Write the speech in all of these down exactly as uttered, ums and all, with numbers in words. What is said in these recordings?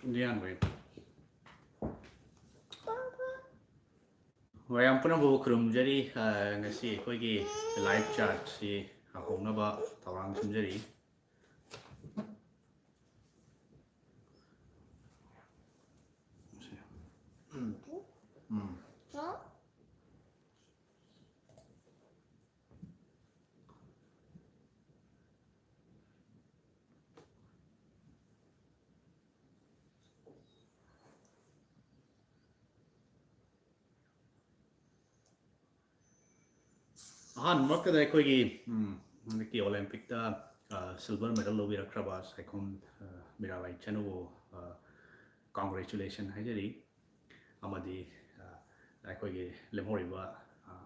Indian way. ꯃꯌꯥꯝ ꯄꯨꯝꯅꯃꯛꯄꯨ ꯈꯨꯔꯨꯝꯖꯔꯤ꯫ ꯑ, ꯉꯁꯤ ꯑꯩꯈꯣꯏꯒꯤ live chatꯁꯤ ꯍꯧꯅꯕ ꯊꯧꯔꯥꯡ ꯁꯤꯟꯖꯔꯤ꯫ ꯎꯝ꯫ ꯑꯍꯥꯟꯕꯃꯛꯇꯗ ꯑꯩꯈꯣꯏꯒꯤ, ꯎꯝ, ꯍꯟꯗꯛꯀꯤ Olympicꯇ, ꯑ, silver medal ꯂꯧꯕꯤꯔꯛꯈ꯭ꯔꯕ ꯁꯥꯏꯈꯣꯝ, ꯑ, ꯃꯤꯔꯥꯕꯥꯏ ꯆꯅꯨꯕꯨ, ꯑ, congratulation ꯍꯥꯏꯖꯔꯤ꯫ ꯑꯃꯗꯤ, ꯑ, ꯑꯩꯈꯣꯏꯒꯤ ꯂꯦꯝꯍꯧꯔꯤꯕ, ꯑ,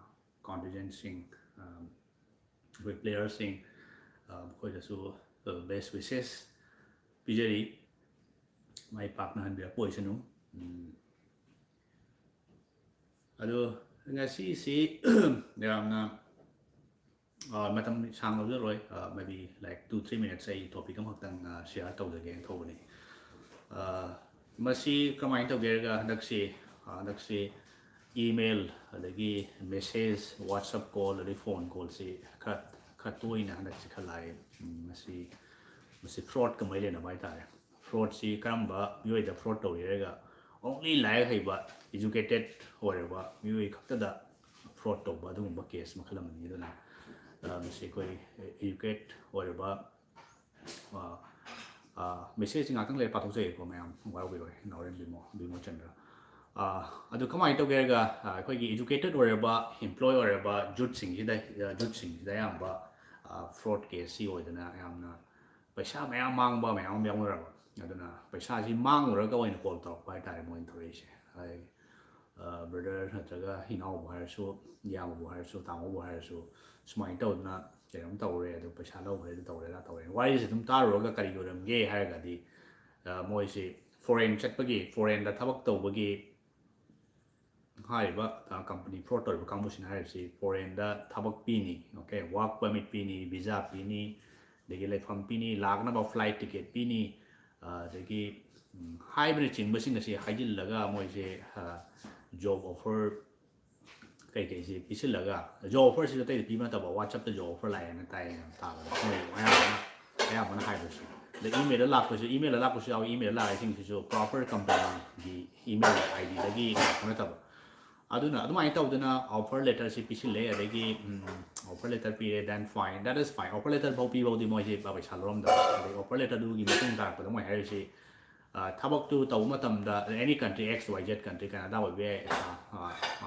contingentꯁꯤꯡ, ꯑ, ꯑꯩꯈꯣꯏ playerꯁꯤꯡ, ꯑ, ꯃꯈꯣꯏꯗꯁꯨ, ꯑ, best wishes ꯄꯤꯖꯔꯤ꯫ ꯃꯥꯏ ꯄꯥꯛꯅꯍꯟꯕꯤꯔꯛꯄ ꯑꯣꯏꯁꯅꯨ꯫ ꯎꯝ꯫ ꯑꯗꯣ ꯉꯁꯤꯁꯤ ꯌꯥꯝꯅ, ꯑ, ꯃꯇꯝ ꯁꯥꯡꯅ ꯂꯧꯖꯔꯣꯏ, ꯑ, maybe like two three minutes ꯑꯩ topic ꯑꯃꯈꯛꯇꯪ, ꯑ, share ꯇꯧꯖꯒꯦꯅ ꯇꯧꯕꯅꯤ꯫ ꯑ, ꯃꯁꯤ ꯀꯃꯥꯏꯅ ꯇꯧꯒꯦ ꯍꯥꯏꯔꯒ ꯍꯟꯗꯛꯁꯤ, ꯑ, ꯍꯟꯗꯛꯁꯤ email ꯑꯗꯒꯤ message, WhatsApp call ꯑꯗꯩ phone callꯁꯤ ꯈꯔ, ꯈꯔ ꯇꯣꯏꯅ ꯍꯟꯗꯛꯁꯤ ꯈꯔ ꯂꯥꯛꯑꯦ꯫ ꯎꯝ, ꯃꯁꯤ, ꯃꯁꯤ fraudꯀ ꯃꯔꯤ ꯂꯩꯅꯕ ꯍꯥꯏꯇꯥꯔꯦ꯫ Fraudꯁꯤ ꯀꯔꯝꯕ ꯃꯤꯑꯣꯏꯗ fraud ꯇꯧꯔꯤ ꯍꯥꯏꯔꯒ, only ꯂꯥꯏꯔꯤꯛ ꯍꯩꯕ, educated ꯑꯣꯏꯔꯕ ꯃꯤꯑꯣꯏ ꯈꯛꯇꯗ fraud ꯇꯧꯕ ꯑꯗꯨꯒꯨꯝꯕ case ꯃꯈꯜ ꯑꯃꯅꯤ꯫ ꯑꯗꯨꯅ, ꯑ, ꯃꯁꯤ ꯑꯩꯈꯣꯏ educate ꯑꯣꯏꯔꯕ, ꯑ, ꯑ, message ꯉꯥꯛꯇꯪ ꯂꯩꯔ ꯄꯥꯊꯣꯛꯆꯒꯦꯀꯣ ꯃꯌꯥꯝ, ꯋꯥꯔꯧꯕꯤꯔꯣꯏ, ꯅꯥꯎꯔꯦꯝ ꯕꯤꯃꯣ, ꯕꯤꯃꯣ ꯆꯟꯗ꯭ꯔ꯫ ꯑ, ꯑꯗꯨ ꯀꯃꯥꯏꯅ ꯇꯧꯒꯦ ꯍꯥꯏꯔꯒ, ꯑ, ꯑꯩꯈꯣꯏꯒꯤ educated ꯑꯣꯏꯔꯕ, employ ꯑꯣꯏꯔꯕ youthꯁꯤꯡꯁꯤꯗ, ꯑ, youthꯁꯤꯡꯁꯤꯗ ꯑꯌꯥꯝꯕ, ꯑ, fraud caseꯁꯤ ꯑꯣꯏꯗꯅ ꯌꯥꯝꯅ ꯄꯩꯁꯥ ꯃꯌꯥꯝ ꯃꯥꯡꯕ ꯃꯌꯥꯝ ꯑꯃ ꯌꯥꯎꯅꯔꯕ꯫ ꯑꯗꯨꯅ ꯄꯩꯁꯥꯁꯤ ꯃꯥꯡꯉꯨꯔꯒ ꯑꯣꯏꯅ call ꯇꯧꯔꯛꯄ ꯍꯥꯏꯇꯥꯔꯦ ꯃꯣꯏꯅ ꯇꯧꯔꯛꯏꯁꯦ꯫ ꯑꯩ, ꯑ, brother ꯅꯠꯇ꯭ꯔꯒ ꯏꯅꯥꯎꯕꯨ ꯍꯥꯏꯔꯁꯨ, ꯏꯌꯥꯝꯕꯕꯨ ꯍꯥꯏꯔꯁꯨ, ꯇꯥꯃꯣꯕꯨ ꯍꯥꯏꯔꯁꯨ, ꯁꯨꯃꯥꯏꯅ ꯇꯧꯗꯅ ꯀꯩꯅꯣꯝ ꯇꯧꯔꯦ, ꯑꯗꯨ ꯄꯩꯁꯥ ꯂꯧꯈ꯭ꯔꯦ, ꯑꯗꯨ ꯇꯧꯔꯦ, ꯑꯗꯥ ꯇꯧꯔꯦ꯫ ꯋꯥꯔꯤꯁꯦ ꯑꯗꯨꯝ ꯇꯥꯔꯨꯔꯒ ꯀꯔꯤ ꯑꯣꯏꯔꯝꯒꯦ ꯍꯥꯏꯔꯒꯗꯤ, ꯑ, ꯃꯣꯏꯁꯤ foreign ꯆꯠꯄꯒꯤ, foreignꯗ ꯊꯕꯛ ꯇꯧꯕꯒꯤ ꯍꯥꯏꯔꯤꯕ, ꯑ, company fraud ꯇꯧꯔꯤꯕ ꯀꯥꯡꯕꯨꯁꯤꯅ ꯍꯥꯏꯔꯤꯕꯁꯤ foreignꯗ ꯊꯕꯛ ꯄꯤꯅꯤ, okay, work permit ꯄꯤꯅꯤ, visa ꯄꯤꯅꯤ, ꯑꯗꯒꯤ ꯂꯩꯐꯝ ꯄꯤꯅꯤ, ꯂꯥꯛꯅꯕ flight ticket ꯄꯤꯅꯤ, ꯑꯗꯒꯤ ꯍꯥꯏꯕꯅꯆꯤꯡꯕꯁꯤꯡ ꯑꯁꯤ ꯍꯥꯏꯖꯤꯜꯂꯒ ꯃꯣꯏꯁꯦ ꯖꯣꯕ ꯑꯣꯐꯔ ꯀꯩꯀꯩꯁꯤ ꯄꯤꯁꯤꯜꯂꯒ, ꯖꯣꯕ ꯑꯣꯐꯔꯁꯤꯁꯨ ꯑꯇꯩꯗ ꯄꯤꯕ ꯅꯠꯇꯕ, ꯋꯥꯆꯞꯇ ꯖꯣꯕ ꯑꯣꯐꯔ ꯂꯥꯛꯑꯦꯅ ꯇꯥꯏ ꯇꯥꯕꯗ ꯃꯣꯏ ꯑꯌꯥꯝꯕꯅ ꯑꯌꯥꯝꯕꯅ ꯍꯥꯏꯕꯁꯦ. ꯑꯗ ꯏꯃꯦꯜꯗ ꯂꯥꯛꯄꯁꯨ ꯏꯃꯦꯜꯗ ꯂꯥꯛꯄꯁꯨ ꯌꯥꯎꯏ, ꯏꯃꯦꯜꯗ ꯂꯥꯛꯏꯁꯤꯡꯁꯤꯁꯨ ꯄ꯭ꯔꯣꯄꯔ ꯀꯝꯄꯅꯤꯒꯤ ꯏꯃꯦꯜ ꯑꯥꯏ ꯗꯤꯗꯒꯤ ꯂꯥꯛꯄ ꯅꯠꯇꯕ. ꯑꯗꯨꯅ ꯑꯗꯨꯃꯥꯏꯅ ꯇꯧꯗꯅ ꯑꯣꯐꯔ ꯂꯦꯇꯔꯁꯤ ꯄꯤꯁꯤꯜꯂꯦ, ꯑꯗꯒꯤ ꯑꯣꯐꯔ ꯂꯦꯇꯔ ꯄꯤꯔꯦ, then fine, that is fine, offer letter ꯐꯥꯎ ꯄꯤꯐꯥꯎꯗꯤ ꯃꯣꯏꯁꯦ ꯄꯩꯁꯥ ꯂꯧꯔꯝꯗꯕ. ꯑꯗꯩ ꯑꯣꯐꯔ ꯂꯦꯇꯔꯗꯨꯒꯤ ꯃꯇꯨꯡ ꯇꯥꯔꯛꯄꯗ ꯃꯣꯏ ꯍꯥꯏꯔꯤꯁꯤ, ꯊꯕꯛꯇꯨ ꯇꯧꯕ ꯃꯇꯝꯗ any country, X Y Z country, ꯀꯅꯥꯗꯥ ꯑꯣꯏꯕ ꯌꯥꯏ,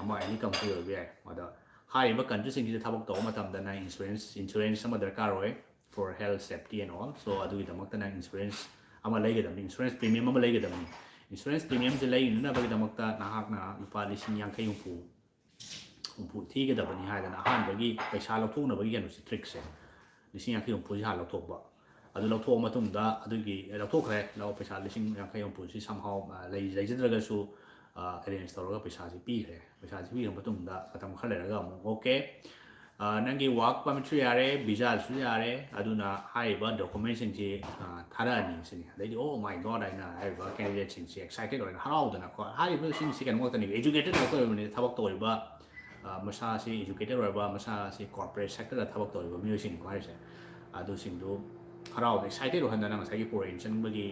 ꯑꯃ any country ꯑꯣꯏꯕ ꯌꯥꯏ. ꯑꯗ ꯍꯥꯏꯔꯤꯕ ꯀꯟꯇ꯭ꯔꯤꯁꯤꯡꯁꯤꯗ ꯊꯕꯛ ꯇꯧꯕ ꯃꯇꯝꯗ ꯅꯪ ꯏꯟꯁꯨꯔꯦꯟꯁ ꯏꯟꯁꯨꯔꯦꯟꯁ ꯑꯃ ꯗꯔꯀꯥꯔ ꯑꯣꯏ, for health safety and all. So ꯑꯗꯨꯒꯤꯗꯃꯛꯇ ꯅꯪ ꯏꯟꯁꯨꯔꯦꯟꯁ ꯑꯃ ꯂꯩꯒꯗꯕꯅꯤ, ꯏꯟꯁꯨꯔꯦꯟꯁ ꯄ꯭ꯔꯤꯃꯤꯌꯝ ꯑꯃ ꯂꯩꯒꯗꯕꯅꯤ. ꯏꯟꯁꯨꯔꯦꯟꯁ ꯄ꯭ꯔꯤꯃꯤꯌꯝꯁꯦ ꯂꯩꯅꯅꯕꯒꯤꯗꯃꯛꯇ ꯅꯍꯥꯛꯅ ꯂꯨꯄꯥ ꯂꯤꯁꯤꯡ ꯌꯥꯡꯈꯩ ꯍꯨꯝꯐꯨ ꯍꯨꯝꯐꯨ ꯊꯤꯒꯗꯕꯅꯤ ꯍꯥꯏꯗꯅ ꯑꯍꯥꯟꯕꯒꯤ ꯄꯩꯁꯥ ꯂꯧꯊꯣꯛꯅꯕꯒꯤ ꯀꯩꯅꯣꯁꯦ, ꯇ꯭ꯔꯤꯛꯁꯦ, ꯂꯤꯁꯤꯡ ꯌꯥꯡꯈꯩ ꯍꯨꯝꯐꯨꯁꯤ ꯍꯥꯟꯅ ꯂꯧꯊꯣꯛꯄ. ꯑꯗꯨ ꯂꯧꯊꯣꯛꯑ ꯃꯇꯨꯡꯗ ꯑꯗꯨꯒꯤ ꯂꯧꯊꯣꯛꯈ꯭ꯔꯦ, ꯂꯧ ꯄꯩꯁꯥ ꯂꯤꯁꯤꯡ ꯌꯥꯡꯈꯩ ꯍꯨꯝꯐꯨꯁꯤ somehow ꯂꯩ ꯂꯩꯖꯗ꯭ꯔꯒꯁꯨ ꯑꯦꯔꯦꯟꯖ ꯇꯧꯔꯒ ꯄꯩꯁꯥꯁꯤ ꯄꯤꯈ꯭ꯔꯦ. ꯄꯩꯁꯥꯁꯤ ꯄꯤꯈ꯭ꯔ ꯃꯇꯨꯡꯗ ꯃꯇꯝ ꯈꯔ ꯂꯩꯔꯒ ꯑꯃꯨꯛ ꯑꯣꯀꯦ, ꯅꯪꯒꯤ ꯋꯥꯔꯛ ꯄꯔꯃꯤꯠꯁꯨ ꯌꯥꯔꯦ, ꯚꯤꯖꯥꯁꯨ ꯌꯥꯔꯦ, ꯑꯗꯨꯅ ꯍꯥꯏꯔꯤꯕ ꯗꯣꯀꯨꯃꯦꯟꯁꯤꯡꯁꯤ ꯊꯥꯔꯛꯑꯅꯤ ꯁꯤꯅꯤ. ꯑꯗꯩꯗꯤ oh my God ꯍꯥꯏꯅ ꯍꯥꯏꯔꯤꯕ ꯀꯦꯟꯗꯤꯗꯦꯠꯁꯤꯡꯁꯤ ꯑꯦꯛꯁꯥꯏꯇꯦꯠ ꯑꯣꯏꯅ ꯍꯔꯥꯎꯗꯅꯀꯣ, ꯍꯥꯏꯔꯤꯕꯁꯤꯡꯁꯤ ꯀꯩꯅꯣ ꯉꯥꯛꯇꯅꯤ, ꯑꯦꯖꯨꯀꯦꯇꯦꯠ ꯉꯥꯛꯇ ꯑꯣꯏꯕꯅꯤ ꯊꯕꯛ ꯇꯧꯔꯤꯕ, ꯃꯁꯥꯁꯤ ꯏꯖꯨꯀꯦꯇꯦꯠ ꯑꯣꯏꯔꯕ, ꯃꯁꯥꯁꯤ ꯀꯣꯔꯄꯣꯔꯦꯠ ꯁꯦꯛꯇꯔꯗ ꯊꯕꯛ ꯇꯧꯔꯤꯕ ꯃꯤꯑꯣꯏꯁꯤꯡꯅꯤꯀꯣ ꯍꯥꯏꯔꯤꯁꯦ. ꯑꯗꯨꯁꯤꯡꯗꯨ ꯍꯔꯥꯎꯗꯅ ꯑꯦꯛꯁꯥꯏꯇꯦꯠ ꯑꯣꯏꯍꯟꯗꯅ ꯉꯁꯥꯏꯒꯤ ꯄꯣꯔꯣꯏꯟ ꯆꯪꯕꯒꯤ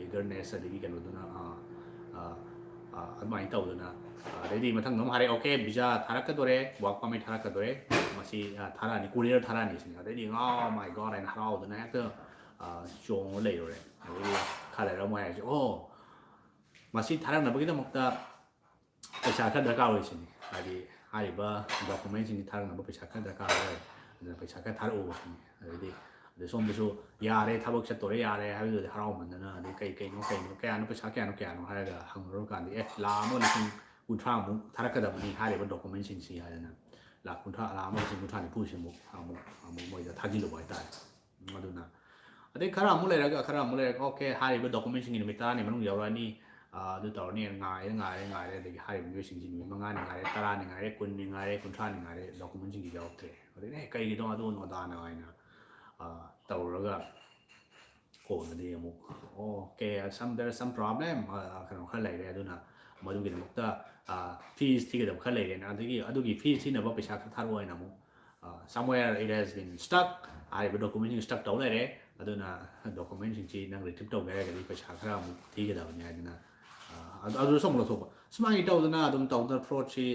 ꯏꯒꯔꯅꯦꯁ ꯑꯗꯒꯤ ꯀꯩꯅꯣꯗꯨꯅ ꯑꯗꯨꯃꯥꯏꯅ ꯇꯧꯗꯅ, ꯑꯗꯩꯗꯤ ꯃꯊꯪꯗ ꯑꯃꯨꯛ ꯍꯥꯏꯔꯛꯑꯦ, ꯑꯣꯀꯦ, ꯚꯤꯖꯥ ꯊꯥꯔꯛꯀꯗꯣꯔꯦ, ꯋꯥꯔꯛ ꯄꯔꯃꯤꯠ ꯊꯥꯔꯛꯀꯗꯣꯔꯦ, ꯃꯁꯤ ꯊꯥꯔꯛꯑꯅꯤ, ꯀꯨꯔꯤꯌꯔ ꯊꯥꯔꯛꯑꯅꯤ ꯁꯤꯅꯤ. ꯑꯗꯩꯗꯤ ꯉꯥꯎ ꯃꯥꯏ ꯒꯣꯗ ꯍꯥꯏꯅ ꯍꯔꯥꯎꯗꯅ ꯍꯦꯛꯇ ꯆꯣꯡꯉ ꯂꯩꯔꯨꯔꯦ. ꯑꯗꯩꯗꯤ ꯈꯔ ꯂꯩꯔꯒ ꯑꯃꯨꯛ ꯍꯥꯏꯔꯛꯑꯦ, ꯑꯣ, ꯃꯁꯤ ꯊꯥꯔꯛꯅꯕꯒꯤꯗꯃꯛꯇ ꯄꯩꯁꯥ ꯈꯔ ꯗꯔꯀꯥꯔ ꯑꯣꯏ ꯁꯤꯅꯤ. ꯍꯥꯏꯗꯤ ꯍꯥꯏꯔꯤꯕ ꯗꯣꯀꯨꯃꯦꯟꯁꯤꯡꯁꯤ ꯊꯥꯔꯛꯅꯕ ꯄꯩꯁꯥ ꯈꯔ ꯗꯔꯀꯥꯔ ꯑꯣꯏ, ꯑꯗꯨꯅ ꯄꯩꯁꯥ ꯈꯔ ꯊꯥꯔꯛꯎ ꯁꯤꯅꯤ. ꯑꯗꯩꯗꯤ ꯑꯗꯩ ꯁꯣꯝꯗꯁꯨ ꯌꯥꯔꯦ, ꯊꯕꯛ ꯆꯠꯇꯣꯔꯦ, ꯌꯥꯔꯦ ꯍꯥꯏꯕꯗꯨꯗꯤ ꯍꯔꯥꯎꯃꯟꯗꯅ, ꯑꯗꯩ ꯀꯩ ꯀꯩꯅꯣ ꯀꯩꯅꯣ ꯀꯌꯥꯅꯣ, ꯄꯩꯁꯥ ꯀꯌꯥꯅꯣ ꯀꯌꯥꯅꯣ ꯍꯥꯏꯔꯒ ꯍꯪꯉꯨꯔꯀꯥꯟꯗ ꯑꯦ ꯂꯥꯈ ꯑꯃ ꯂꯤꯁꯤꯡ ꯀꯨꯟꯊ꯭ꯔꯥꯃꯨꯛ ꯊꯥꯔꯛꯀꯗꯕꯅꯤ ꯍꯥꯏꯔꯤꯕ ꯗꯣꯀꯨꯃꯦꯟꯁꯤꯡꯁꯤ ꯍꯥꯏꯗꯅ ꯂꯥꯈ ꯀꯨꯟꯊ꯭ꯔꯥ, ꯂꯥꯈ ꯑꯃ ꯂꯤꯁꯤꯡ ꯀꯨꯟꯊ꯭ꯔꯥ ꯅꯤꯐꯨꯁꯤꯃꯨꯛ ꯑꯃꯨꯛ ꯑꯃꯨꯛ ꯃꯣꯏꯗ ꯊꯥꯖꯤꯜꯂꯨꯕ ꯍꯥꯏꯇꯥꯔꯦ. ꯑꯗꯨꯅ ꯑꯗꯩ ꯈꯔ ꯑꯃꯨꯛ ꯂꯩꯔꯒ ꯈꯔ ꯑꯃꯨꯛ ꯂꯩꯔꯒ ꯑꯣꯀꯦ, ꯍꯥꯏꯔꯤꯕ ꯗꯣꯀꯨꯃꯦꯟꯁꯤꯡꯒꯤ ꯅꯨꯃꯤꯠ ꯇꯔꯥꯅꯤ ꯃꯅꯨꯡ ꯌꯧꯔꯛꯑꯅꯤ, ꯑꯗꯨ ꯇꯧꯔꯅꯤ, ꯉꯥꯏꯔꯦ ꯉꯥꯏꯔꯦ ꯉꯥꯏꯔꯦ. ꯑꯗꯒꯤ ꯍꯥꯏꯔꯤꯕ ꯃꯤꯑꯣꯏꯁꯤꯡꯁꯤ ꯅꯨꯃꯤꯠ ꯃꯉꯥꯅꯤ ꯉꯥꯏꯔꯦ, ꯇꯔꯥꯅꯤ ꯉꯥꯏꯔꯦ, ꯀꯨꯟꯅꯤ ꯉꯥꯏꯔꯦ, ꯀꯨꯟꯊ꯭ꯔꯥꯅꯤ ꯉꯥꯏꯔꯦ, ꯗꯣꯀꯨꯃꯦꯟꯁꯤꯡꯁꯤ ꯌꯧꯔꯛꯇ꯭ꯔꯦ. ꯑꯗꯩ ꯑꯦ ꯀꯩꯒꯤꯅꯣ ꯑꯗꯨ ꯑꯗꯥꯅ ꯍꯥꯏꯅ ꯇꯧꯔꯒ ꯀꯣꯟꯅꯗꯤ ꯑꯃꯨꯛ okay, some there is some problem, ꯀꯩꯅꯣ ꯈꯔ ꯂꯩꯔꯦ, ꯑꯗꯨꯅ ꯃꯗꯨꯒꯤꯗꯃꯛꯇ fees ꯊꯤꯒꯗꯕ ꯈꯔ ꯂꯩꯔꯦꯅ, ꯑꯗꯒꯤ ꯑꯗꯨꯒꯤ fees ꯊꯤꯅꯕ ꯄꯩꯁꯥ ꯈꯔ ꯊꯥꯔꯛꯑꯣ ꯍꯥꯏꯅ ꯑꯃꯨꯛ somewhere it has been stuck, ꯍꯥꯏꯔꯤꯕ document ꯁꯤꯡ stuck ꯇꯧ ꯂꯩꯔꯦ, ꯑꯗꯨꯅ document ꯁꯤꯡꯁꯤ ꯅꯪ retrieve ꯇꯧꯒꯦ ꯍꯥꯏꯔꯒꯗꯤ ꯄꯩꯁꯥ ꯈꯔ ꯑꯃꯨꯛ ꯊꯤꯒꯗꯕꯅꯤ ꯍꯥꯏꯗꯅ, ꯑꯗꯨꯁꯨ ꯑꯃꯨꯛ ꯂꯧꯊꯣꯛꯄ꯫ ꯁꯨꯃꯥꯏꯅ ꯇꯧꯗꯅ ꯑꯗꯨꯝ ꯇꯧꯗꯅ fraud ꯁꯤ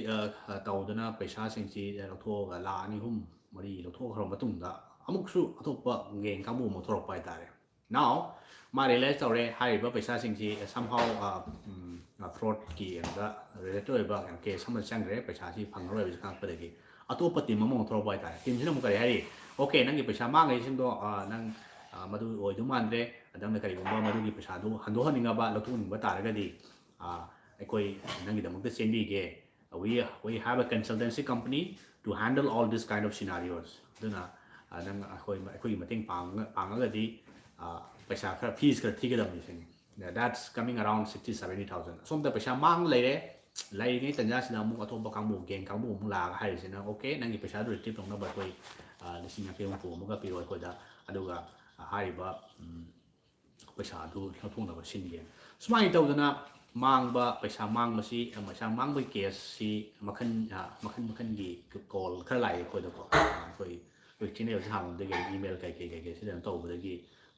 ꯇꯧꯗꯅ ꯄꯩꯁꯥꯁꯤꯡꯁꯤ ꯂꯧꯊꯣꯛꯑꯒ ꯂꯥꯈ ꯑꯅꯤ ꯑꯍꯨꯝ ꯃꯔꯤ ꯂꯧꯊꯣꯛꯈ꯭ꯔꯕ ꯃꯇꯨꯡꯗ ꯑꯃꯨꯛꯁꯨ ꯑꯇꯣꯞꯄ gang ꯀꯥꯡꯕꯨ ꯑꯃ ꯊꯣꯛꯂꯛꯄ ꯍꯥꯏꯇꯥꯔꯦ꯫ Now ꯃꯥ realize ꯇꯧꯔꯦ ꯍꯥꯏꯔꯤꯕ ꯄꯩꯁꯥꯁꯤꯡꯁꯤ somehow fraud ꯀꯤ ꯀꯩꯅꯣꯗ related ꯑꯣꯏꯕ case ꯑꯃ ꯆꯪꯈ꯭ꯔꯦ, ꯄꯩꯁꯥꯁꯤ ꯐꯪꯉꯔꯣꯏ ꯍꯥꯏꯕꯁꯤ ꯈꯪꯉꯛꯄꯗꯒꯤ ꯑꯇꯣꯞꯄ team ꯑꯃ ꯑꯃꯨꯛ ꯊꯣꯛꯂꯛꯄ ꯍꯥꯏꯇꯥꯔꯦ꯫ Team ꯁꯤꯅ ꯑꯃꯨꯛ ꯀꯔꯤ ꯍꯥꯏꯔꯤ? Okay, ꯅꯪꯒꯤ ꯄꯩꯁꯥ ꯃꯥꯡꯉꯤꯁꯤꯡꯗꯣ ꯅꯪ ꯃꯗꯨ ꯑꯣꯏꯗꯧ ꯃꯥꯟꯗ꯭ꯔꯦ, ꯅꯪꯅ ꯀꯔꯤꯒꯨꯝꯕ ꯃꯗꯨꯒꯤ ꯄꯩꯁꯥꯗꯨ ꯍꯟꯗꯣꯛꯍꯟꯅꯤꯡꯉꯕ, ꯂꯧꯊꯣꯛꯅꯤꯡꯕ ꯇꯥꯔꯒꯗꯤ ꯑꯩꯈꯣꯏ ꯅꯪꯒꯤꯗꯃꯛꯇ ꯆꯦꯟꯕꯤꯒꯦ꯫ We have a consultancy company to handle all this kind of scenarios. ꯑꯗꯨꯅ ꯅꯪ ꯑꯩꯈꯣꯏ ꯑꯩꯈꯣꯏꯒꯤ ꯃꯇꯦꯡ ꯄꯥꯡꯉꯒꯗꯤ ꯄꯩꯁꯥ ꯈꯔ, fees ꯈꯔ ꯊꯤꯒꯗꯕꯅꯤ ꯁꯤꯅꯤ꯫ That's coming around sixty seventy thousand. ꯑꯁꯣꯝꯗ ꯄꯩꯁꯥ ꯃꯥꯡ ꯂꯩꯔꯦ, ꯂꯩꯔꯤꯉꯩ ꯇꯟꯖꯥꯁꯤꯗ ꯑꯃꯨꯛ ꯑꯇꯣꯞꯄ ꯀꯥꯡꯕꯨ gang ꯀꯥꯡꯕꯨ ꯑꯃꯨꯛ ꯂꯥꯛꯑꯒ ꯍꯥꯏꯔꯤꯁꯤꯅ okay, ꯅꯪꯒꯤ ꯄꯩꯁꯥꯗꯨ retrieve ꯇꯧꯅꯕ ꯑꯩꯈꯣꯏ ꯂꯤꯁꯤꯡ ꯌꯥꯡꯈꯩ ꯍꯨꯝꯐꯨ ꯑꯃꯒ ꯄꯤꯔꯣ ꯑꯩꯈꯣꯏꯗ, ꯑꯗꯨꯒ ꯍꯥꯏꯔꯤꯕ ꯄꯩꯁꯥꯗꯨ ꯂꯧꯊꯣꯛꯅꯕ ꯁꯤꯟꯒꯦ꯫ ꯁꯨꯃꯥꯏꯅ ꯇꯧꯗꯅ ꯃꯥꯡꯕ, ꯄꯩꯁꯥ ꯃꯥꯡꯕꯁꯤ, ꯄꯩꯁꯥ ꯃꯥꯡꯕꯒꯤ case ꯁꯤ ꯃꯈꯜ ꯃꯈꯜ ꯃꯈꯜꯒꯤ call ꯈꯔ ꯂꯥꯛꯑꯦ ꯑꯩꯈꯣꯏꯗꯀꯣ꯫ ꯑꯩꯈꯣꯏ ꯑꯩꯈꯣꯏ channel ꯁꯦ ꯍꯥꯡꯕꯗꯒꯤ email ꯀꯩ ꯀꯩ ꯀꯩ ꯀꯩ ꯁꯤꯗ ꯇꯧꯕꯗꯒꯤ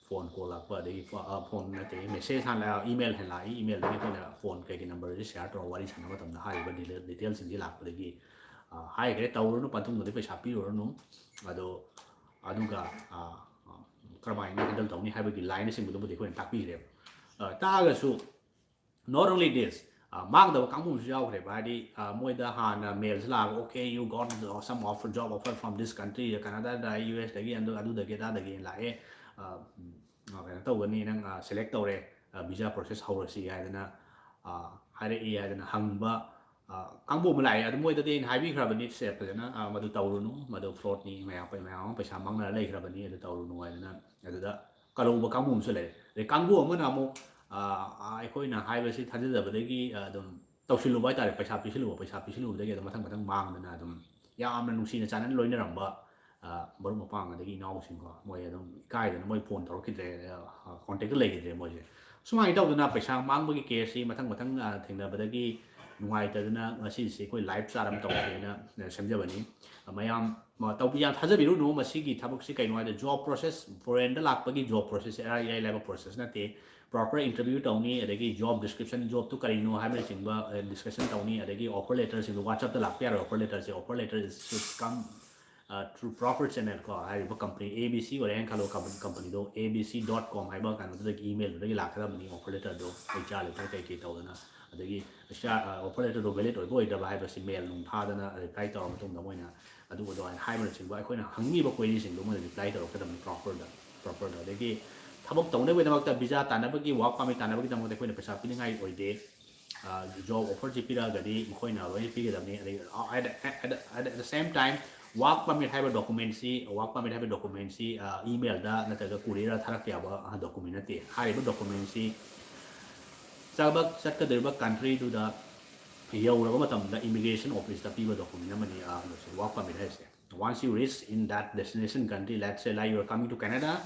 phone call ꯂꯥꯛꯄ, ꯑꯗꯒꯤ phone ꯅꯠꯇꯦ, message ꯍꯥꯟꯅ email ꯍꯥꯟꯅ ꯂꯥꯛꯏ, email ꯗꯒꯤ ꯑꯩꯈꯣꯏꯅ phone ꯀꯩꯒꯤ number ꯁꯤ share ꯇꯧꯔꯒ ꯋꯥꯔꯤ ꯁꯥꯟꯅꯕ ꯃꯇꯝꯗ ꯍꯥꯏꯔꯤꯕ detail ꯁꯤꯡꯁꯤ ꯂꯥꯛꯄꯗꯒꯤ ꯍꯥꯏꯈ꯭ꯔꯦ, ꯇꯧꯔꯨꯅꯨ, ꯄꯟꯊꯨꯡꯗꯗꯤ ꯄꯩꯁꯥ ꯄꯤꯔꯨꯔꯅꯨ꯫ ꯑꯗꯣ ꯑꯗꯨꯒ ꯀꯔꯝꯍꯥꯏꯅ handle ꯇꯧꯅꯤ ꯍꯥꯏꯕꯒꯤ line ꯅꯆꯤꯡꯕꯗꯨꯕꯨꯗꯤ ꯑꯩꯈꯣꯏꯅ ꯇꯥꯛꯄꯤꯈ꯭ꯔꯦꯕ꯫ ꯇꯥꯛꯑꯒꯁꯨ not only this, ꯃꯥꯡꯗꯕ ꯀꯥꯡꯕꯨ ꯑꯃꯁꯨ ꯌꯥꯎꯈ꯭ꯔꯦꯕ꯫ ꯍꯥꯏꯗꯤ ꯃꯣꯏꯗ ꯍꯥꯟꯅ mail ꯁꯤ ꯂꯥꯛꯑꯒ okay, you got some offer, job offer from this country, Canada the, US ꯗꯒꯤ, ꯑꯗꯨ ꯑꯗꯨꯗꯒꯤ ꯑꯗꯥꯗꯒꯤ ꯂꯥꯛꯑꯦ, ꯀꯩꯅꯣ ꯇꯧꯒꯅꯤ, ꯅꯪ select ꯇꯧꯔꯦ, visa process ꯍꯧꯔꯁꯤ ꯍꯥꯏꯗꯅ ꯍꯥꯏꯔꯛꯏ ꯍꯥꯏꯗꯅ ꯍꯪꯕ ꯀꯥꯡꯕꯨ ꯑꯃ ꯂꯥꯛꯑꯦ꯫ ꯑꯗꯨ ꯃꯣꯏꯗꯗꯤ ꯑꯩꯅ ꯍꯥꯏꯕꯤꯈ꯭ꯔꯕꯅꯤ ꯁꯦ ꯐꯖꯅ, ꯃꯗꯨ ꯇꯧꯔꯨꯅꯨ, ꯃꯗꯨ fraud ꯅꯤ, ꯃꯌꯥꯝ ꯃꯌꯥꯝ ꯑꯃ ꯄꯩꯁꯥ ꯃꯥꯡꯅꯔ ꯂꯩꯈ꯭ꯔꯕꯅꯤ, ꯑꯗꯨ ꯇꯧꯔꯨꯅꯨ ꯍꯥꯏꯗꯅ ꯑꯗꯨꯗ ꯀꯜꯍꯧꯕ ꯀꯥꯡꯕꯨ ꯑꯃꯁꯨ ꯂꯩꯔꯦ꯫ ꯑꯗꯩ ꯀꯥꯡꯕꯨ ꯑꯃꯅ ꯑꯃꯨꯛ ꯑꯩꯈꯣꯏꯅ ꯍꯥꯏꯕꯁꯤ ꯊꯥꯖꯗꯕꯗꯒꯤ ꯑꯗꯨꯝ ꯇꯧꯁꯤꯜꯂꯨꯕ ꯍꯥꯏꯇꯥꯔꯦ, ꯄꯩꯁꯥ ꯄꯤꯁꯤꯜꯂꯨꯕ, ꯄꯩꯁꯥ ꯄꯤꯁꯤꯜꯂꯨꯕꯗꯒꯤ ꯑꯗꯨꯝ ꯃꯊꯪ ꯃꯊꯪ ꯃꯥꯡꯗꯅ ꯑꯗꯨꯝ ꯌꯥꯝꯅ ꯅꯨꯡꯁꯤꯅ ꯆꯥꯟꯅꯅ ꯂꯣꯏꯅꯔꯝꯕ ꯃꯔꯨꯞ ꯃꯄꯥꯡ ꯑꯗꯒꯤ ꯏꯅꯥꯎꯁꯤꯡꯀꯣ, ꯃꯣꯏ ꯑꯗꯨꯝ ꯏꯀꯥꯏꯗꯅ ꯃꯣꯏ ꯐꯣꯟ ꯇꯧꯔꯛꯈꯤꯗ꯭ꯔꯦ, ꯀꯣꯟꯇꯦꯛꯇ ꯂꯩꯈꯤꯗ꯭ꯔꯦ ꯃꯣꯏꯁꯦ꯫ ꯁꯨꯃꯥꯏꯅ ꯇꯧꯗꯅ ꯄꯩꯁꯥ ꯃꯥꯡꯕꯒꯤ ꯀꯦꯁꯁꯤ ꯃꯊꯪ ꯃꯊꯪ ꯊꯦꯡꯅꯕꯗꯒꯤ ꯅꯨꯡꯉꯥꯏꯇꯗꯅ ꯉꯁꯤꯁꯦ ꯑꯩꯈꯣꯏ ꯂꯥꯏꯐ ꯆꯥꯠ ꯑꯃ ꯇꯧꯁꯦꯅ ꯁꯦꯝꯖꯕꯅꯤ꯫ ꯃꯌꯥꯝ ꯇꯧꯕꯤ ꯌꯥꯝ ꯊꯥꯖꯕꯤꯔꯨꯅꯨ꯫ ꯃꯁꯤꯒꯤ ꯊꯕꯛꯁꯤ ꯀꯩꯅꯣ ꯍꯥꯏꯗ, ꯖꯣꯕ ꯄ꯭ꯔꯣꯁꯦꯁ, ꯐꯣꯔꯦꯟꯗ ꯂꯥꯛꯄꯒꯤ ꯖꯣꯕ ꯄ꯭ꯔꯣꯁꯦꯁꯁꯦ ꯑꯔꯥꯏ ꯏꯔꯥꯏ ꯂꯥꯏꯕ ꯄ꯭ꯔꯣꯁꯦꯁ ꯅꯠꯇꯦ꯫ ꯄ꯭ꯔꯣꯄꯔ ꯏꯟꯇꯔꯚ꯭ꯌꯨ ꯇꯧꯅꯤ, ꯑꯗꯒꯤ ꯖꯣꯕ ꯗꯤꯁꯀ꯭ꯔꯤꯞꯁꯟ, ꯖꯣꯕꯇꯨ ꯀꯔꯤꯅꯣ ꯍꯥꯏꯕꯅꯆꯤꯡꯕ ꯗꯤꯁꯀꯁꯟ ꯇꯧꯅꯤ, ꯑꯗꯒꯤ ꯑꯣꯐꯔ ꯂꯦꯇꯔꯁꯤꯡꯗꯣ WhatsAppꯇ ꯂꯥꯛꯄ ꯌꯥꯔꯣꯏ꯫ ꯑꯣꯐꯔ ꯂꯦꯇꯔꯁꯦ, offer letter is should come through proper channel ꯀꯣ, ꯍꯥꯏꯔꯤꯕ ꯀꯝꯄꯅꯤ ꯑꯦ ꯕꯤ ꯁꯤ ꯑꯣꯏꯔꯦꯅ ꯈꯜꯂꯣ, ꯀꯝꯄꯅꯤꯗꯣ A B C dot com ꯍꯥꯏꯕ ꯀꯩꯅꯣꯗꯨꯗꯒꯤ emailꯗꯨꯗꯒꯤ ꯂꯥꯛꯀꯗꯕꯅꯤ ꯑꯣꯐꯔ ꯂꯦꯇꯔꯗꯣ, ꯑꯩꯆ ꯑꯥꯔ ꯂꯦꯇꯔ ꯀꯩꯀꯩ ꯇꯧꯗꯅ꯫ ꯑꯗꯒꯤ ꯑꯣꯐꯔ ꯂꯦꯇꯔꯗꯣ ꯚꯦꯂꯤꯠ ꯑꯣꯏꯕ ꯑꯣꯏꯗꯕ ꯍꯥꯏꯕꯁꯤ ꯃꯦꯜ ꯅꯨꯡ ꯊꯥꯗꯅ ꯔꯤꯄ꯭ꯂꯥꯏ ꯇꯧꯔꯕ ꯃꯇꯨꯡꯗ ꯃꯣꯏꯅ ꯑꯗꯨ ꯑꯗꯨꯃꯥꯏꯅ ꯍꯥꯏꯕꯅꯆꯤꯡꯕ ꯑꯩꯈꯣꯏꯅ ꯍꯪꯉꯤꯕ ꯀ꯭ꯋꯦꯔꯤꯁꯤꯡꯗꯣ ꯃꯣꯏꯅ ꯔꯤꯄ꯭ꯂꯥꯏ ꯇꯧꯔꯛꯀꯗꯕꯅꯤ ꯄ꯭ꯔꯣꯄꯔꯗ, ꯄ꯭ꯔꯣꯄꯔꯗ꯫ ꯑꯗꯒꯤ ꯊꯕꯛ ꯇꯧꯅꯕꯒꯤꯗꯃꯛꯇ, ꯚꯤꯖꯥ ꯇꯥꯟꯅꯕꯒꯤ, ꯋꯥꯔꯛ ꯄꯥꯔꯃꯤꯠ ꯇꯥꯟꯅꯕꯒꯤꯗꯃꯛꯇ ꯑꯩꯈꯣꯏꯅ ꯄꯩꯁꯥ ꯄꯤꯅꯤꯡꯉꯥꯏ ꯑꯣꯏꯗꯦ꯫ ꯖꯣꯕ ꯑꯣꯐꯔꯁꯤ ꯄꯤꯔꯛꯑꯒꯗꯤ ꯃꯈꯣꯏꯅ ꯂꯣꯏꯅ ꯄꯤꯒꯗꯕꯅꯤ꯫ ꯑꯗꯒꯤ at, at, at the same time, work permit ꯍꯥꯏꯕ ꯗꯣꯀꯨꯃꯦꯟꯁꯤ, ꯋꯥꯔꯛ ꯄꯥꯔꯃꯤꯠ ꯍꯥꯏꯕ ꯗꯣꯀꯨꯃꯦꯟꯁꯤ ꯏꯃꯦꯜꯗ ꯅꯠꯇ꯭ꯔꯒ ꯀꯨꯔꯤꯌꯔꯗ ꯊꯥꯔꯛꯄ ꯌꯥꯕ ꯗꯣꯀꯨꯃꯦꯟ ꯅꯠꯇꯦ꯫ ꯍꯥꯏꯔꯤꯕ ꯗꯣꯀꯨꯃꯦꯟꯁꯤ ꯊꯕꯛ ꯆꯠꯀꯗꯧꯔꯤꯕ ꯀꯟꯇ꯭ꯔꯤꯗꯨꯗ ꯌꯧꯔꯕ ꯃꯇꯝꯗ ꯏꯃꯤꯒ꯭ꯔꯦꯁꯟ ꯑꯣꯐꯤꯁꯇ ꯄꯤꯕ ꯗꯣꯀꯨꯃꯦꯟ ꯑꯃꯅꯤ ꯋꯥꯔꯛ ꯄꯥꯔꯃꯤꯠ ꯍꯥꯏꯔꯤꯁꯦ꯫ Once you reach in that destination country, let's say like you are coming to Canada,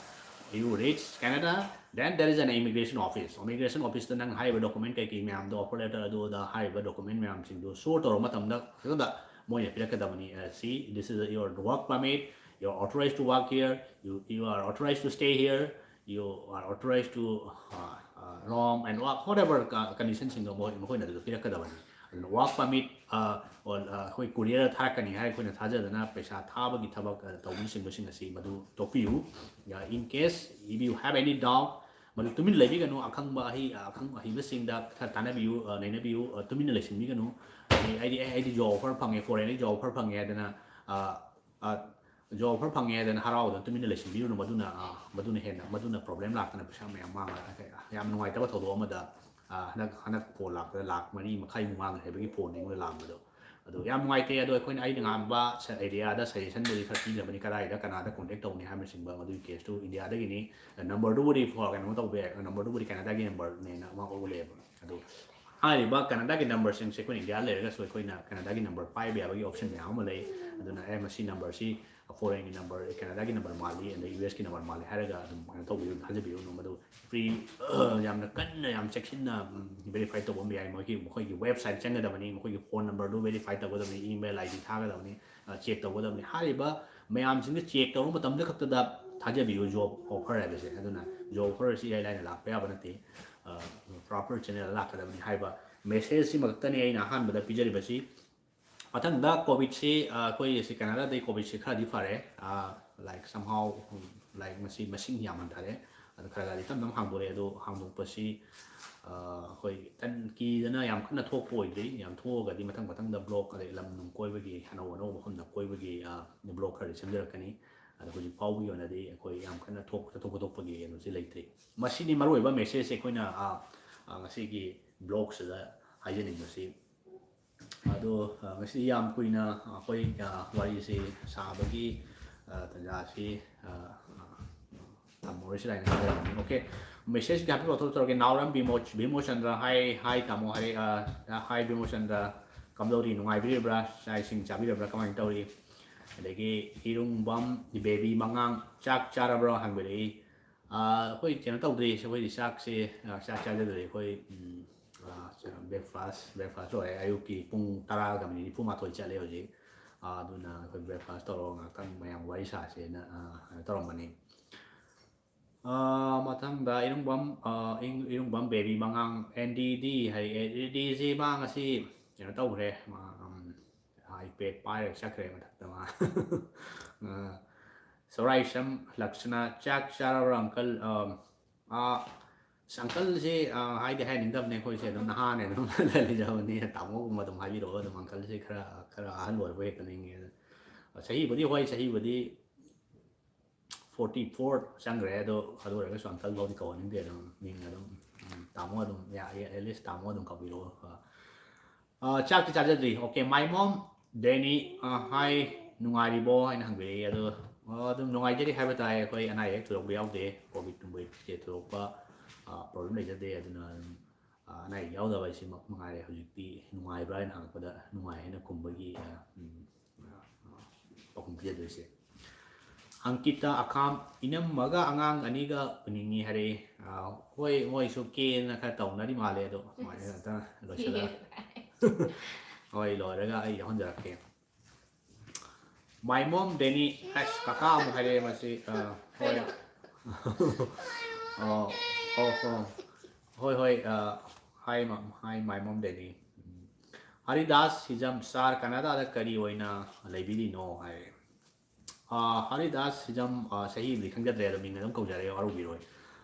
you reach Canada, then there is an immigration office. Immigration officeꯇ ꯅꯪ ꯍꯥꯏꯔꯤꯕ ꯗꯣꯀꯨꯃꯦꯟ ꯀꯩꯀꯩ ꯃꯌꯥꯝꯗꯣ, ꯑꯣꯐꯔ ꯂꯦꯇꯔ ꯑꯗꯨ ꯑꯗ ꯍꯥꯏꯔꯤꯕ document ꯃꯌꯥꯝꯁꯤꯡꯗꯣ ꯁꯣ ꯇꯧꯔꯕ ꯃꯇꯝꯗ ꯈꯛꯇꯗ ꯃꯣꯏꯅ ꯄꯤꯔꯛꯀꯗꯕꯅꯤ꯫ See, this is your work permit, you are authorized to work here, you, you are authorized to stay here, you are authorized to uh, uh, roam and work, whatever conditionꯁꯤꯡꯗꯣ ꯃꯣꯏ, ꯃꯈꯣꯏꯅ ꯑꯗꯨꯗ ꯄꯤꯔꯛꯀꯗꯕꯅꯤ꯫ ꯑꯗꯨꯅ ꯋꯥꯔꯛ ꯄꯥꯔꯃꯤꯠ ꯑꯩꯈꯣꯏ courier ꯊꯥꯔꯛꯀꯅꯤ ꯍꯥꯏꯔ ꯑꯩꯈꯣꯏꯅ ꯊꯥꯖꯗꯅ ꯄꯩꯁꯥ ꯊꯥꯕꯒꯤ ꯊꯕꯛ ꯇꯧꯕꯅꯆꯤꯡꯕꯁꯤꯡ ꯑꯁꯤ ꯃꯗꯨ ꯇꯣꯛꯄꯤꯌꯨ꯫ In case if you have any doubt, ꯃꯗꯨ ꯇꯨꯃꯤꯟ ꯂꯩꯕꯤꯒꯅꯨ꯫ ꯑꯈꯪꯕ ꯑꯍꯩ, ꯑꯈꯪ ꯑꯍꯩꯕꯁꯤꯡꯗ ꯈꯔ ꯇꯥꯟꯅꯕꯤꯌꯨ, ꯅꯩꯅꯕꯤꯌꯨ, ꯇꯨꯃꯤꯟꯅ ꯂꯩꯁꯤꯟꯕꯤꯒꯅꯨ꯫ ꯑꯩꯗꯤ ꯑꯩ, ꯑꯩꯗꯤ ꯖꯣꯕ ꯑꯣꯐꯔ ꯐꯪꯉꯦ, ꯐꯣꯔꯦꯟꯗꯒꯤ ꯖꯣꯕ ꯑꯣꯐꯔ ꯐꯪꯉꯦ ꯍꯥꯏꯗꯅ ꯖꯣꯕ ꯑꯣꯐꯔ ꯐꯪꯉꯦ ꯍꯥꯏꯗꯅ ꯍꯔꯥꯎꯗꯅ ꯇꯨꯃꯤꯟꯅ ꯂꯩꯁꯤꯟꯕꯤꯔꯨꯅꯨ꯫ ꯃꯗꯨꯅ ꯃꯗꯨꯅ ꯍꯦꯟꯅ, ꯃꯗꯨꯅ ꯄ꯭ꯔꯣꯕ꯭ꯂꯦꯝ ꯂꯥꯛꯇꯅ ꯄꯩꯁꯥ ꯃꯌꯥꯝ ꯃꯥꯡꯉ, ꯌꯥꯝ ꯅꯨꯡꯉꯥꯏꯇꯕ ꯊꯧꯗꯣꯛ ꯑꯃꯗ ꯍꯟꯗꯛ, ꯍꯟꯗꯛ ꯐꯣꯟ ꯂꯥꯛꯄꯗ ꯂꯥꯛ ꯃꯔꯤ ꯃꯈꯥꯏꯃꯨꯛ ꯃꯥꯡꯉꯦ ꯍꯥꯏꯕꯒꯤ ꯐꯣꯟ ꯑꯩꯉꯣꯟꯗ ꯂꯥꯛꯄꯗꯣ꯫ ꯑꯗꯣ ꯌꯥꯝ ꯅꯨꯡꯉꯥꯏꯇꯦ꯫ ꯑꯗꯣ ꯑꯩꯈꯣꯏꯅ, ꯑꯩꯅ ꯉꯥꯡꯕ ꯑꯦꯔꯤꯌꯥꯗ ꯁꯖꯦꯁꯟꯕꯨꯗꯤ ꯈꯔ ꯄꯤꯖꯕꯅꯤ, ꯀꯗꯥꯏꯗ ꯀꯅꯥꯗ ꯀꯣꯟꯇꯦꯛ ꯇꯧꯅꯤ ꯍꯥꯏꯕꯅꯆꯤꯡꯕ꯫ ꯃꯗꯨꯒꯤ ꯀꯦꯁꯇꯨ ꯏꯟꯗꯤꯌꯥꯗꯒꯤꯅꯤ꯫ ꯅꯝꯕꯔꯗꯨꯕꯨꯗꯤ ꯀꯩꯅꯣ ꯇꯧꯕ ꯌꯥꯏ, ꯅꯝꯕꯔꯗꯨꯕꯨꯗꯤ ꯀꯦꯅꯥꯗꯥꯒꯤ ꯅꯝꯕꯔꯅꯦꯅ ꯑꯃ ꯎꯠꯂꯦꯕ꯫ ꯑꯗꯣ ꯍꯥꯏꯔꯤꯕ ꯀꯦꯅꯥꯗꯥꯒꯤ ꯅꯝꯕꯔꯁꯤꯡꯁꯦ ꯑꯩꯈꯣꯏꯅ ꯏꯟꯗꯤꯌꯥ ꯂꯩꯔꯒꯁꯨ ꯑꯩꯈꯣꯏꯅ ꯀꯦꯅꯥꯗꯥꯒꯤ ꯅꯝꯕꯔ ꯄꯥꯏꯕ ꯌꯥꯕꯒꯤ ꯑꯣꯞꯁꯟ ꯃꯌꯥꯝ ꯑꯃ ꯂꯩ꯫ ꯑꯗꯨꯅ ꯑꯦ, ꯃꯁꯤ ꯅꯝꯕꯔꯁꯤ ꯐꯣꯔꯦꯟꯒꯤ ꯅꯝꯕꯔ, ꯀꯦꯅꯥꯗꯥꯒꯤ ꯅꯝꯕꯔ ꯃꯥꯜꯂꯤ, ꯑꯗꯩ ꯌꯨ ꯑꯦꯁꯀꯤ ꯅꯝꯕꯔ ꯃꯥꯜꯂꯤ ꯍꯥꯏꯔꯒ ꯑꯗꯨꯝ ꯀꯩꯅꯣ ꯇꯧꯕꯤꯔꯨꯅꯨ, ꯊꯥꯖꯕꯤꯔꯨꯅꯨ꯫ ꯃꯗꯨ ꯐ꯭ꯔꯤ, ꯌꯥꯝꯅ ꯀꯟꯅ, ꯌꯥꯝ ꯆꯦꯛꯁꯤꯟꯅ ꯚꯦꯔꯤꯐꯥꯏ ꯇꯧꯕ ꯑꯃ ꯌꯥꯏ꯫ ꯃꯣꯏꯒꯤ, ꯃꯈꯣꯏꯒꯤ ꯋꯦꯕꯁꯥꯏꯠ ꯆꯪꯒꯗꯕꯅꯤ, ꯃꯈꯣꯏꯒꯤ ꯐꯣꯟ ꯅꯝꯕꯔꯗꯨ ꯚꯦꯔꯤꯐꯥꯏ ꯇꯧꯒꯗꯕꯅꯤ, ꯏꯃꯦꯜ ꯑꯥꯏ ꯗꯤ ꯊꯥꯒꯗꯕꯅꯤ, ꯆꯦꯛ ꯇꯧꯒꯗꯕꯅꯤ꯫ ꯍꯥꯏꯔꯤꯕ ꯃꯌꯥꯝꯁꯤꯡꯗꯨ ꯆꯦꯛ ꯇꯧꯕ ꯃꯇꯝꯗ ꯈꯛꯇꯗ ꯊꯥꯖꯕꯤꯌꯨ ꯖꯣꯕ ꯑꯣꯐꯔ ꯍꯥꯏꯕꯁꯦ꯫ ꯑꯗꯨꯅ ꯖꯣꯕ ꯑꯣꯐꯔꯁꯤ ꯏꯔꯥꯏ ꯂꯥꯏꯅ ꯂꯥꯛꯄ ꯌꯥꯕ ꯅꯠꯇꯦ꯫ ꯄ꯭ꯔꯣꯄꯔ ꯆꯦꯅꯦꯜꯗ ꯂꯥꯛꯀꯗꯕꯅꯤ ꯍꯥꯏꯕ ꯃꯦꯁꯦꯖꯁꯤꯃ ꯈꯛꯇꯅꯤ ꯑꯩꯅ ꯑꯍꯥꯟꯕꯗ ꯄꯤꯖꯔꯤꯕꯁꯤ꯫ ꯃꯊꯪꯗ ꯀꯣꯚꯤꯗꯁꯤ, ꯑ, ꯑꯩꯈꯣꯏ ꯁꯤ ꯀꯦꯅꯥꯗꯥꯗꯩ ꯀꯣꯚꯤꯗꯁꯤ ꯈꯔꯗꯤ ꯐꯔꯦ꯫ ꯑ, like, somehow, ꯎꯝ, like, ꯃꯁꯤ ꯃꯁꯤꯡ ꯌꯥꯝ ꯍꯟꯊꯔꯦ꯫ ꯑꯗꯨ ꯈꯔ ꯈꯔꯗꯤ ꯇꯞ ꯇꯞꯅ ꯍꯥꯡꯗꯣꯔꯛꯑꯦ꯫ ꯑꯗꯣ ꯍꯥꯡꯗꯣꯛꯄꯁꯤ, ꯑ, ꯑꯩꯈꯣꯏ ꯇꯟ-, ꯀꯤꯗꯅ ꯌꯥꯝ ꯀꯟꯅ ꯊꯣꯛꯄ ꯑꯣꯏꯗ꯭ꯔꯤ꯫ ꯌꯥꯝ ꯊꯣꯛꯑꯒꯗꯤ ꯃꯊꯪ ꯃꯊꯪꯗ ꯕ꯭ꯂꯣꯛ, ꯑꯗꯩ ꯂꯝ ꯅꯨꯡ ꯀꯣꯏꯕꯒꯤ, ꯑꯅꯧ ꯑꯅꯧꯕ ꯃꯐꯝꯗ ꯀꯣꯏꯕꯒꯤ, ꯑ, ꯕ꯭ꯂꯣꯛ ꯈꯔꯗꯤ ꯁꯦꯝꯖꯔꯛꯀꯅꯤ꯫ ꯑꯗꯣ ꯍꯧꯖꯤꯛ ꯐꯥꯎꯕꯒꯤ ꯑꯣꯏꯅꯗꯤ ꯑꯩꯈꯣꯏ ꯌꯥꯝ ꯀꯟꯅ ꯊꯣꯛ-, ꯆꯠꯊꯣꯛ ꯈꯣꯠꯇꯣꯛꯄꯒꯤ ꯀꯩꯅꯣꯁꯤ ꯂꯩꯇ꯭ꯔꯤ꯫ ꯃꯁꯤꯅꯤ ꯃꯔꯨꯑꯣꯏꯕ ꯃꯦꯁꯦꯖꯁꯦ ꯑꯩꯈꯣꯏꯅ, ꯑ, ꯑ, ꯉꯁꯤꯒꯤ ꯕ꯭ꯂꯣꯛꯁꯤꯗ ꯍꯥꯏꯖꯅꯤꯡꯕꯁꯤ꯫ ꯑꯗꯣ, ꯑ, ꯉꯁꯤꯗꯤ ꯌꯥꯝ ꯀꯨꯏꯅ ꯑꯩꯈꯣꯏ, ꯑ, ꯋꯥꯔꯤꯁꯤ ꯁꯥꯕꯒꯤ, ꯑ, ꯇꯥꯟꯖꯥꯁꯤ, ꯑ, ꯑ, ꯊꯝꯃꯔꯣꯏꯁꯤꯔꯥ ꯍꯥꯏꯅ ꯈꯜꯂꯝꯃꯤ꯫ ꯑꯣꯀꯦ, ꯃꯦꯁꯦꯖꯀꯤ ꯍꯥꯏꯐꯦꯠ ꯂꯧꯊꯣꯛ ꯇꯧꯔꯒꯦ꯫ ꯅꯥꯎꯔꯝ ꯕꯤꯃꯣ-, ꯕꯤꯃꯣꯆꯟꯗ꯭ꯔ, ꯍꯥꯏ, ꯍꯥꯏ ꯇꯥꯃꯣ, ꯍꯥꯏ, ꯑ, ꯍꯥꯏ ꯕꯤꯃꯣꯆꯟꯗ꯭ꯔ, ꯀꯝꯗꯧꯔꯤ? ꯅꯨꯡꯉꯥꯏꯕꯤꯔꯤꯕ꯭ꯔꯥ? ꯆꯥꯛ ꯏꯁꯤꯡ ꯆꯥꯕꯤꯔꯕ꯭ꯔꯥ? ꯀꯃꯥꯏꯅ ꯇꯧꯔꯤ? ꯑꯗꯒꯤ ꯏꯔꯨꯡꯕꯝ ꯕꯦꯕꯤ ꯃꯉꯥꯡ, ꯆꯥꯛ ꯆꯥꯔꯕ꯭ꯔꯣ ꯍꯪꯕꯤꯔꯛꯏ꯫ ꯑ, ꯑꯩꯈꯣꯏ ꯀꯩꯅꯣ ꯇꯧꯗ꯭ꯔꯤ, ꯑꯩꯈꯣꯏꯗꯤ ꯆꯥꯛꯁꯦ, ꯑ, ꯆꯥꯛ ꯆꯥꯖꯗ꯭ꯔꯤ꯫ ꯑꯩꯈꯣꯏ, ꯎꯝ, ꯑ, ꯕ꯭ꯔꯦꯛꯐꯥꯁ, ꯕ꯭ꯔꯦꯛꯐꯥꯁ ꯂꯣꯏꯔꯦ꯫ ꯑꯌꯨꯛꯀꯤ ꯄꯨꯡ ꯇꯔꯥꯒ ꯃꯤꯅꯤꯠ ꯅꯤꯐꯨ ꯃꯥꯊꯣꯏ ꯆꯠꯂꯦ ꯍꯧꯖꯤꯛ꯫ ꯑ, ꯑꯗꯨꯅ ꯑꯩꯈꯣꯏ ꯕ꯭ꯔꯦꯛꯐꯥꯁ ꯇꯧꯔꯒ ꯉꯥꯛꯇꯪ ꯃꯌꯥꯝ ꯋꯥꯔꯤ ꯁꯥꯁꯦꯅ, ꯑ, ꯀꯩꯅꯣ ꯇꯧꯔꯝꯕꯅꯤ꯫ ꯑ, ꯃꯊꯪꯗ ꯏꯔꯨꯡꯕꯝ, ꯑ, ꯏꯪ-, ꯏꯔꯨꯡꯕꯝ ꯕꯦꯕꯤ ꯃꯉꯥꯡ, ꯑꯦꯟ ꯗꯤ ꯗꯤ ꯍꯥꯏ, ꯑꯦ, ꯑꯦꯟ ꯗꯤ ꯗꯤ ꯁꯤ ꯃꯥ ꯉꯁꯤ ꯀꯩꯅꯣ ꯇꯧꯈ꯭ꯔꯦ, ꯃꯥ, ꯎꯝ, iPad ꯄꯥꯏꯔꯒ ꯆꯠꯈ꯭ꯔꯦ ꯃꯊꯛꯇ ꯃꯥ꯫ ꯑ, ꯁꯣꯔꯥꯏꯁꯝ ꯂꯛꯁꯅ, "ꯆꯥꯛ ꯆꯥꯔꯕ꯭ꯔꯥ, ꯑꯪꯀꯜ?" ꯑ, ꯑ, ꯑꯁ, ꯑꯪꯀꯜꯁꯦ, ꯑ, ꯍꯥꯏꯗꯤ ꯍꯥꯏꯅꯤꯡꯗꯕꯅꯦ, ꯑꯩꯈꯣꯏꯁꯦ ꯑꯗꯨꯝ ꯅꯍꯥꯅꯦ ꯑꯗꯨꯝ ꯂꯩꯖꯕꯅꯤ꯫ ꯇꯥꯃꯣꯒꯨꯝꯕ ꯑꯗꯨꯝ ꯍꯥꯏꯕꯤꯔꯛꯑꯣ ꯑꯗꯨꯝ, ꯑꯪꯀꯜꯁꯦ ꯈꯔ, ꯈꯔ ꯑꯍꯜ ꯑꯣꯏꯔꯕ ꯍꯦꯛꯇ ꯅꯤꯡꯉꯦ꯫ ꯑꯗꯣ ꯆꯍꯤꯕꯨꯗꯤ, ꯍꯣꯏ, ꯆꯍꯤꯕꯨꯗꯤ forty four ꯆꯪꯈ꯭ꯔꯦ, ꯑꯗꯣ ꯑꯗꯨ ꯑꯣꯏꯔꯒꯁꯨ ꯑꯪꯀꯜ ꯐꯥꯎꯗꯤ ꯀꯧꯍꯟꯅꯤꯡꯗꯦ꯫ ꯑꯗꯨꯝ ꯃꯤꯡ ꯑꯗꯨꯝ, ꯎꯝ, ꯇꯥꯃꯣ ꯑꯗꯨꯝ ꯌꯥ-, at least ꯇꯥꯃꯣ ꯑꯗꯨꯝ ꯀꯧꯕꯤꯔꯛꯑꯣ꯫ ꯑ, ꯆꯥꯛꯇꯤ ꯆꯥꯖꯗ꯭ꯔꯤ꯫ ꯑꯣꯀꯦ, my mom, ꯗꯦꯅꯤ, ꯑ, ꯍꯥꯏ, ꯅꯨꯡꯉꯥꯏꯔꯤꯕꯣ ꯍꯥꯏꯅ ꯍꯪꯕꯤꯔꯛꯏ꯫ ꯑꯗꯣ, ꯑ, ꯑꯗꯨꯝ ꯅꯨꯡꯉꯥꯏꯖꯔꯤ ꯍꯥꯏꯕ ꯇꯥꯏ꯫ ꯑꯩꯈꯣꯏ ꯑꯅꯥ ꯑꯌꯦꯛ ꯊꯣꯏꯗꯣꯛꯄ ꯌꯥꯎꯗꯦ꯫ ꯀꯣꯚꯤꯗ ꯅꯨꯡꯚꯤꯗꯁꯦ ꯊꯣꯏꯗꯣꯛꯄ, ꯑ, ꯄ꯭ꯔꯣꯕ꯭ꯂꯦꯝ ꯂꯩꯖꯗꯦ꯫ ꯑꯗꯨꯅ ꯑꯗꯨꯝ, ꯑ, ꯑꯅꯥ ꯑꯌꯦꯛ ꯌꯥꯎꯗꯕ ꯍꯥꯏꯁꯤꯃꯛ ꯃꯉꯥꯏꯔꯦ꯫ ꯍꯧꯖꯤꯛꯇꯤ ꯅꯨꯡꯉꯥꯏꯕ꯭ꯔꯥ ꯍꯥꯏꯅ ꯍꯪꯉꯛꯄꯗ ꯅꯨꯡꯉꯥꯏ ꯍꯥꯏꯅ ꯈꯨꯝꯕꯒꯤ, ꯑ, ꯎꯝ, ꯑ, ꯑ, ꯄꯥꯎꯈꯨꯝ ꯄꯤꯖꯗꯣꯏꯁꯦ꯫ ꯑꯪꯀꯤꯇꯥ ꯑꯈꯥꯝ, "ꯏꯅꯝꯃꯒ ꯑꯉꯥꯡ ꯑꯅꯤꯒ ꯎꯅꯤꯡꯉꯤ" ꯍꯥꯏꯔꯛꯏ꯫ ꯑꯥ, ꯍꯣꯏ, ꯃꯣꯏꯁꯨ ꯀꯦꯅ ꯈꯔ ꯇꯧꯅꯔꯤ ꯃꯥꯜꯂꯦ, ꯑꯗꯣ ꯁꯨꯃꯥꯏꯅ ꯑꯝꯇ ꯂꯣꯏꯁꯤꯜꯂꯒ꯫ ꯍꯣꯏ, ꯂꯣꯏꯔꯒ ꯑꯩ ꯌꯥꯎꯍꯟꯖꯔꯛꯀꯦ꯫ "My mom, Danny", ꯑꯁ, ꯀꯀꯥ ꯑꯃꯨꯛ ꯍꯥꯏꯔꯛꯑꯦ ꯃꯁꯤ꯫ ꯑꯥ, ꯍꯣꯏ꯫ ꯑꯣ, ꯑꯣ, ꯑꯣ꯫ ꯍꯣꯏ, ꯍꯣꯏ, ꯑꯥ, hi, mom, hi, my mom, Danny꯫ ꯎꯝ꯫ ꯍꯔꯤꯗꯥꯁ ꯁꯤꯖꯝ, "ꯁꯥꯔ, ꯀꯅꯥꯗꯥꯗ ꯀꯔꯤ ꯑꯣꯏꯅ ꯂꯩꯕꯤꯔꯤꯅꯣ?" ꯍꯥꯏꯔꯦ꯫ ꯑꯥ, ꯍꯔꯤꯗꯥꯁ ꯁꯤꯖꯝ, ꯑꯥ, ꯆꯍꯤ ꯑꯃꯗꯤ ꯈꯪꯖꯗ꯭ꯔꯦ, ꯑꯗꯣ ꯃꯤꯡ ꯑꯗꯨꯝ ꯀꯧꯖꯔꯦ, ꯋꯥꯔꯧꯕꯤꯔꯣꯏ꯫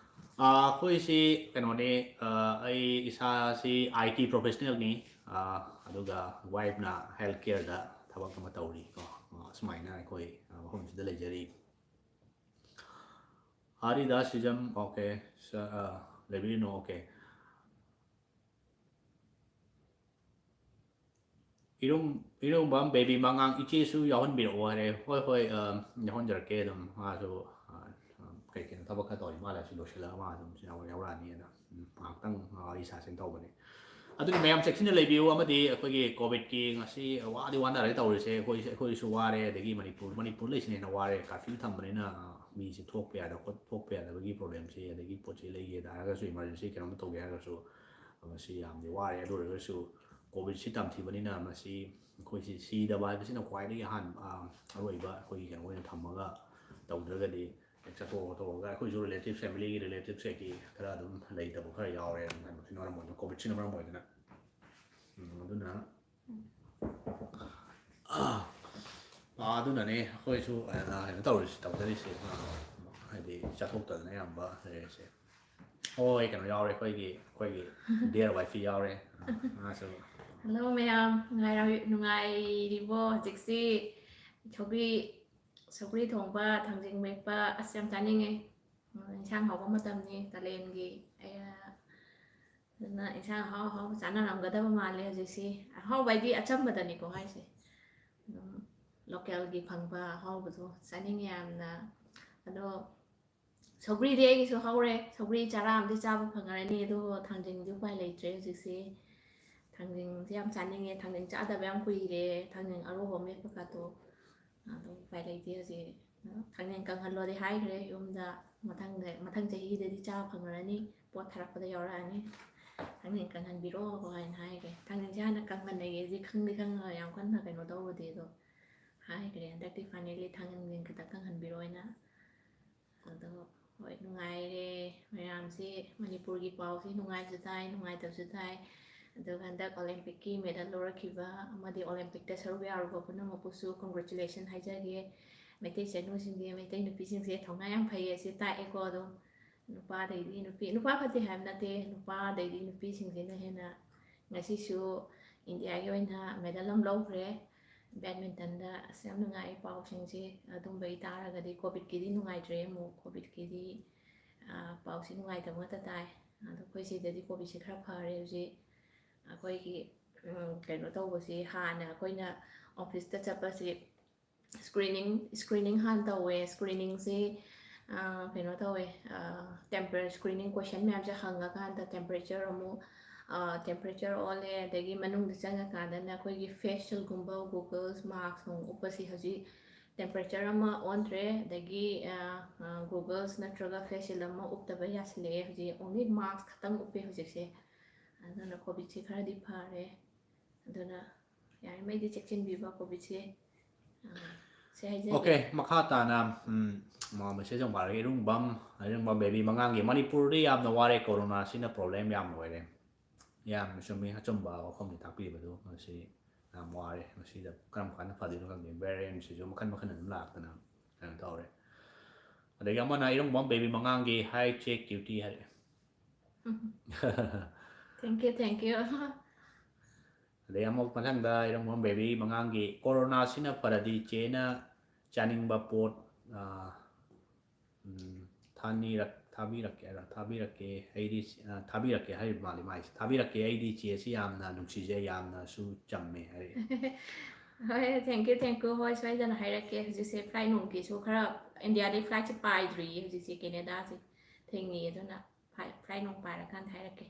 ꯑꯥ, ꯑꯩꯈꯣꯏꯁꯤ ꯀꯩꯅꯣꯅꯤ, ꯑꯥ, ꯑꯩ ꯏꯁꯥꯁꯤ I T professionalꯅꯤ, ꯑꯥ, ꯑꯗꯨꯒ wifeꯅ health careꯗ ꯊꯕꯛ ꯑꯃ ꯇꯧꯔꯤ ꯀꯣ꯫ ꯑꯥ, ꯁꯨꯃꯥꯏꯅ ꯑꯩꯈꯣꯏ, ꯑꯥ, ꯃꯐꯝꯁꯤꯗ ꯂꯩꯖꯔꯤ꯫ ꯍꯔꯤꯗꯥꯁ ꯁꯤꯖꯝ, okay, sir, ꯑꯥ, ꯂꯩꯕꯤꯔꯤꯅꯣ, okay꯫ ꯏꯔꯨꯝ-, ꯏꯔꯨꯝꯕꯝ ꯕꯦꯕꯤ ꯃꯉꯥꯡ, "ꯏꯆꯦꯁꯨ ꯌꯥꯎꯍꯟꯕꯤꯔꯛꯑꯣ" ꯍꯥꯏꯔꯦ꯫ ꯍꯣꯏ, ꯍꯣꯏ, ꯑ, ꯌꯥꯎꯍꯟꯖꯔꯛꯀꯦ꯫ ꯑꯗꯨꯝ ꯃꯥꯁꯨ, ꯑ, ꯑ, ꯀꯩ ꯀꯩꯅꯣ ꯊꯕꯛ ꯈꯔ ꯇꯧꯔꯤ ꯃꯥꯜꯂꯦ, ꯁꯤ ꯂꯣꯏꯁꯤꯜꯂꯒ ꯃꯥ ꯑꯗꯨꯝ ꯌꯥꯎ-, ꯌꯥꯎꯔꯛꯑꯅꯤꯅ꯫ ꯎꯝ, ꯉꯥꯏꯍꯥꯛꯇꯪ, ꯑ, ꯋꯥꯔꯤ ꯁꯥꯁꯦꯅ ꯇꯧꯕꯅꯦ꯫ ꯑꯗꯨꯅ ꯃꯌꯥꯝ ꯆꯦꯛꯁꯤꯟꯅ ꯂꯩꯕꯤꯌꯨ, ꯑꯃꯗꯤ ꯑꯩꯈꯣꯏꯒꯤ COVIDꯀꯤ ꯉꯁꯤ ꯋꯥꯗꯤ ꯋꯥꯅꯔꯦ ꯇꯧꯔꯤꯁꯦ, ꯑꯩꯈꯣꯏ, ꯑꯩꯈꯣꯏꯁꯨ ꯋꯥꯔꯦ, ꯑꯗꯒꯤ ꯃꯅꯤꯄꯨꯔ, ꯃꯅꯤꯄꯨꯔ ꯂꯩꯁꯤꯅ ꯍꯦꯟꯅ ꯋꯥꯔꯦ꯫ Curfew ꯊꯝꯕꯅꯤꯅ, ꯑ, ꯃꯤꯁꯦ ꯊꯣꯛꯄ ꯌꯥꯗ ꯈꯣꯠ-, ꯊꯣꯛꯄ ꯌꯥꯗꯕꯒꯤ problemꯁꯦ, ꯑꯗꯒꯤ ꯄꯣꯠ ꯆꯩ ꯂꯩꯒꯦ ꯍꯥꯏꯔꯒꯁꯨ, emergency ꯀꯩꯅꯣꯝ ꯇꯧꯒꯦ ꯍꯥꯏꯔꯒꯁꯨ, ꯃꯁꯤ ꯌꯥꯝꯗꯤ ꯋꯥꯔꯦ꯫ ꯑꯗꯨ ꯑꯣꯏꯔꯒꯁꯨ COVIDꯁꯤ ꯇꯝꯊꯤꯕꯅꯤꯅ ꯃꯁꯤ ꯑꯩꯈꯣꯏꯁꯤ ꯁꯤꯗꯕ ꯍꯥꯏꯕꯁꯤꯅ ꯈ꯭ꯋꯥꯏꯗꯒꯤ ꯑꯍꯥꯟꯕ, ꯑ, ꯑꯔꯣꯏꯕ ꯑꯩꯈꯣꯏꯒꯤ ꯀꯩꯅꯣ ꯑꯣꯏꯅ ꯊꯝꯃꯒ ꯇꯧꯗ꯭ꯔꯒꯗꯤ ꯍꯦꯛ ꯆꯠꯊꯣꯛ ꯈꯣꯠꯇꯣꯛꯑꯒ ꯑꯩꯈꯣꯏꯁꯨ relative, familyꯒꯤ relative ꯁꯦ ꯈꯔ ꯑꯗꯨꯝ ꯂꯩꯇꯕ ꯈꯔ ꯌꯥꯎꯔꯦ꯫ ꯀꯩꯅꯣꯁꯤꯅ ꯃꯔꯝ ꯑꯣꯏꯗꯅ, COVIDꯁꯤꯅ ꯃꯔꯝ ꯑꯣꯏꯗꯅ꯫ ꯎꯝ, ꯑꯗꯨꯅ, ꯑ, ꯑꯗꯨꯅꯅꯦ ꯑꯩꯈꯣꯏꯁꯨ, ꯑ, ꯀꯩꯅꯣ ꯇꯧꯔꯤꯁꯤ, ꯇꯧꯖꯔꯤꯁꯦ, ꯑ, ꯍꯥꯏꯗꯤ ꯆꯠꯊꯣꯛꯇꯗꯅ ꯑꯌꯥꯝꯕ ꯂꯩꯔꯤꯁꯦ꯫ ꯍꯣꯏ, ꯀꯩꯅꯣ ꯌꯥꯎꯔꯦ, ꯑꯩꯈꯣꯏꯒꯤ, ꯑꯩꯈꯣꯏꯒꯤ dear wifey ꯌꯥꯎꯔꯦ꯫ ꯑ, ꯃꯥꯁꯨ꯫ Hello ꯃꯌꯥꯝ, ꯅꯨꯡꯉꯥꯏꯔ-, ꯅꯨꯡꯉꯥꯏꯔꯤꯕꯣ? ꯍꯧꯖꯤꯛꯁꯤ ꯁꯧꯒ꯭ꯔꯤ, ꯁꯧꯒ꯭ꯔꯤ ꯊꯣꯡꯕ, ꯊꯥꯡꯖꯤꯡ ꯃꯦꯠꯄ, ꯑꯁ, ꯌꯥꯝ ꯆꯥꯅꯤꯡꯉꯦ꯫ ꯎꯝ, ꯏꯟꯁꯥꯡ ꯍꯥꯎꯕ ꯃꯇꯝꯅꯤ, ꯀꯥꯂꯦꯟꯒꯤ꯫ ꯑꯌꯥ, ꯑꯗꯨꯅ ꯏꯟꯁꯥꯡ ꯑꯍꯥꯎ ꯑꯍꯥꯎꯕ ꯆꯥꯅꯔꯝꯒꯗꯕ ꯃꯥꯜꯂꯦ ꯍꯧꯖꯤꯛꯁꯤ꯫ ꯑꯍꯥꯎꯕ ꯍꯥꯏꯗꯤ ꯑꯆꯝꯕꯗꯅꯤꯀꯣ ꯍꯥꯏꯁꯦ꯫ ꯑꯗꯨꯝ localꯒꯤ ꯐꯪꯕ ꯑꯍꯥꯎꯕꯗꯣ ꯆꯥꯅꯤꯡꯉꯦ ꯌꯥꯝꯅ꯫ ꯑꯗꯣ ꯁꯧꯒ꯭ꯔꯤꯗꯤ ꯑꯩꯒꯤꯁꯨ ꯍꯧꯔꯦ꯫ ꯁꯧꯒ꯭ꯔꯤ ꯆꯥꯔꯥ ꯑꯃꯗꯤ ꯆꯥꯕ ꯐꯪꯉꯔꯅꯤ, ꯑꯗꯨꯕꯨ ꯊꯥꯡꯖꯤꯡꯗꯤ ꯎꯄꯥꯏ ꯂꯩꯇ꯭ꯔꯦ ꯍꯧꯖꯤꯛꯁꯤ꯫ ꯊꯥꯡꯖꯤꯡꯁꯦ ꯌꯥꯝ ꯆꯥꯅꯤꯡꯉꯦ꯫ ꯊꯥꯡꯖꯤꯡ ꯆꯥꯗꯕ ꯌꯥꯝ ꯀꯨꯏꯔꯦ, ꯊꯥꯡꯖꯤꯡ ꯑꯔꯣꯕ ꯃꯦꯠꯄ ꯀꯥꯇꯣ꯫ ꯑꯗꯣ ꯎꯄꯥꯏ ꯂꯩꯇꯦ ꯍꯧꯖꯤꯛ꯫ ꯊꯥꯡꯖꯤꯡ ꯀꯪꯍꯜꯂꯣꯗꯤ ꯍꯥꯏꯈ꯭ꯔꯦ ꯌꯨꯝꯗ꯫ ꯃꯊꯪꯗ, ꯃꯊꯪ ꯆꯍꯤꯗꯗꯤ ꯆꯥꯕ ꯐꯪꯉꯔꯅꯤ, ꯄꯣꯠ ꯊꯥꯔꯛꯄꯗ ꯌꯥꯎꯔꯛꯑꯅꯤ꯫ ꯊꯥꯡꯖꯤꯡ ꯀꯪꯍꯟꯕꯤꯔꯣ ꯍꯥꯏꯅ ꯍꯥꯏꯈ꯭ꯔꯦ꯫ ꯊꯥꯡꯖꯤꯡꯁꯦ ꯍꯥꯟꯅ ꯀꯪꯍꯟꯅꯩꯌꯦ꯫ ꯍꯧꯖꯤꯛ ꯈꯪꯗꯤ ꯈꯪꯉꯒ ꯌꯥꯝ ꯀꯟꯅ ꯀꯩꯅꯣ ꯇꯧꯕꯗꯤ ꯑꯗꯣ ꯍꯥꯏꯈ꯭ꯔꯦ꯫ ꯍꯟꯗꯛꯇꯤ finally ꯊꯥꯡꯖꯤꯡ ꯈꯛꯇ ꯀꯪꯍꯟꯕꯤꯔꯣ ꯍꯥꯏꯅ꯫ ꯑꯗꯣ ꯍꯣꯏ, ꯅꯨꯡꯉꯥꯏꯔꯦ ꯃꯌꯥꯝꯁꯤ꯫ ꯃꯅꯤꯄꯨꯔꯒꯤ ꯄꯥꯎꯁꯤ ꯅꯨꯡꯉꯥꯏꯁꯨ ꯇꯥꯏ, ꯅꯨꯡꯉꯥꯏꯇꯕꯁꯨ ꯇꯥꯏ꯫ ꯑꯗꯨꯒ ꯍꯟꯗꯛ Olympic ꯀꯤ medal ꯂꯧꯔꯛꯈꯤꯕ ꯑꯃꯗꯤ Olympic ꯇ ꯁꯔꯨꯛ ꯌꯥꯔꯨꯕ ꯄꯨꯝꯅꯃꯛꯄꯨꯁꯨ congratulation ꯍꯥꯏꯖꯒꯦ꯫ ꯃꯩꯇꯩ ꯆꯅꯨꯁꯤꯡꯁꯦ, ꯃꯩꯇꯩ ꯅꯨꯄꯤꯁꯤꯡꯁꯦ ꯊꯧꯅꯥ ꯌꯥꯝ ꯐꯩꯌꯦ ꯁꯤ ꯇꯥꯛꯑꯦꯀꯣ꯫ ꯑꯗꯨꯝ ꯅꯨꯄꯥꯗꯩꯗꯤ ꯅꯨꯄꯤ, ꯅꯨꯄꯥ ꯈꯛꯇꯤ ꯍꯥꯏꯕ ꯅꯠꯇꯦ, ꯅꯨꯄꯥꯗꯩꯗꯤ ꯅꯨꯄꯤꯁꯤꯡꯁꯤꯅ ꯍꯦꯟꯅ꯫ ꯉꯁꯤꯁꯨ ꯏꯟꯗꯤꯌꯥꯒꯤ ꯑꯣꯏꯅ medal ꯑꯃ ꯂꯧꯈ꯭ꯔꯦ badminton ꯗ꯫ ꯑꯁ, ꯌꯥꯝ ꯅꯨꯡꯉꯥꯏ ꯄꯥꯎꯁꯤꯡꯁꯦ꯫ ꯑꯗꯨꯝꯕꯒꯤ ꯇꯥꯔꯒꯗꯤ, COVID ꯀꯤꯗꯤ ꯅꯨꯡꯉꯥꯏꯇ꯭ꯔꯦ ꯑꯃꯨꯛ꯫ COVID ꯀꯤꯗꯤ, ꯑ, ꯄꯥꯎꯁꯤ ꯅꯨꯡꯉꯥꯏꯇꯕ ꯉꯥꯛꯇ ꯇꯥꯏ꯫ ꯑꯗꯣ ꯑꯩꯈꯣꯏ ꯁꯤꯗꯗꯤ COVID ꯁꯦ ꯈꯔ ꯐꯔꯦ ꯍꯧꯖꯤꯛ꯫ ꯑꯩꯈꯣꯏꯒꯤ, ꯎꯝ, ꯀꯩꯅꯣ ꯇꯧꯕꯁꯤ, ꯍꯥꯟꯅ ꯑꯩꯈꯣꯏꯅ office ꯇ ꯆꯠꯄꯁꯤ screening, screening ꯍꯥꯟꯅ ꯇꯧꯋꯦ꯫ Screening ꯁꯤ, ꯑ, ꯀꯩꯅꯣ ꯇꯧꯋꯦ, ꯑ, temper-, screening question ꯃꯌꯥꯝꯁꯦ ꯍꯪꯉꯀꯥꯟꯗ temperature ꯑꯃꯨꯛ, ꯑ, temperature ꯑꯣꯜꯂꯦ, ꯑꯗꯒꯤ ꯃꯅꯨꯡꯗ ꯆꯪꯉꯀꯥꯟꯗꯅ ꯑꯩꯈꯣꯏꯒꯤ face shield ꯒꯨꯝꯕ, goggles, mask ꯅꯨꯡ ꯎꯞꯄꯁꯤ ꯍꯧꯖꯤꯛ temperature ꯑꯃ ꯑꯣꯟꯗ꯭ꯔꯦ, ꯑꯗꯒꯤ, ꯑ, ꯑ, goggles ꯅꯠꯇ꯭ꯔꯒ face shield ꯑꯃ ꯎꯞꯇꯕ ꯌꯥꯁꯤꯜꯂꯛꯑꯦ ꯍꯧꯖꯤꯛ꯫ Only mask ꯈꯛꯇꯪ ꯎꯞꯄꯦ ꯍꯧꯖꯤꯛꯁꯦ꯫ ꯑꯗꯨꯅ COVID ꯁꯦ ꯈꯔꯗꯤ ꯐꯔꯦ꯫ ꯑꯗꯨꯅ ꯌꯥꯔꯤꯉꯩꯗꯤ ꯆꯦꯛꯁꯤꯟꯕꯤꯕ COVID ꯁꯦ꯫ ꯑ, ꯁꯤ ꯍꯥꯏꯖꯒꯦ꯫ Okay, ꯃꯈꯥ ꯇꯥꯅ, ꯎꯝ, ꯃꯥ message ꯑꯃ ꯄꯥꯔꯒꯦ꯫ ꯏꯔꯨꯡꯕꯝ, ꯏꯔꯨꯡꯕꯝ ꯕꯦꯕꯤ ꯃꯉꯥꯡꯒꯤ, "ꯃꯅꯤꯄꯨꯔꯗꯤ ꯌꯥꯝꯅ ꯋꯥꯔꯦ, ꯀꯣꯔꯣꯅꯥꯁꯤꯅ problem ꯌꯥꯝꯅ ꯑꯣꯏꯔꯦ꯫" ꯌꯥꯝꯅ ꯆꯨꯝꯃꯤ, ꯑꯆꯨꯝꯕ ꯋꯥꯐꯝꯅꯤ ꯇꯥꯛꯄꯤꯕꯗꯨ꯫ ꯃꯁꯤ ꯌꯥꯝ ꯋꯥꯔꯦ꯫ ꯃꯁꯤꯗ ꯀꯔꯝ ꯀꯥꯟꯗ ꯐꯗꯣꯏꯅꯣ ꯈꯪꯗꯦ꯫ Variant ꯁꯤꯁꯨ ꯃꯈꯜ ꯃꯈꯜ ꯑꯗꯨꯝ ꯂꯥꯛꯇꯅ ꯀꯩꯅꯣ ꯇꯧꯔꯦ꯫ ꯑꯗꯒꯤ ꯑꯃꯅ ꯏꯔꯨꯡꯕꯝ ꯕꯦꯕꯤ ꯃꯉꯥꯡꯒꯤ, "Hi ꯆꯦ ꯀ꯭ꯌꯨꯇꯤ" ꯍꯥꯏꯔꯛꯑꯦ꯫ Thank you, thank you꯫ ꯑꯗꯩ ꯑꯃꯨꯛ ꯃꯊꯪꯗ ꯏꯔꯝꯕꯝ ꯕꯦꯕꯤ ꯃꯉꯥꯡꯒꯤ, "ꯀꯣꯔꯣꯅꯥꯁꯤꯅ ꯐꯔꯗꯤ ꯆꯦꯅ ꯆꯥꯅꯤꯡꯕ ꯄꯣꯠ, ꯑ, ꯎꯝ, ꯊꯥꯅꯤꯔꯛ-, ꯊꯥꯕꯤꯔꯛꯀꯦ ꯍꯥꯏꯔ, ꯊꯥꯕꯤꯔꯛꯀꯦ, ꯑꯩꯗꯤ, ꯑ, ꯊꯥꯕꯤꯔꯛꯀꯦ ꯍꯥꯏꯔꯤꯕ ꯃꯥꯜꯂꯤ ꯃꯥꯏꯁꯦ꯫ ꯊꯥꯕꯤꯔꯛꯀꯦ, ꯑꯩꯗꯤ ꯆꯦꯁꯤ ꯌꯥꯝꯅ ꯅꯨꯡꯁꯤꯖꯩ, ꯌꯥꯝꯅꯁꯨ ꯆꯝꯃꯦ" ꯍꯥꯏꯔꯛꯑꯦ꯫ ꯍꯣꯏ, thank you, thank you꯫ ꯍꯣꯏ, ꯁꯣꯏꯗꯅ ꯍꯥꯏꯔꯛꯀꯦ꯫ ꯍꯧꯖꯤꯛꯁꯦ flight ꯅꯨꯡꯒꯤꯁꯨ ꯈꯔ, ꯏꯟꯗꯤꯌꯥꯗꯩ flight ꯁꯦ ꯄꯥꯏꯗ꯭ꯔꯤꯌꯦ ꯍꯧꯖꯤꯛꯁꯦ, ꯀꯦꯅꯦꯗꯥꯁꯦ ꯊꯤꯡꯉꯤ꯫ ꯑꯗꯨꯅ flight, flight ꯅꯨꯡ ꯄꯥꯏꯔꯀꯥꯟꯗ ꯍꯥꯏꯔꯛꯀꯦ꯫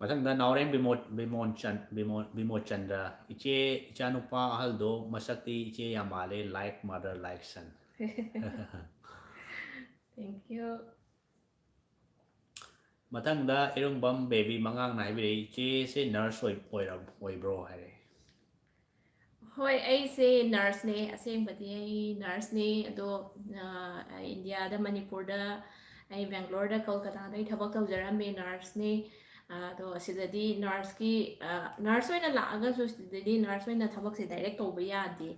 ꯃꯊꯪꯗ ꯅꯥꯎꯔꯦꯝ ꯕꯤꯃꯣ- ꯕꯤꯃꯣꯟ ꯆꯟ- ꯕꯤꯃꯣ- ꯕꯤꯃꯣꯆꯟꯗ꯭ꯔ, "ꯏꯆꯦ, ꯏꯆꯥꯅꯨꯄꯥ ꯑꯍꯜꯗꯣ ꯃꯁꯛꯇꯤ ꯏꯆꯦ ꯌꯥꯝ ꯃꯥꯜꯂꯦ, like mother, like son"꯫ Thank you. ꯃꯊꯪꯗ ꯏꯔꯨꯡꯕꯝ ꯕꯦꯕꯤ ꯃꯉꯥꯡꯅ ꯍꯥꯏꯕꯤꯔꯛꯏ, "ꯏꯆꯦꯁꯦ ꯅꯔꯁ ꯑꯣꯏ- ꯑꯣꯏꯔ- ꯑꯣꯏꯕ꯭ꯔꯣ?" ꯍꯥꯏꯔꯛꯏ꯫ ꯍꯣꯏ, ꯑꯩꯁꯦ ꯅꯔꯁꯅꯦ꯫ ꯑꯁꯦꯡꯕꯗꯤ ꯑꯩ ꯅꯔꯁꯅꯦ꯫ ꯑꯗꯣ, ꯑ, ꯏꯟꯗꯤꯌꯥꯗ, ꯃꯅꯤꯄꯨꯔꯗ, ꯑꯩ ꯕꯦꯡꯒ꯭ꯂꯣꯔꯗ, ꯀꯜꯀꯇꯥꯗ ꯑꯩ ꯊꯕꯛ ꯇꯧꯖꯔꯝꯃꯦ, ꯅꯔꯁꯅꯦ꯫ ꯑ, ꯑꯗꯣ ꯑꯁꯤꯗꯗꯤ ꯅꯔꯁꯀꯤ, ꯑ, ꯅꯔꯁ ꯑꯣꯏꯅ ꯂꯥꯛꯑꯒꯁꯨ ꯁꯤꯗꯗꯤ ꯅꯔꯁ ꯑꯣꯏꯅ ꯊꯕꯛꯁꯦ ꯗꯥꯏꯔꯦꯛ ꯇꯧꯕ ꯌꯥꯗꯦ꯫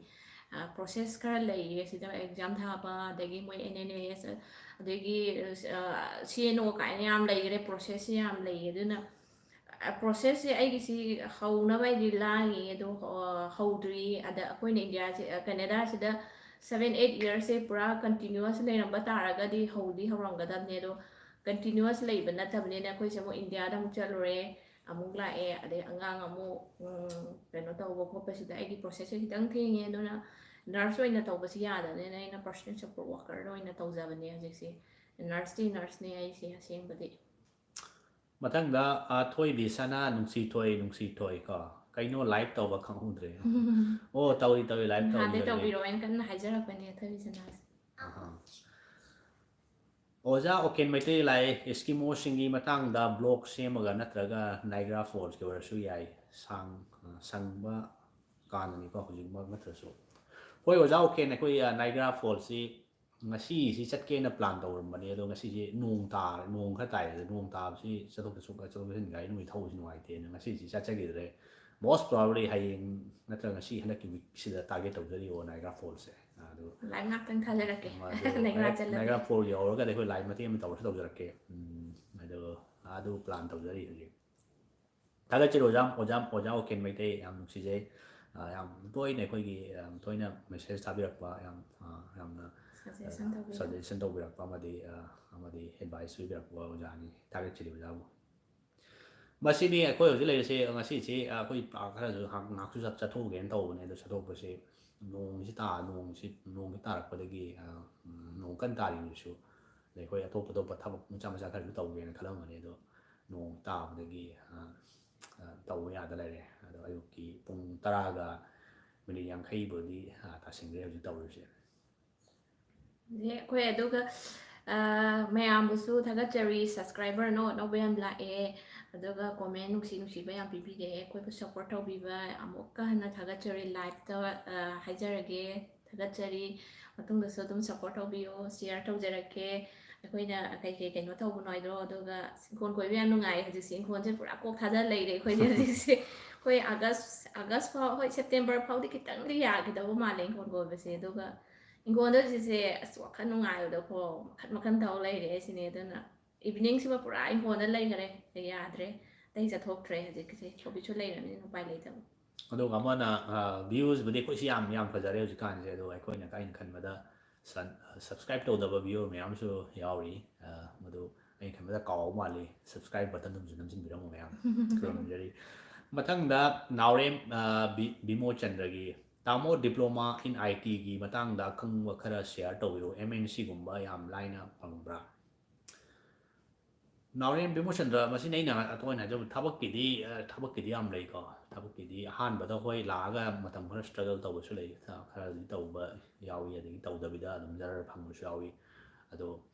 ꯑ, ꯄ꯭ꯔꯣꯁꯦꯁ ꯈꯔ ꯂꯩꯌꯦ ꯁꯤꯗ, ꯑꯦꯛꯖꯥꯝ ꯊꯥꯕ, ꯑꯗꯒꯤ ꯃꯣꯏ ꯑꯦꯟ ꯑꯦꯟ ꯑꯦꯁ, ꯑꯗꯒꯤ, ꯑ, ꯁꯤ ꯑꯦꯟ ꯑꯣ ꯀꯥꯏꯅ ꯌꯥꯝ ꯂꯩꯈ꯭ꯔꯦ, ꯄ꯭ꯔꯣꯁꯦꯁꯁꯦ ꯌꯥꯝ ꯂꯩꯌꯦ꯫ ꯑꯗꯨꯅ ꯄ꯭ꯔꯣꯁꯦꯁꯁꯦ ꯑꯩꯒꯤꯁꯤ ꯍꯧꯅꯕ ꯑꯩꯗꯤ ꯂꯥꯡꯉꯤ, ꯑꯗꯣ, ꯑ, ꯍꯧꯗ꯭ꯔꯤ꯫ ꯑꯗ ꯑꯩꯈꯣꯏꯅ ꯏꯟꯗꯤꯌꯥꯁꯦ, ꯑ, ꯀꯦꯅꯦꯗꯥꯁꯤꯗ seven eight yearsꯁꯦ ꯄꯨꯔꯥ continuous ꯂꯩꯔꯝꯕ ꯇꯥꯔꯒꯗꯤ ꯍꯧꯗꯤ ꯍꯧꯔꯝꯒꯗꯕꯅꯦ꯫ ꯑꯗꯣ continuous ꯂꯩꯕ ꯅꯠꯇꯕꯅꯤꯅ ꯑꯩꯈꯣꯏꯁꯦ ꯑꯃꯨꯛ ꯏꯟꯗꯤꯌꯥꯗ ꯑꯃꯨꯛ ꯆꯠꯂꯨꯔꯦ, ꯑꯃꯨꯛ ꯂꯥꯛꯑꯦ, ꯑꯗꯩ ꯑꯉꯥꯡ ꯑꯃꯨꯛ, ꯎꯝ, ꯀꯩꯅꯣ ꯇꯧꯕ ꯈꯣꯠꯄꯁꯤꯗ ꯑꯩꯒꯤ ꯄ꯭ꯔꯣꯁꯦꯁꯁꯦ ꯈꯤꯇꯪ ꯊꯦꯡꯉꯦ꯫ ꯑꯗꯨꯅ ꯅꯔꯁ ꯑꯣꯏꯅ ꯇꯧꯕꯁꯤ ꯌꯥꯗꯕꯅꯤꯅ ꯑꯩꯅ personal support workerꯗ ꯑꯣꯏꯅ ꯇꯧꯖꯕꯅꯦ ꯍꯧꯖꯤꯛꯁꯦ꯫ ꯅꯔꯁꯇꯤ ꯅꯔꯁꯅꯦ ꯑꯩꯁꯦ ꯑꯁꯦꯡꯕꯗꯤ꯫ ꯃꯊꯪꯗ, ꯑ, ꯊꯣꯏꯕꯤ ꯁꯅꯥ, "ꯅꯨꯡꯁꯤ ꯊꯣꯏ, ꯅꯨꯡꯁꯤ ꯊꯣꯏ" ꯀꯣ꯫ ꯀꯩꯅꯣ, live ꯇꯧꯕ ꯈꯪꯍꯧꯗ꯭ꯔꯦ꯫ ꯑꯣ, ꯇꯧꯔꯤ, ꯇꯧꯔꯤ, live ꯇꯧꯔꯤ, ꯅꯍꯥꯟꯗꯩ ꯇꯧꯔꯤ꯫ ꯇꯧꯕꯤꯔꯛꯑꯣꯅ ꯀꯟꯅ ꯍꯥꯏꯖꯔꯛꯄꯅꯦ ꯊꯣꯏꯕꯤ ꯁꯅꯥꯁꯦ꯫ ꯑꯍꯥ꯫ ꯑꯣꯖꯥ ꯑꯣꯀꯦꯟ ꯃꯩꯇꯩ ꯂꯥꯛꯑꯦ, "ꯑꯦꯁꯀꯤꯃꯣꯁꯤꯡꯒꯤ ꯃꯇꯥꯡꯗ blog ꯁꯦꯝꯃꯒ ꯅꯠꯇ꯭ꯔꯒ Niagara Fallsꯀꯤ ꯑꯣꯏꯔꯁꯨ ꯌꯥꯏ, ꯁꯥꯡ-, ꯁꯪꯕ ꯀꯥꯟꯗꯅꯤꯀꯣ, ꯍꯧꯖꯤꯛꯃꯛ ꯅꯠꯇ꯭ꯔꯁꯨ"꯫ ꯍꯣꯏ, ꯑꯣꯖꯥ ꯑꯣꯀꯦꯟ, ꯑꯩꯈꯣꯏ, ꯑ, Niagara Fallsꯁꯤ ꯉꯁꯤꯁꯤ ꯆꯠꯀꯦꯅ plan ꯇꯧꯔꯝꯕꯅꯦ, ꯑꯗꯣ ꯉꯁꯤꯁꯦ ꯅꯣꯡ ꯇꯥꯔꯦ, ꯅꯣꯡ ꯈꯔ ꯇꯥꯏ, ꯑꯗꯣ ꯅꯣꯡ ꯇꯥꯕꯁꯤ ꯆꯠꯊꯣꯛ ꯆꯠꯁꯤꯟ, ꯆꯠꯊꯣꯛ ꯆꯠꯁꯤꯟ ꯒꯥꯔꯤ ꯅꯨꯡꯒꯤ ꯊꯧꯕꯁꯤ ꯅꯨꯡꯉꯥꯏꯇꯦꯅ ꯉꯁꯤꯁꯤ ꯆꯠꯆꯈꯤꯗ꯭ꯔꯦ꯫ Most probably ꯍꯌꯦꯡ ꯅꯠꯇ꯭ꯔꯒ ꯉꯁꯤ ꯍꯟꯗꯛꯀꯤ weekꯁꯤꯗ target ꯇꯧꯖꯔꯤꯕ Niagara Fallsꯁꯦ꯫ ꯑꯗꯨ Live ꯉꯥꯛꯇꯪ ꯊꯥꯖꯔꯛꯀꯦ꯫ ꯑꯗꯨ Niagara ꯆꯠꯂꯗꯤ꯫ Niagara Fall ꯌꯧꯔꯒꯗꯤ ꯑꯩꯈꯣꯏ live ꯃꯇꯦꯛ ꯑꯃ ꯇꯧꯔꯁꯨ ꯇꯧꯖꯔꯛꯀꯦ꯫ ꯎꯝ, ꯑꯗꯣ ꯑꯗꯨ plan ꯇꯧꯖꯔꯤ ꯍꯧꯖꯤꯛ꯫ ꯊꯥꯒꯠꯆꯔꯤ ꯑꯣꯖꯥ, ꯑꯣꯖꯥ, ꯑꯣꯖꯥ ꯑꯣꯀꯦꯟ ꯃꯩꯇꯩ, ꯌꯥꯝ ꯅꯨꯡꯁꯤꯖꯩ꯫ ꯑ, ꯌꯥꯝ ꯇꯣꯏꯅ ꯑꯩꯈꯣꯏꯒꯤ, ꯌꯥꯝ ꯇꯣꯏꯅ message ꯊꯥꯕꯤꯔꯛꯄ, ꯌꯥꯝ, ꯑ, ꯌꯥꯝꯅ, Suggestion ꯇꯧꯕꯤꯔꯛꯄ꯫ Suggestion ꯇꯧꯕꯤꯔꯛꯄ ꯑꯃꯗꯤ, ꯑ, ꯑꯃꯗꯤ advice ꯄꯤꯕꯤꯔꯛꯄ ꯑꯣꯖꯥꯅꯤ꯫ ꯊꯥꯒꯠꯆꯔꯤ ꯑꯣꯖꯥꯕꯨ꯫ ꯃꯁꯤꯅꯤ ꯑꯩꯈꯣꯏ ꯍꯧꯖꯤꯛ ꯂꯩꯔꯤꯁꯦ꯫ ꯉꯁꯤꯁꯤ ꯑꯩꯈꯣꯏ ꯈꯔꯁꯨ ꯉꯥꯏꯍꯥꯛꯁꯨ ꯆꯠ-, ꯆꯠꯊꯣꯛꯎꯒꯦꯅ ꯇꯧꯕꯅꯦ, ꯑꯗꯣ ꯆꯠꯊꯣꯛꯄꯁꯤ ꯅꯣꯡꯁꯤ ꯇꯥ-, ꯅꯣꯡꯁꯤ, ꯅꯣꯡꯁꯤ ꯇꯥꯔꯛꯄꯗꯒꯤ, ꯑ, ꯎꯝ, ꯅꯣꯡ ꯀꯟꯅ ꯇꯥꯔꯤ ꯍꯧꯖꯤꯛꯁꯨ꯫ ꯑꯗꯩ ꯑꯩꯈꯣꯏ ꯑꯇꯣꯞ ꯑꯇꯣꯞꯄ ꯊꯕꯛ ꯃꯆꯥ ꯃꯆꯥ ꯈꯔꯁꯨ ꯇꯧꯒꯦꯅ ꯈꯜꯂꯝꯕꯅꯦ, ꯑꯗꯣ ꯅꯣꯡ ꯇꯥꯕꯗꯒꯤ ꯇꯧꯕ ꯌꯥꯗ ꯂꯩꯔꯦ꯫ ꯑꯗꯣ ꯑꯌꯨꯛꯀꯤ ꯄꯨꯡ ꯇꯔꯥꯒ ꯃꯤꯅꯤꯠ ꯌꯥꯡꯈꯩꯕꯨꯗꯤ ꯇꯥꯁꯤꯟꯈ꯭ꯔꯦ ꯍꯧꯖꯤꯛ ꯇꯧꯔꯤꯁꯦ꯫ ꯑꯩꯈꯣꯏ ꯑꯗꯨꯒ ꯃꯌꯥꯝꯕꯨꯁꯨ ꯊꯥꯒꯠꯆꯔꯤ꯫ ꯁꯕꯁꯀ꯭ꯔꯥꯏꯕꯔ ꯑꯅꯧ ꯑꯅꯧꯕ ꯌꯥꯝ ꯂꯥꯛꯑꯦ, ꯑꯗꯨꯒ ꯀꯣꯃꯦꯟ ꯅꯨꯡꯁꯤ ꯅꯨꯡꯁꯤꯕ ꯌꯥꯝ ꯄꯤꯕꯤꯔꯛꯑꯦ꯫ ꯑꯩꯈꯣꯏꯕꯨ ꯁꯞꯄꯣꯔꯠ ꯇꯧꯕꯤꯕ ꯑꯃꯨꯛꯀ ꯍꯟꯅ ꯊꯥꯒꯠꯆꯔꯤ꯫ ꯂꯥꯏꯐꯇ ꯍꯥꯏꯖꯔꯒꯦ, ꯊꯥꯒꯠꯆꯔꯤ꯫ ꯃꯇꯨꯡꯗꯁꯨ ꯑꯗꯨꯝ ꯁꯞꯄꯣꯔꯠ ꯇꯧꯕꯤꯌꯣ, ꯁꯤꯌꯥꯔ ꯇꯧꯖꯔꯛꯀꯦ꯫ ꯑꯩꯈꯣꯏꯅ ꯀꯩꯀꯩ ꯀꯩꯅꯣ ꯇꯧꯕꯅꯣ ꯍꯥꯏꯗꯣ, ꯑꯗꯨꯒ ꯏꯪꯈꯣꯜ ꯀꯣꯏꯕ ꯌꯥꯝ ꯅꯨꯡꯉꯥꯏ ꯍꯧꯖꯤꯛꯁꯦ꯫ ꯏꯪꯈꯣꯜꯁꯦ ꯄꯨꯔꯥ ꯀꯣꯛ ꯊꯥꯗ ꯂꯩꯔꯦ ꯑꯩꯈꯣꯏꯗꯤ ꯍꯧꯖꯤꯛꯁꯦ꯫ ꯑꯩꯈꯣꯏ ꯑꯥꯒꯁ ꯑꯥꯒꯁ ꯐꯥꯎ, ꯍꯣꯏ, ꯁꯦꯞꯇꯦꯝꯕꯔ ꯐꯥꯎꯗꯤ ꯈꯤꯇꯪꯗꯤ ꯌꯥꯒꯗꯧꯕ ꯃꯥꯜꯂꯦ ꯏꯪꯈꯣꯜ ꯀꯣꯏꯕꯁꯦ꯫ ꯑꯗꯨꯒ ꯏꯪꯈꯣꯜꯗ ꯍꯧꯖꯤꯛꯁꯦ ꯑꯁ ꯋꯥꯈꯜ ꯅꯨꯡꯉꯥꯏꯕꯗꯣꯀꯣ ꯃꯈꯟ ꯃꯈꯟ ꯇꯧ ꯂꯩꯔꯦ ꯁꯤꯅꯦ꯫ ꯑꯗꯨꯅ ꯏꯚꯤꯅꯤꯡꯁꯤꯃ ꯄꯨꯔꯥ ꯏꯪꯈꯣꯜꯗ ꯂꯩꯈꯔꯦ, ꯌꯥꯗ꯭ꯔꯦ꯫ ꯑꯇꯩ ꯆꯠꯊꯣꯛꯇ꯭ꯔꯦ ꯍꯧꯖꯤꯛꯀꯤꯁꯦ, ꯀꯣꯚꯤꯠꯁꯨ ꯂꯩꯔꯕꯅꯤꯅ ꯎꯄꯥꯏ ꯂꯩꯇꯕ꯫ ꯑꯗꯨꯒ ꯑꯃꯅ, ꯚ꯭ꯌꯨꯁꯕꯨꯗꯤ ꯑꯩꯈꯣꯏꯁꯤ ꯌꯥꯝ ꯌꯥꯝ ꯐꯖꯔꯦ ꯍꯧꯖꯤꯛꯀꯥꯟꯁꯦ꯫ ꯑꯗꯣ ꯑꯩꯈꯣꯏꯅ, ꯑꯩꯅ ꯈꯟꯕꯗ ꯁꯟ-, ꯁꯕꯁꯀ꯭ꯔꯥꯏꯕ ꯇꯧꯗꯕ ꯚ꯭ꯌꯨꯋꯔ ꯃꯌꯥꯝꯁꯨ ꯌꯥꯎꯔꯤ꯫ ꯃꯗꯨ ꯑꯩꯅ ꯈꯟꯕꯗ ꯀꯥꯎꯕ ꯃꯥꯜꯂꯤ, ꯁꯕꯁꯀ꯭ꯔꯥꯏꯕ ꯕꯇꯟꯗꯨꯝꯁꯨ ꯅꯝꯁꯤꯟꯕꯤꯔꯝꯃꯣ ꯃꯌꯥꯝ꯫ ꯈꯨꯔꯨꯝꯖꯔꯤ꯫ ꯃꯊꯪꯗ ꯅꯥꯎꯔꯦꯝ ꯕꯤꯃꯣꯆꯟꯗ꯭ꯔꯒꯤ, "ꯇꯥꯃꯣ, diploma in I T ꯒꯤ ꯃꯇꯥꯡꯗ ꯑꯈꯪꯕ ꯈꯔ ꯁꯤꯌꯥꯔ ꯇꯧꯕꯤꯔꯛꯎ, M N C ꯒꯨꯝꯕ ꯌꯥꯝ ꯂꯥꯏꯅ ꯐꯪꯕ꯭ꯔꯥ?" ꯅꯥꯎꯔꯦꯝ ꯕꯤꯃꯣꯆꯟꯗ꯭ꯔ, ꯃꯁꯤꯅ ꯑꯩꯅ ꯑꯩꯈꯣꯏꯅ ꯍꯥꯏꯖꯕ ꯊꯕꯛꯀꯤꯗꯤ, ꯊꯕꯛꯀꯤꯗꯤ ꯌꯥꯝ ꯂꯩꯀꯣ꯫ ꯊꯕꯛꯀꯤꯗꯤ ꯑꯍꯥꯟꯕꯗ ꯍꯣꯏ ꯂꯥꯛꯑꯒ ꯃꯇꯝ ꯈꯔ ꯁ꯭ꯇ꯭ꯔꯒꯜ ꯇꯧꯕꯁꯨ ꯂꯩ, ꯈꯔꯗꯤ ꯇꯧꯕ ꯌꯥꯎꯏ, ꯑꯗꯒꯤ ꯇꯧꯗꯕꯤꯗ ꯑꯗꯨꯝ ꯖꯔ ꯐꯪꯕꯁꯨ ꯌꯥꯎꯏ꯫ ꯑꯗꯣ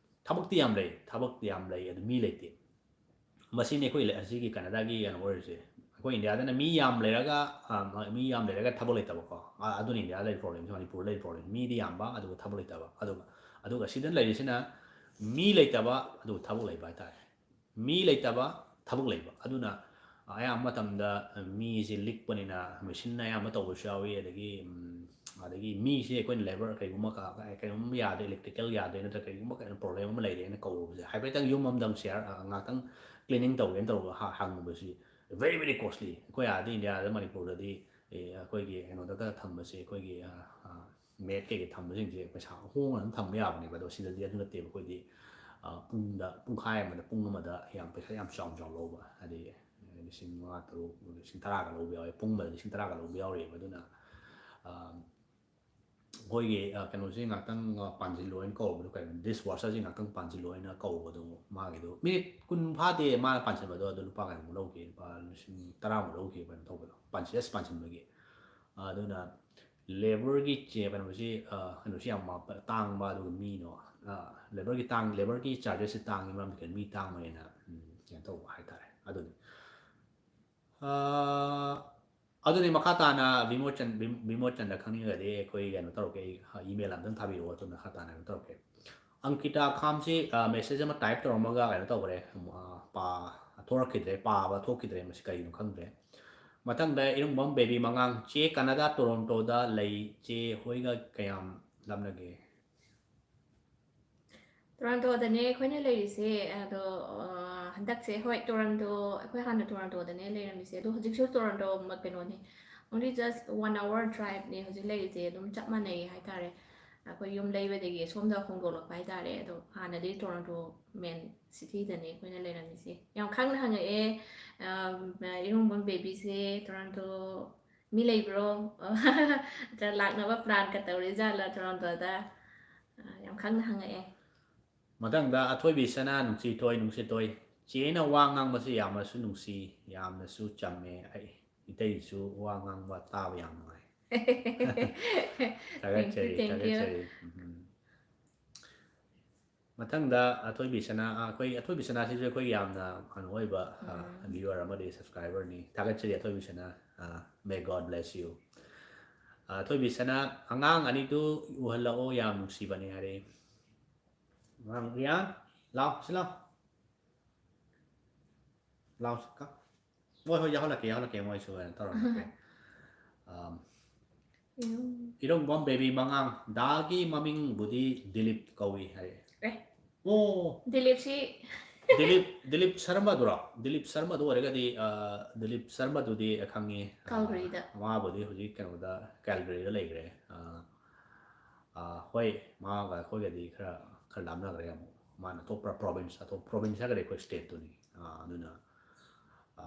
ꯊꯕꯛꯇꯤ ꯌꯥꯝ ꯂꯩ, ꯊꯕꯛꯇꯤ ꯌꯥꯝ ꯂꯩ, ꯑꯗꯨ ꯃꯤ ꯂꯩꯇꯦ꯫ ꯃꯁꯤꯅꯤ ꯑꯩꯈꯣꯏ ꯑꯁꯤꯒꯤ ꯀꯅꯥꯗꯥꯒꯤ ꯀꯩꯅꯣ ꯑꯣꯏꯔꯤꯁꯦ꯫ ꯑꯩꯈꯣꯏ ꯏꯟꯗꯤꯌꯥꯗꯅ ꯃꯤ ꯌꯥꯝ ꯂꯩꯔꯒ, ꯃꯤ ꯌꯥꯝ ꯂꯩꯔꯒ ꯊꯕꯛ ꯂꯩꯇꯕꯀꯣ꯫ ꯑꯗꯨꯅ ꯏꯟꯗꯤꯌꯥꯗ ꯂꯩꯔꯤ ꯄ꯭ꯔꯣꯕ꯭ꯂꯦꯝꯁꯦ, ꯃꯅꯤꯄꯨꯔꯗ ꯂꯩꯔꯤ ꯄ꯭ꯔꯣꯕ꯭ꯂꯦꯝꯁꯦ꯫ ꯃꯤꯗꯤ ꯌꯥꯝꯕ ꯑꯗꯨꯒ ꯊꯕꯛ ꯂꯩꯇꯕ꯫ ꯑꯗꯨꯒ, ꯑꯗꯨꯒ ꯁꯤꯗ ꯂꯩꯔꯤꯁꯤꯅ ꯃꯤ ꯂꯩꯇꯕ ꯑꯗꯨꯒ ꯊꯕꯛ ꯂꯩꯕ ꯍꯥꯏꯇꯥꯔꯦ꯫ ꯃꯤ ꯂꯩꯇꯕ, ꯊꯕꯛ ꯂꯩꯕ꯫ ꯑꯗꯨꯅ ꯑꯌꯥꯝꯕ ꯃꯇꯝꯗ ꯃꯤꯁꯦ ꯂꯤꯛꯄꯅꯤꯅ ꯃꯦꯆꯤꯟꯅ ꯑꯌꯥꯝꯕ ꯇꯧꯕꯁꯨ ꯌꯥꯎꯏ꯫ ꯑꯗꯒꯤ, ꯑꯗꯒꯤ ꯃꯤꯁꯦ ꯑꯩꯈꯣꯏꯅ ꯂꯦꯕꯔ ꯀꯩꯒꯨꯝꯕ ꯀ-, ꯀꯩꯅꯣꯝ ꯌꯥꯗ꯭ꯔꯦ, ꯏꯂꯦꯛꯇ꯭ꯔꯤꯀꯦꯜ ꯌꯥꯗ꯭ꯔꯦ, ꯅꯠꯇ꯭ꯔꯒ ꯀꯩꯒꯨꯝꯕ ꯀꯩꯅꯣ ꯄ꯭ꯔꯣꯕ꯭ꯂꯦꯝ ꯑꯃ ꯂꯩꯔꯦꯅ ꯀꯧꯕꯁꯦ, ꯍꯥꯏꯐꯦꯠꯇꯪ ꯌꯨꯝ ꯑꯃꯗꯪ ꯁꯤꯌꯥꯔ, ꯉꯥꯏꯍꯥꯛꯇꯪ ꯀ꯭ꯂꯤꯅꯤꯡ ꯇꯧꯒꯦꯅ ꯇꯧꯔꯒ ꯍꯥ-, ꯍꯪꯕꯁꯤ very very costly꯫ ꯑꯩꯈꯣꯏ ꯑꯥꯗ ꯏꯟꯗꯤꯌꯥꯗ, ꯃꯅꯤꯄꯨꯔꯗꯗꯤ, ꯑꯦ, ꯑꯩꯈꯣꯏꯒꯤ ꯀꯩꯅꯣꯗꯒ ꯊꯝꯕꯁꯦ, ꯑꯩꯈꯣꯏꯒꯤ, ꯑ, ꯑ, ꯃꯦꯠ ꯀꯩꯀꯩ ꯊꯝꯕꯁꯤꯡꯁꯦ ꯄꯩꯁꯥ ꯍꯣꯡꯅ ꯑꯗꯨꯝ ꯊꯝꯕ ꯌꯥꯕꯅꯦꯕ꯫ ꯑꯗꯣ ꯁꯤꯗꯗꯤ ꯑꯗꯨ ꯅꯠꯇꯦꯕ꯫ ꯑꯩꯈꯣꯏꯗꯤ, ꯑ, ꯄꯨꯡꯗ, ꯄꯨꯡꯈꯥꯏ ꯑꯃꯗ, ꯄꯨꯡ ꯑꯃꯗ ꯌꯥꯝ ꯄꯩꯁꯥ ꯌꯥꯝ ꯆꯥꯎꯅ ꯆꯥꯎꯅ ꯂꯧꯕ, ꯍꯥꯏꯗꯤ ꯂꯤꯁꯤꯡ ꯃꯉꯥ, ꯇꯔꯨꯛ, ꯂꯤꯁꯤꯡ ꯇꯔꯥꯒ ꯂꯧꯕ ꯌꯥꯎꯋꯦ, ꯄꯨꯡ ꯑꯃꯗ ꯂꯤꯁꯤꯡ ꯇꯔꯥꯒ ꯂꯧꯕ ꯌꯥꯎꯔꯤꯕ꯫ ꯑꯗꯨꯅ, ꯑ, ꯑꯩꯈꯣꯏꯒꯤ ꯑ, ꯀꯩꯅꯣꯁꯤ ꯉꯥꯛꯇꯪ ꯑ, ꯄꯥꯟꯁꯤꯜꯂꯣ ꯍꯥꯏꯅ ꯀꯧꯕꯗꯣ, ꯀꯩꯅꯣ, ꯗꯤꯁ ꯋꯥꯁꯔꯁꯤ ꯉꯥꯛꯇꯪ ꯄꯥꯟꯁꯤꯜꯂꯣ ꯍꯥꯏꯅ ꯀꯧꯕꯗꯣ, ꯃꯥꯒꯤꯗꯣ ꯃꯤꯅꯤꯠ ꯀꯨꯟ ꯐꯥꯗꯦ ꯃꯥꯅ ꯄꯥꯟꯁꯤꯟꯕꯗꯣ, ꯑꯗꯣ ꯂꯨꯄꯥ ꯀꯩꯅꯣꯃꯨꯛ ꯂꯧꯈꯤ, ꯂꯨꯄꯥ ꯂꯤꯁꯤꯡ ꯇꯔꯥꯃꯨꯛ ꯂꯧꯈꯤ ꯀꯩꯅꯣ ꯇꯧꯕꯗꯣ, ꯄꯥꯟꯁꯤ-, just ꯄꯥꯟꯁꯤꯟꯕꯒꯤ꯫ ꯑꯗꯨꯅ ꯂꯦꯕꯔꯒꯤ ꯆꯦ-, ꯀꯩꯅꯣꯁꯤ ꯑ, ꯀꯩꯅꯣꯁꯤ ꯌꯥꯝ ꯃ-, ꯇꯥꯡꯕ, ꯑꯗꯨꯒ ꯃꯤꯅꯣ, ꯑ, ꯂꯦꯕꯔꯒꯤ ꯇꯥꯡ-, ꯂꯦꯕꯔꯒꯤ ꯆꯥꯔꯖꯦꯁꯁꯤ ꯇꯥꯡꯉꯤ, ꯃꯔꯝꯗꯤ ꯀꯩꯅꯣ, ꯃꯤ ꯇꯥꯡꯕꯅꯤꯅ, ꯎꯝ, ꯀꯩꯅꯣ ꯇꯧꯕ ꯍꯥꯏꯇꯥꯔꯦ꯫ ꯑꯗꯨꯅꯤ꯫ ꯑ, ꯑꯗꯨꯅꯤ, ꯃꯈꯥ ꯇꯥꯅ ꯕꯤꯃꯣꯆꯟ-, ꯕꯤꯝ-, ꯕꯤꯃꯣꯆꯟꯗ ꯈꯪꯅꯤꯡꯉꯒꯗꯤ ꯑꯩꯈꯣꯏ ꯀꯩꯅꯣ ꯇꯧꯔꯛꯀꯦ, ꯑꯩ, ꯑ, ꯏꯃꯦꯜ ꯑꯝꯇꯪ ꯊꯥꯕꯤꯔꯛꯑꯣ, ꯑꯗꯨꯅ ꯃꯈꯥ ꯇꯥꯅ ꯀꯩꯅꯣ ꯇꯧꯔꯛꯀꯦ꯫ ꯑꯪꯀꯤꯇꯥ ꯈꯥꯝꯁꯤ, ꯑ, ꯃꯦꯁꯦꯖ ꯑꯃ ꯇꯥꯏꯞ ꯇꯧꯔꯝꯃꯒ ꯀꯩꯅꯣ ꯇꯧꯈ꯭ꯔꯦ, ꯑꯃꯨꯛ, ꯑ, ꯄꯥ-, ꯊꯣꯔꯛꯈꯤꯗ꯭ꯔꯦ, ꯄꯥꯕ ꯊꯣꯛꯈꯤꯗ꯭ꯔꯦ, ꯃꯁꯤ ꯀꯔꯤꯒꯤꯅꯣ ꯈꯪꯗ꯭ꯔꯦ꯫ ꯃꯊꯪꯗ ꯏꯔꯨꯡꯕꯝ ꯕꯦꯕꯤ ꯃꯉꯥꯡ, "ꯆꯦ, ꯀꯅꯥꯗꯥ ꯇꯣꯔꯣꯟꯇꯣꯗ ꯂꯩ, ꯆꯦ ꯍꯣꯏꯒ ꯀꯌꯥꯝ ꯂꯥꯞꯅꯒꯦ?" ꯇꯣꯔꯣꯟꯇꯣꯗꯅꯦ ꯑꯩꯈꯣꯏꯅ ꯂꯩꯔꯤꯁꯦ꯫ ꯑꯗꯣ, ꯑ, ꯍꯟꯗꯛꯁꯦ, ꯍꯣꯏ, ꯇꯣꯔꯣꯟꯇꯣ, ꯑꯩꯈꯣꯏ ꯍꯥꯟꯅ ꯇꯣꯔꯣꯟꯇꯣꯗꯅꯦ ꯂꯩꯔꯝꯃꯤꯁꯦ, ꯑꯗꯣ ꯍꯧꯖꯤꯛꯁꯨ ꯇꯣꯔꯣꯟꯇꯣ ꯃ-, ꯀꯩꯅꯣꯅꯦ, only just one hour driveꯅꯦ ꯍꯧꯖꯤꯛ ꯂꯩꯔꯤꯁꯦ꯫ ꯑꯗꯨꯝ ꯆꯞ ꯃꯥꯟꯅꯩ ꯍꯥꯏꯇꯥꯔꯦ, ꯑꯩꯈꯣꯏ ꯌꯨꯝ ꯂꯩꯕꯗꯒꯤ ꯁꯣꯝꯗ ꯍꯣꯡꯗꯣꯛꯂꯛꯄ ꯍꯥꯏꯇꯥꯔꯦ꯫ ꯑꯗꯣ ꯍꯥꯟꯅꯗꯤ ꯇꯣꯔꯣꯟꯇꯣ main cityꯗꯅꯦ ꯑꯩꯈꯣꯏꯅ ꯂꯩꯔꯝꯃꯤꯁꯦ꯫ ꯌꯥꯝ ꯈꯪꯅ ꯍꯪꯉꯛꯑꯦ, ꯑ, ꯏꯔꯨꯡꯕꯝ ꯕꯦꯕꯤꯁꯦ ꯇꯣꯔꯣꯟꯇꯣ ꯃꯤ ꯂꯩꯕ꯭ꯔꯣ? ꯅꯠꯇ꯭ꯔꯒ ꯂꯥꯛꯅꯕ planꯀ ꯇꯧꯔꯤꯖꯥꯠꯂ ꯇꯣꯔꯣꯟꯇꯣꯗ? ꯑ, ꯌꯥꯝ ꯈꯪꯅ ꯍꯪꯉꯛꯑꯦ꯫ ꯃꯊꯪꯗ ꯑꯊꯣꯏꯕꯤ ꯁꯅꯥ, ꯅꯨꯡꯁꯤꯊꯣꯏ, ꯅꯨꯡꯁꯤꯊꯣꯏ꯫ "ꯆꯦꯅ ꯋꯥ ꯉꯥꯡꯕꯁꯤ ꯌꯥꯝꯅꯁꯨ ꯅꯨꯡꯁꯤ, ꯌꯥꯝꯅꯁꯨ ꯆꯝꯃꯦ꯫ ꯑꯩ, ꯏꯇꯩꯁꯨ ꯋꯥ ꯉꯥꯡꯕ ꯇꯥꯕ ꯌꯥꯝ ꯅꯨꯡꯉꯥꯏ꯫" Thank you, ꯊꯥꯒꯠꯆꯔꯤ, thank you꯫ ꯊꯥꯒꯠꯆꯔꯤ꯫ ꯎꯝ꯫ ꯃꯊꯪꯗ ꯑꯊꯣꯏꯕꯤ ꯁꯅꯥ, ꯑ, ꯑꯩꯈꯣꯏ ꯑꯊꯣꯏꯕꯤ ꯁꯅꯥꯁꯤꯁꯨ ꯑꯩꯈꯣꯏ ꯌꯥꯝꯅ ꯀꯩꯅꯣ ꯑꯣꯏꯕ, ꯑ, ꯎꯝ꯫ Viewer ꯑꯃꯗꯤ subscriberꯅꯤ꯫ ꯊꯥꯒꯠꯆꯔꯤ ꯑꯊꯣꯏꯕꯤ ꯁꯅꯥ꯫ ꯑ, may God bless you꯫ ꯑ, ꯑꯊꯣꯏꯕꯤ ꯁꯅꯥ, "ꯑꯉꯥꯡ ꯑꯅꯤꯗꯨ ꯎꯍꯜꯂꯛꯑꯣ, ꯌꯥꯝ ꯅꯨꯡꯁꯤꯕꯅꯦ" ꯍꯥꯏꯔꯛꯏ꯫ ꯑꯉꯥꯡ ꯔꯤꯌꯥꯟ, ꯂꯥꯎ, ꯁꯤ ꯂꯥꯎ꯫ ꯂꯥꯎ, ꯁꯤ ꯀ-, ꯍꯣꯏ, ꯍꯣꯏ, ꯌꯥꯎꯍꯜꯂꯛꯀꯦ, ꯌꯥꯎꯍꯜꯂꯛꯀꯦ, ꯃꯣꯏꯁꯨ ꯀꯩꯅꯣ ꯇꯧꯔꯝꯃꯒꯦ꯫ ꯑꯝ, ꯏꯔꯨꯝ꯫ ꯏꯔꯨꯝꯕꯝ ꯕꯦꯕꯤ ꯃꯉꯥꯡ, "ꯗꯥꯒꯤ ꯃꯃꯤꯡꯕꯨꯗꯤ ꯗꯤꯂꯤꯞ ꯀꯧꯏ" ꯍꯥꯏꯔꯛꯑꯦ꯫ ꯑꯦ꯫ ꯑꯣ꯫ ꯗꯤꯂꯤꯞꯁꯤ ꯗꯤꯂꯤꯞ, ꯗꯤꯂꯤꯞ ꯁꯔꯃꯗꯨꯔꯣ? ꯗꯤꯂꯤꯞ ꯁꯔꯃꯗꯨ ꯑꯣꯏꯔꯒꯗꯤ, ꯑ, ꯗꯤꯂꯤꯞ ꯁꯔꯃꯗꯨꯗꯤ ꯈꯪꯉꯤ꯫ ꯑ, ꯀꯥꯜꯒꯔꯤꯗ꯫ ꯃꯥꯕꯨꯗꯤ ꯍꯧꯖꯤꯛ ꯀꯩꯅꯣꯗ, ꯀꯥꯜꯒꯔꯤꯗ ꯂꯩꯈ꯭ꯔꯦ꯫ ꯑ, ꯑ, ꯍꯣꯏ, ꯃꯥꯒ ꯑꯩꯈꯣꯏꯒꯗꯤ ꯈꯔ, ꯈꯔ ꯂꯥꯞꯅꯈ꯭ꯔꯦ ꯑꯃꯨꯛ꯫ ꯃꯥꯅ ꯑꯇꯣꯞꯄ province, ꯑꯇꯣꯞꯄ province ꯍꯥꯏꯔꯒꯗꯤ ꯑꯩꯈꯣꯏ stateꯇꯨꯅꯤ꯫ ꯑ, ꯑꯗꯨꯅ, ꯑ,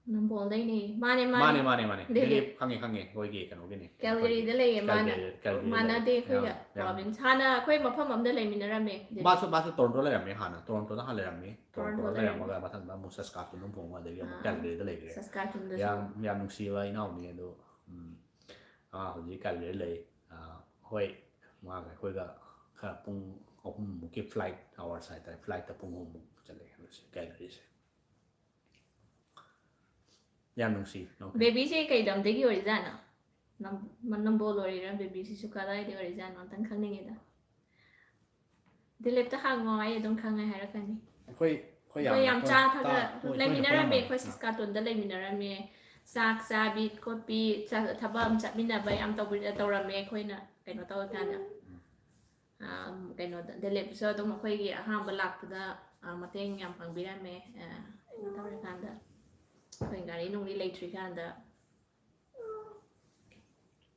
ꯅꯝꯕꯣꯜꯗꯩꯅꯦ꯫ ꯃꯥꯅꯦ, ꯃꯥꯅꯦ꯫ ꯃꯥꯅꯦ, ꯃꯥꯅꯦ, ꯃꯥꯅꯦ. ꯗꯦꯜꯂꯤ꯫ ꯗꯦꯜꯂꯤ ꯈꯪꯉꯦ, ꯈꯪꯉꯦ꯫ ꯑꯩꯈꯣꯏꯒꯤ ꯀꯩꯅꯣꯒꯤꯅꯤ꯫ ꯀꯦꯜꯒꯔꯤꯗ ꯂꯩꯌꯦ ꯃꯥꯅ꯫ ꯀꯦꯜꯒꯔꯤ, ꯀꯦꯜꯒꯔꯤꯗ ꯃꯥꯟꯅꯗꯦ ꯂꯩ꯫ ꯑꯩꯈꯣꯏꯒ ꯌꯥꯝ, ꯌꯥꯝ꯫ ꯄ꯭ꯔꯣꯚꯤꯟꯁ꯫ ꯍꯥꯟꯅ ꯑꯩꯈꯣꯏ ꯃꯐꯝ ꯑꯃꯗ ꯂꯩꯃꯤꯟꯅꯔꯝꯃꯦ, ꯗꯦꯜꯂꯤ꯫ ꯃꯥꯁꯨ, ꯃꯥꯁꯨ ꯇꯣꯔꯣꯟꯇꯣ ꯂꯩꯔꯝꯃꯦ ꯍꯥꯟꯅ꯫ ꯇꯣꯔꯣꯟꯇꯣꯗ ꯍꯥꯟꯅ ꯂꯩꯔꯝꯃꯤ꯫ ꯇꯣꯔꯣꯟꯇꯣꯗ ꯇꯣꯔꯣꯟꯇꯣꯗ ꯂꯩꯔꯝꯃꯒ ꯃꯊꯪꯗ ꯑꯃꯨꯛ ꯁꯁꯀꯥꯇꯨꯟ ꯑꯃꯨꯛ ꯍꯣꯡꯉꯒ ꯑꯗꯒꯤ ꯑꯃꯨꯛ ꯑꯥ꯫ ꯀꯦꯜꯒꯔꯤꯗ ꯂꯩꯈ꯭ꯔꯦ꯫ ꯁꯁꯀꯥꯇꯨꯟꯗꯁꯨ꯫ ꯌꯥꯝ, ꯌꯥꯝ ꯅꯨꯡꯁꯤꯕ ꯏꯅꯥꯎꯅꯤ ꯑꯗꯣ, ꯎꯝ, ꯑꯥ, ꯍꯧꯖꯤꯛ ꯀꯦꯜꯒꯔꯤ ꯂꯩ꯫ ꯑꯥ, ꯍꯣꯏ, ꯃꯥꯒ ꯑꯩꯈꯣꯏꯒ ꯈꯔ ꯄꯨꯡ ꯑꯍꯨꯝꯃꯨꯛꯀꯤ flight hours ꯍꯥꯏꯇꯥꯔꯦ, flightꯇ ꯄꯨꯡ ꯑꯍꯨꯝꯃꯨꯛ ꯆꯠꯂꯦ ꯀꯦꯜꯒꯔꯤꯁꯦ꯫ ꯌꯥꯝ ꯅꯨꯡꯁꯤ꯫ Okay. ꯕꯦꯕꯤꯁꯦ ꯀꯩ ꯂꯝꯗꯒꯤ ꯑꯣꯏꯔꯤꯖꯥꯠꯅꯣ? ꯅꯝ-, ꯅꯝꯕꯣꯜ ꯑꯣꯏꯔꯤꯔꯥ? ꯕꯦꯕꯤꯁꯤꯁꯨ ꯀꯗꯥꯏꯗꯒꯤ ꯑꯣꯏꯔꯤꯖꯥꯠꯅꯣ? ꯑꯝꯇꯪ ꯈꯪꯅꯤꯡꯉꯤꯗ꯫ ꯗꯤꯂꯤꯞꯇ ꯍꯪꯉꯣ, ꯑꯩ ꯑꯗꯨꯝ ꯈꯪꯉꯦ ꯍꯥꯏꯔꯛꯀꯅꯤ꯫ ꯑꯩꯈꯣꯏ, ꯑꯩꯈꯣꯏ ꯑꯩꯈꯣꯏ ꯌꯥꯝ ꯌꯥꯝ ꯆꯥ ꯇꯥ-, ꯊꯛꯑ ꯍꯣꯏ, ꯂꯩꯃꯤꯟꯅꯔꯝꯃꯦ꯫ ꯇꯣꯏꯅ ꯑꯩꯈꯣꯏ ꯁꯁꯀꯥꯇꯨꯟꯗ ꯂꯩꯃꯤꯟꯅꯔꯝꯃꯦ꯫ ꯆꯥꯛ ꯆꯥꯕꯤ ꯈꯣꯠꯄꯤ, ꯆ-, ꯊꯕꯛ ꯑꯃ ꯆꯠꯃꯤꯟꯅꯕ ꯌꯥꯝ ꯇꯧꯕꯤ-, ꯇꯧꯔꯝꯃꯦ ꯑꯩꯈꯣꯏꯅ ꯀꯩꯅꯣ ꯇꯧꯔꯀꯥꯟꯗ꯫ ꯑꯥ, ꯀꯩꯅꯣꯗ, ꯗꯦꯂꯦꯞꯁꯨ ꯑꯗꯨꯝ ꯑꯩꯈꯣꯏꯒꯤ ꯑꯍꯥꯟꯕ ꯂꯥꯛꯄꯗ, ꯑꯥ, ꯃꯇꯦꯡ ꯌꯥꯝ ꯄꯥꯡꯕꯤꯔꯝꯃꯦ꯫ ꯑꯥ, ꯀꯩꯅꯣ ꯇꯧꯔꯀꯥꯟꯗ ꯑꯩꯈꯣꯏ ꯒꯥꯔꯤ ꯅꯨꯡꯂꯤ ꯂꯩꯇ꯭ꯔꯤꯀꯥꯟꯗ꯫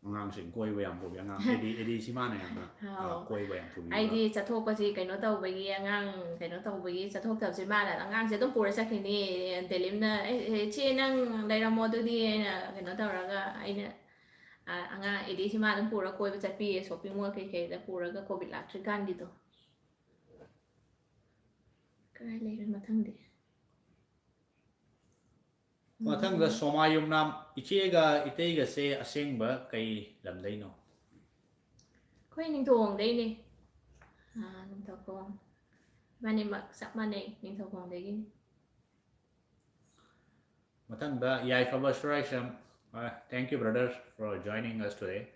ꯑꯉꯥꯡꯁꯤꯡ ꯀꯣꯏꯕ ꯌꯥꯝ ꯄꯨꯕꯤ꯫ ꯑꯉꯥꯡ ꯑꯦꯗꯤ, ꯑꯦꯗꯤꯁꯤ ꯃꯥꯅ ꯌꯥꯝꯅ, ꯑꯥ, ꯑꯥꯎ꯫ ꯀꯣꯏꯕ ꯌꯥꯝ ꯄꯨꯕꯤꯕ꯫ ꯑꯩꯗꯤ ꯆꯠꯊꯣꯛꯄꯁꯤ ꯀꯩꯅꯣ ꯇꯧꯕꯒꯤ, ꯑꯉꯥꯡ ꯀꯩꯅꯣ ꯇꯧꯕꯒꯤ ꯆꯠꯊꯣꯛꯇꯕꯁꯦ ꯃꯥꯅ ꯑꯉꯥꯡꯁꯦ ꯑꯗꯨꯝ ꯄꯨꯔ ꯆꯠꯈꯤꯅꯤ꯫ ꯗꯦꯂꯤꯝꯅ, "ꯑꯦ, ꯑꯦ, ꯏꯆꯦ ꯅꯪ ꯂꯩꯔꯝꯃꯣ ꯑꯗꯨꯗꯤ," ꯑꯩꯅ ꯀꯩꯅꯣ ꯇꯧꯔꯒ ꯑꯩꯅ, ꯑ-, ꯑꯉꯥꯡ ꯑꯦꯗꯤꯁꯤ ꯃꯥ ꯑꯗꯨꯝ ꯄꯨꯔ ꯀꯣꯏꯕ ꯆꯠꯄꯤꯌꯦ, shopping mall ꯀꯩꯀꯩꯗ ꯄꯨꯔꯒ COVID ꯂꯥꯛꯇ꯭ꯔꯤꯀꯥꯟꯒꯤꯗꯣ꯫ ꯀꯔꯥꯏ ꯂꯩꯔꯦ ꯃꯊꯪꯗꯤ? ꯃꯊꯪꯗ ꯁꯣꯃꯥ ꯌꯨꯝꯅꯥꯝ, ꯏꯆꯦꯒ ꯏꯇꯩꯒꯁꯦ ꯑꯁꯦꯡꯕ ꯀꯩ ꯂꯝꯗꯩꯅꯣ? ꯑꯩꯈꯣꯏ ꯅꯤꯡꯊꯧꯈꯣꯡꯗꯩꯅꯦ꯫ ꯑꯥ, ꯅꯤꯡꯊꯧꯈꯣꯡ꯫ ꯏꯕꯥꯅꯤꯃꯛ ꯆꯞ ꯃꯥꯟꯅꯩ, ꯅꯤꯡꯊꯧꯈꯣꯡꯗꯒꯤꯅꯤ꯫ ꯃꯊꯪꯗ ꯌꯥꯏꯐꯕ ꯁꯨꯔꯥꯏꯁꯝ, ꯑ, thank you brother for joining us today.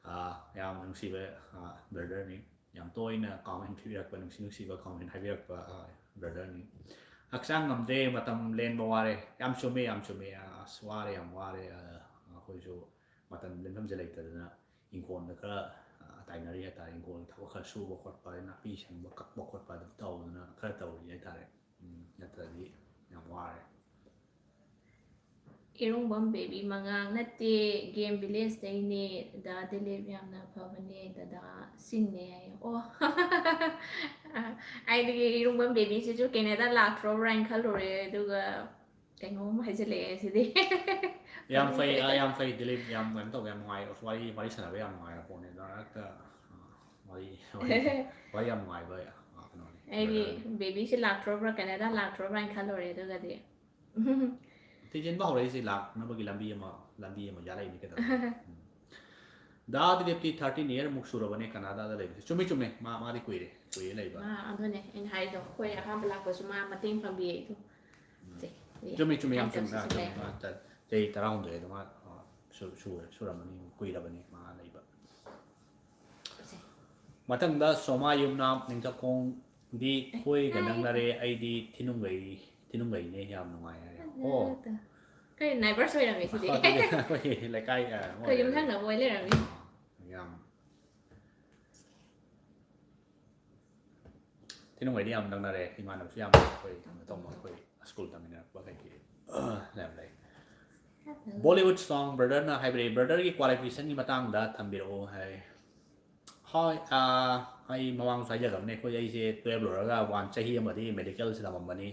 ꯑ, ꯌꯥꯝ ꯅꯨꯡꯁꯤꯕ, ꯑ, brotherꯅꯤ꯫ ꯌꯥꯝ ꯇꯣꯏꯅ comment ꯄꯤꯕꯤꯔꯛꯄ, ꯅꯨꯡꯁꯤ ꯅꯨꯡꯁꯤꯕ comment ꯍꯥꯏꯕꯤꯔꯛꯄ, ꯑ, brotherꯅꯤ꯫ "ꯍꯛꯆꯥꯡ ꯉꯝꯗ꯭ꯔꯦ, ꯃꯇꯝ ꯂꯦꯟꯕ ꯋꯥꯔꯦ꯫" ꯌꯥꯝ ꯆꯨꯝꯃꯦ, ꯌꯥꯝ ꯆꯨꯝꯃꯦ꯫ ꯑꯁ, ꯋꯥꯔꯦ, ꯌꯥꯝ ꯋꯥꯔꯦ꯫ ꯑ, ꯑꯩꯈꯣꯏꯁꯨ ꯃꯇꯝ ꯂꯦꯟꯐꯝꯁꯦ ꯂꯩꯇꯗꯅ ꯏꯪꯈꯣꯜꯗ ꯈꯔ, ꯑ, ꯇꯥꯏꯅꯔꯤ ꯍꯥꯏꯇꯥꯔꯦ꯫ ꯏꯪꯈꯣꯜꯒꯤ ꯊꯕꯛ ꯈꯔ ꯁꯨꯕ ꯈꯣꯠꯄ, ꯑꯗꯩ ꯅꯥꯄꯤ ꯁꯦꯡꯕ, ꯀꯛꯄ ꯈꯣꯠꯄ ꯑꯗꯨꯝ ꯇꯧꯗꯅ ꯈꯔ ꯇꯧꯔꯤ ꯍꯥꯏꯇꯥꯔꯦ꯫ ꯎꯝ, ꯅꯠꯇ꯭ꯔꯗꯤ ꯌꯥꯝ ꯋꯥꯔꯦ꯫ ꯏꯔꯨꯡꯕꯝ ꯕꯦꯕꯤ ꯃꯉꯥꯡ ꯅꯠꯇꯦ, ꯒꯦꯝ ꯚꯤꯂꯦꯖꯇꯩꯅꯦ꯫ ꯗꯥ ꯗꯤꯂꯤꯞ ꯌꯥꯝꯅ ꯐꯕꯅꯦ, ꯗꯗꯥ ꯆꯤꯟꯅꯦ ꯍꯥꯏꯌꯦ꯫ ꯑꯣ꯫ ꯑꯩꯗꯤ ꯏꯔꯨꯡꯕꯝ ꯕꯦꯕꯤꯁꯤꯁꯨ ꯀꯦꯅꯦꯗꯥ ꯂꯥꯛꯇ꯭ꯔꯣꯕ꯭ꯔꯥ ꯍꯥꯏꯅ ꯈꯜꯂꯨꯔꯦ, ꯑꯗꯨꯒ ꯀꯩꯅꯣꯝ ꯍꯥꯏꯖꯤꯜꯂꯛꯑꯦ ꯁꯤꯗꯤ꯫ ꯌꯥꯝ ꯐꯩ, ꯑ, ꯌꯥꯝ ꯐꯩ, ꯗꯤꯂꯤꯞ, ꯌꯥꯝ ꯀꯩꯅꯣ ꯇꯧꯕ, ꯌꯥꯝ ꯅꯨꯡꯉꯥꯏ꯫ ꯑꯁ, ꯋꯥꯔꯤ, ꯋꯥꯔꯤ ꯁꯥꯟꯅꯕ ꯌꯥꯝ ꯅꯨꯡꯉꯥꯏꯔ ꯄꯣꯠꯅꯤ꯫ ꯑꯗꯣ ꯍꯦꯛꯇ, ꯑ, ꯋꯥꯔꯤ, ꯋꯥꯔꯤ, ꯋꯥꯔꯤ ꯌꯥꯝ ꯅꯨꯡꯉꯥꯏꯕ, ꯑ, ꯀꯩꯅꯣꯅꯤ, ꯑꯩꯗꯤ brotherꯅꯤ꯫ ꯕꯦꯕꯤꯁꯦ ꯂꯥꯛꯇ꯭ꯔꯕ꯭ꯔꯥ, ꯀꯦꯅꯥꯗꯥ ꯂꯥꯛꯇ꯭ꯔꯕ꯭ꯔꯥ ꯍꯥꯏꯅ ꯈꯜꯂꯨꯔꯦ꯫ ꯑꯗꯨꯒꯗꯤ ꯊꯤꯖꯤꯟꯕ ꯍꯧꯔꯛꯏꯁꯤ ꯂꯥꯛꯅꯕꯒꯤ ꯂꯝꯕꯤ ꯑꯃ, ꯂꯝꯕꯤ ꯑꯃ ꯌꯥꯔꯛꯏꯅꯤ ꯀꯩꯗꯧꯔꯒꯦ꯫ ꯎꯝ꯫ ꯗꯥ ꯗꯤꯂꯤꯞꯇꯤ thirteen year ꯃꯨꯛ ꯁꯨꯔꯕꯅꯦ ꯀꯅꯥꯗꯥꯗ ꯂꯩꯕꯁꯦ꯫ ꯆꯨꯝꯃꯤ, ꯆꯨꯝꯃꯤ꯫ ꯃꯥ, ꯃꯥꯗꯤ ꯀꯨꯏꯔꯦ, ꯀꯨꯏꯔꯦ ꯂꯩꯕ꯫ ꯃꯥ ꯑꯗꯨꯅꯦ ꯑꯩꯅ ꯍꯥꯏꯗꯣ, ꯑꯩꯈꯣꯏ ꯑꯍꯥꯟꯕ ꯂꯥꯛꯄꯁꯨ ꯃꯥ ꯃꯇꯦꯡ ꯄꯥꯡꯕꯤꯌꯦ ꯑꯩꯗꯣ꯫ ꯁꯦ, ꯌꯦ꯫ ꯆꯨꯝꯃꯤ, ꯆꯨꯝꯃꯤ, ꯌꯥꯝ ꯆꯨꯝꯃꯤ꯫ ꯇꯧꯁꯤꯁꯦ꯫ ꯃꯥ ꯆ-, ꯆꯍꯤ ꯇꯔꯥꯍꯨꯝꯗꯣꯏꯗ ꯃꯥ, ꯑ, ꯁꯨ-, ꯁꯨꯔꯦ, ꯁꯨꯔꯝꯃꯅꯤ, ꯀꯨꯏꯔꯕꯅꯤ ꯃꯥ ꯂꯩꯕ꯫ ꯁꯦ꯫ ꯃꯊꯪꯗ ꯁꯣꯃꯥ ꯌꯨꯝꯅꯥꯝ ꯅꯤꯡꯊꯧꯈꯣꯡꯗꯤ ꯑꯩꯈꯣꯏꯒ ꯅꯛꯅꯔꯦ, ꯑꯩꯗꯤ ꯊꯤꯅꯨꯡꯒꯩ, ꯊꯤꯅꯨꯡꯒꯩꯅꯦ, ꯌꯥꯝ ꯅꯨꯡꯉꯥꯏ ꯍꯥꯏꯔꯦ꯫ ꯑꯣ꯫ ꯀꯩ neighbours ꯑꯣꯏꯔꯝꯃꯦ ꯁꯤꯗꯤ? ꯑꯗꯨꯗꯤ ꯑꯩꯈꯣꯏ ꯂꯩꯀꯥꯏ, ꯑ, ꯑꯃ ꯑꯩꯈꯣꯏ ꯌꯨꯝ ꯑꯣꯏꯔꯦ꯫ ꯊꯪꯅꯕ ꯑꯣꯏ ꯂꯩꯔꯝꯃꯦ꯫ ꯌꯥꯝ ꯊꯤꯅꯨꯡꯒꯩꯗꯤ ꯌꯥꯝ ꯅꯛꯅꯔꯦ, ꯏꯃꯥꯟꯅꯕꯁꯨ ꯌꯥꯝ ꯂꯩ, ꯑꯩꯈꯣꯏ ꯀꯩꯅꯣ ꯇꯧꯕ, ꯑꯩꯈꯣꯏ ꯁ꯭ꯀꯨꯜ ꯇꯝꯃꯤꯟꯅꯔꯛꯄ ꯀꯩꯀꯩ ꯌꯥꯝ ꯂꯩ꯫ Bollywood song brotherꯅ ꯍꯥꯏꯕꯤꯔꯛꯑꯦ, brotherꯒꯤ qualificationꯒꯤ ꯃꯇꯥꯡꯗ ꯊꯝꯕꯤꯔꯛꯑꯣ ꯍꯥꯏ꯫ ꯍꯣꯏ, ꯑꯥ, ꯑꯩ ꯃꯃꯥꯡꯁꯨ ꯍꯥꯏꯖꯈ꯭ꯔꯕꯅꯦ, ꯑꯩꯈꯣꯏ, ꯑꯩꯁꯦ twelve ꯂꯣꯏꯔꯒ ꯋꯥꯟ ꯆꯍꯤ ꯑꯃꯗꯤ medical ꯇꯝꯃꯝꯕꯅꯤ꯫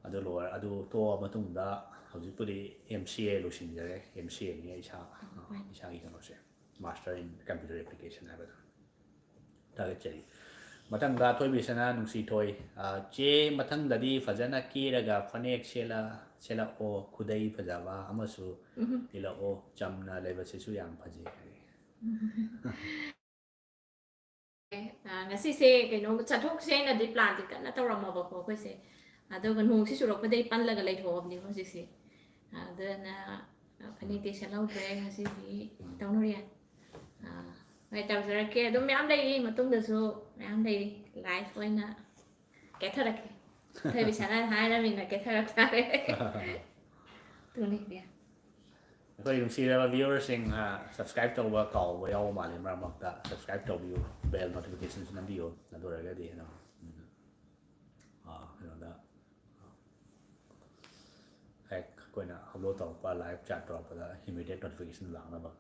ꯑꯗꯨ ꯂꯣꯏꯔ-, ꯑꯗꯨ ꯇꯣꯛꯑ ꯃꯇꯨꯡꯗ ꯍꯧꯖꯤꯛꯄꯨꯗꯤ M C A ꯂꯣꯏꯁꯤꯟꯖꯔꯦ, M C Aꯅꯤ ꯑꯩ ꯏꯁꯥ, ꯏꯁꯥꯒꯤ ꯀꯩꯅꯣꯁꯦ, Master in Computer Application ꯍꯥꯏꯕꯗꯣ꯫ ꯊꯥꯒꯠꯆꯔꯤ꯫ ꯃꯊꯪꯗ ꯑꯊꯣꯏꯕꯤꯁꯅꯥ ꯅꯨꯡꯁꯤꯊꯣꯏ, ꯑ, ꯆꯦ, ꯃꯊꯪꯗꯗꯤ ꯐꯖꯅ ꯀꯦꯔꯒ ꯐꯅꯦꯛ ꯁꯦꯠꯂ-, ꯁꯦꯠꯂꯛꯑꯣ, ꯈꯨꯗꯩ ꯐꯖꯕ ꯑꯃꯁꯨ ꯏꯜꯂꯛꯑꯣ, ꯆꯝꯅ ꯂꯩꯕꯁꯤꯁꯨ ꯌꯥꯝ ꯐꯖꯩ ꯍꯥꯏ꯫ ꯑ, ꯉꯁꯤꯁꯦ ꯀꯩꯅꯣ ꯆꯠꯊꯣꯛꯁꯦ ꯍꯥꯏꯅꯗꯤ planꯗꯤ ꯀꯟꯅ ꯇꯧꯔꯝꯃꯕꯀꯣ ꯑꯩꯈꯣꯏꯁꯦ, ꯑꯗꯨꯒ ꯅꯣꯡꯁꯤ ꯆꯨꯔꯛꯄꯗꯒꯤ ꯄꯜꯂꯒ ꯂꯩꯊꯣꯛꯑꯕꯅꯦꯕ ꯍꯧꯖꯤꯛꯁꯦ꯫ ꯑꯗꯨꯅ ꯐꯅꯦꯛꯇꯤ ꯁꯦꯠꯍꯧꯗ꯭ꯔꯦ ꯉꯁꯤꯗꯤ꯫ ꯇꯧꯅꯔꯤ꯫ ꯑ, ꯍꯣꯏ, ꯇꯧꯖꯔꯛꯀꯦ꯫ ꯑꯗꯨꯝ ꯃꯌꯥꯝ ꯂꯩꯔꯤ, ꯃꯇꯨꯡꯗꯁꯨ ꯃꯌꯥꯝ ꯂꯩꯔꯤ꯫ Live ꯑꯣꯏꯅ ꯀꯦꯊꯔꯛꯀꯦ꯫ ꯑꯊꯣꯏꯕꯤꯁꯅꯥꯅ ꯍꯥꯏꯔꯃꯤꯅ ꯀꯦꯊꯔꯛ ꯇꯥꯔꯦ꯫ ꯇꯨꯅꯤ ꯕꯤꯌꯥ꯫ ꯑꯩꯈꯣꯏ ꯅꯨꯡꯁꯤꯔꯕ viewerꯁꯤꯡ, ꯑ, subscribe ꯇꯧꯕ ꯀꯥꯎꯕ ꯌꯥꯎꯕ ꯃꯥꯜꯂꯦ, ꯃꯔꯛ ꯃꯔꯛꯇ subscribe ꯇꯧꯕꯤꯌꯨ, bell notificationꯁꯨ ꯅꯝꯕꯤꯌꯨ, ꯑꯗꯨ ꯑꯣꯏꯔꯒꯗꯤ ꯀꯩꯅꯣ, ꯎꯝ, ꯑ, ꯀꯩꯅꯣꯗ, ꯑ, ꯍꯦꯛ ꯑꯩꯈꯣꯏꯅ upload ꯇꯧꯔꯛꯄ, live chat ꯇꯧꯔꯛꯄꯗ immediate notification ꯂꯥꯛꯅꯕ꯫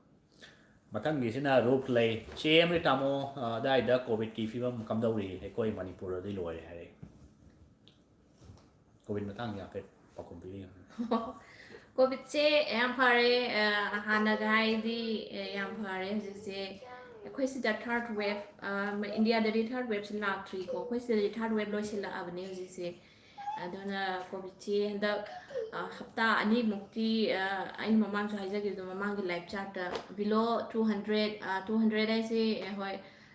ꯃꯊꯪꯒꯤꯁꯤꯅ ꯔꯨꯞ ꯂꯩ꯫ ꯆꯦ ꯑꯃꯔꯤ ꯇꯥꯃꯣ, ꯑ, ꯑꯗꯥꯏꯗ COVIDꯀꯤ ꯐꯤꯕꯝ ꯀꯝꯗꯧꯔꯤ? ꯑꯩꯈꯣꯏ ꯃꯅꯤꯄꯨꯔꯗꯗꯤ ꯂꯣꯏꯔꯦ ꯍꯥꯏꯔꯛꯏ꯫ COVID ꯃꯇꯥꯡꯒꯤ ꯍꯥꯏꯐꯦꯠ ꯄꯥꯎꯈꯨꯝ ꯄꯤꯕꯤꯌꯨ꯫ ꯀꯣꯚꯤꯠꯁꯦ ꯌꯥꯝ ꯐꯔꯦ꯫ ꯑ, ꯍꯥꯟꯅꯒ ꯍꯥꯏꯗꯤ, ꯑ, ꯌꯥꯝ ꯐꯔꯦ ꯍꯧꯖꯤꯛꯁꯦ꯫ ꯑꯩꯈꯣꯏ ꯁꯤꯗ ꯊꯥꯔꯠ ꯋꯦꯕ, ꯏꯟꯗꯤꯌꯥꯗꯗꯤ ꯊꯥꯔꯠ ꯋꯦꯕꯁꯦ ꯂꯥꯛꯇ꯭ꯔꯤꯀꯣ, ꯑꯩꯈꯣꯏ ꯁꯤꯗꯗꯤ ꯊꯥꯔꯠ ꯋꯦꯕ ꯂꯣꯏꯁꯤꯜꯂꯛꯑꯕꯅꯦ ꯍꯧꯖꯤꯛꯁꯦ꯫ ꯑꯗꯨꯅ ꯀꯣꯚꯤꯠꯁꯤ ꯍꯟꯗꯛ, ꯑ, ꯍꯞꯇꯥ ꯑꯅꯤꯃꯨꯛꯇꯤ, ꯑ, ꯑꯩꯅ ꯃꯃꯥꯡꯁꯨ ꯍꯥꯏꯖꯈꯤꯕꯗꯣ, ꯃꯃꯥꯡꯒꯤ ꯂꯥꯏꯐ ꯆꯥꯔꯠꯇ below two hundred, ꯑ, two hundred ꯍꯥꯏꯁꯦ, ꯑ, ꯍꯣꯏ,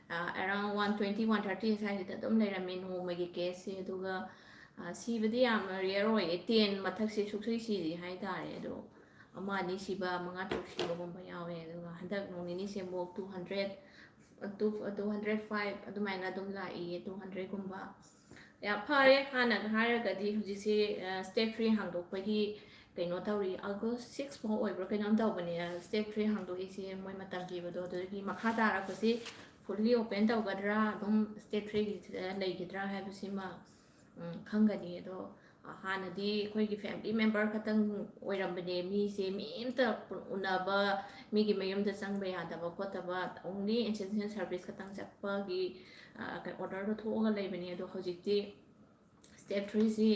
ꯑ, around one twenty, one thirty ꯁ꯭ꯋꯥꯏꯁꯤꯗ ꯑꯗꯨꯝ ꯂꯩꯔꯝꯃꯦ ꯅꯣꯡꯃꯒꯤ ꯀꯦꯁꯁꯦ꯫ ꯑꯗꯨꯒ, ꯑ, ꯁꯤꯕꯗꯤ ꯌꯥꯝꯅ ꯔꯦꯌꯔ ꯑꯣꯏꯌꯦ, ꯇꯦꯟ ꯃꯊꯛꯁꯦ ꯁꯨꯡꯁꯤ ꯁꯤꯗꯦ ꯍꯥꯏꯇꯥꯔꯦ꯫ ꯑꯗꯣ ꯑꯃ ꯑꯅꯤ ꯁꯤꯕ, ꯃꯉꯥ ꯇꯔꯨꯛ ꯁꯤꯕꯒꯨꯝꯕ ꯌꯥꯎꯋꯦ꯫ ꯑꯗꯨꯒ ꯍꯟꯗꯛ ꯅꯣꯡ ꯅꯤꯅꯤꯁꯦ ꯑꯃꯨꯛ two hundred, two, two hundred five ꯑꯗꯨꯃꯥꯏꯅ ꯑꯗꯨꯝ ꯂꯥꯛꯏꯌꯦ, two hundredꯒꯨꯝꯕ꯫ ꯌꯥꯝ ꯐꯔꯦ, ꯍꯥꯟꯅꯒ ꯍꯥꯏꯔꯒꯗꯤ ꯍꯧꯖꯤꯛꯁꯦ, ꯑ, state three ꯍꯥꯡꯗꯣꯛꯄꯒꯤ ꯀꯩꯅꯣ ꯇꯧꯔꯤ, ꯑꯥꯒꯁ six ꯐꯥꯎ ꯑꯣꯏꯕ꯭ꯔꯥ ꯀꯩꯅꯣꯝ ꯇꯧꯕꯅꯦ, state three ꯍꯥꯡꯗꯣꯛꯏꯁꯦ ꯃꯣꯏ ꯃꯇꯝ ꯄꯤꯕꯗꯣ꯫ ꯑꯗꯨꯗꯒꯤ ꯃꯈꯥ ꯇꯥꯔꯛꯄꯁꯤ fully open ꯇꯧꯒꯗ꯭ꯔꯥ, ꯑꯗꯨꯝ state threeꯒꯤꯁꯤꯗ ꯂꯩꯒꯗ꯭ꯔꯥ ꯍꯥꯏꯕꯁꯤꯃ, ꯎꯝ, ꯈꯪꯒꯅꯤ꯫ ꯑꯗꯣ, ꯑ, ꯍꯥꯟꯅꯗꯤ ꯑꯩꯈꯣꯏꯒꯤ family member ꯈꯛꯇꯪ ꯑꯣꯏꯔꯝꯕꯅꯦ, ꯃꯤꯁꯦ ꯃꯤ ꯑꯃꯇ ꯎꯅꯕ, ꯃꯤꯒꯤ ꯃꯌꯨꯝꯗ ꯆꯪꯕ ꯌꯥꯗꯕ ꯈꯣꯠꯇꯕ, only essential service ꯈꯛꯇꯪ ꯆꯠꯄꯒꯤ, ꯑ, orderꯗꯣ ꯊꯣꯛꯑꯒ ꯂꯩꯕꯅꯦ꯫ ꯑꯗꯣ ꯍꯧꯖꯤꯛꯇꯤ state threeꯁꯤ,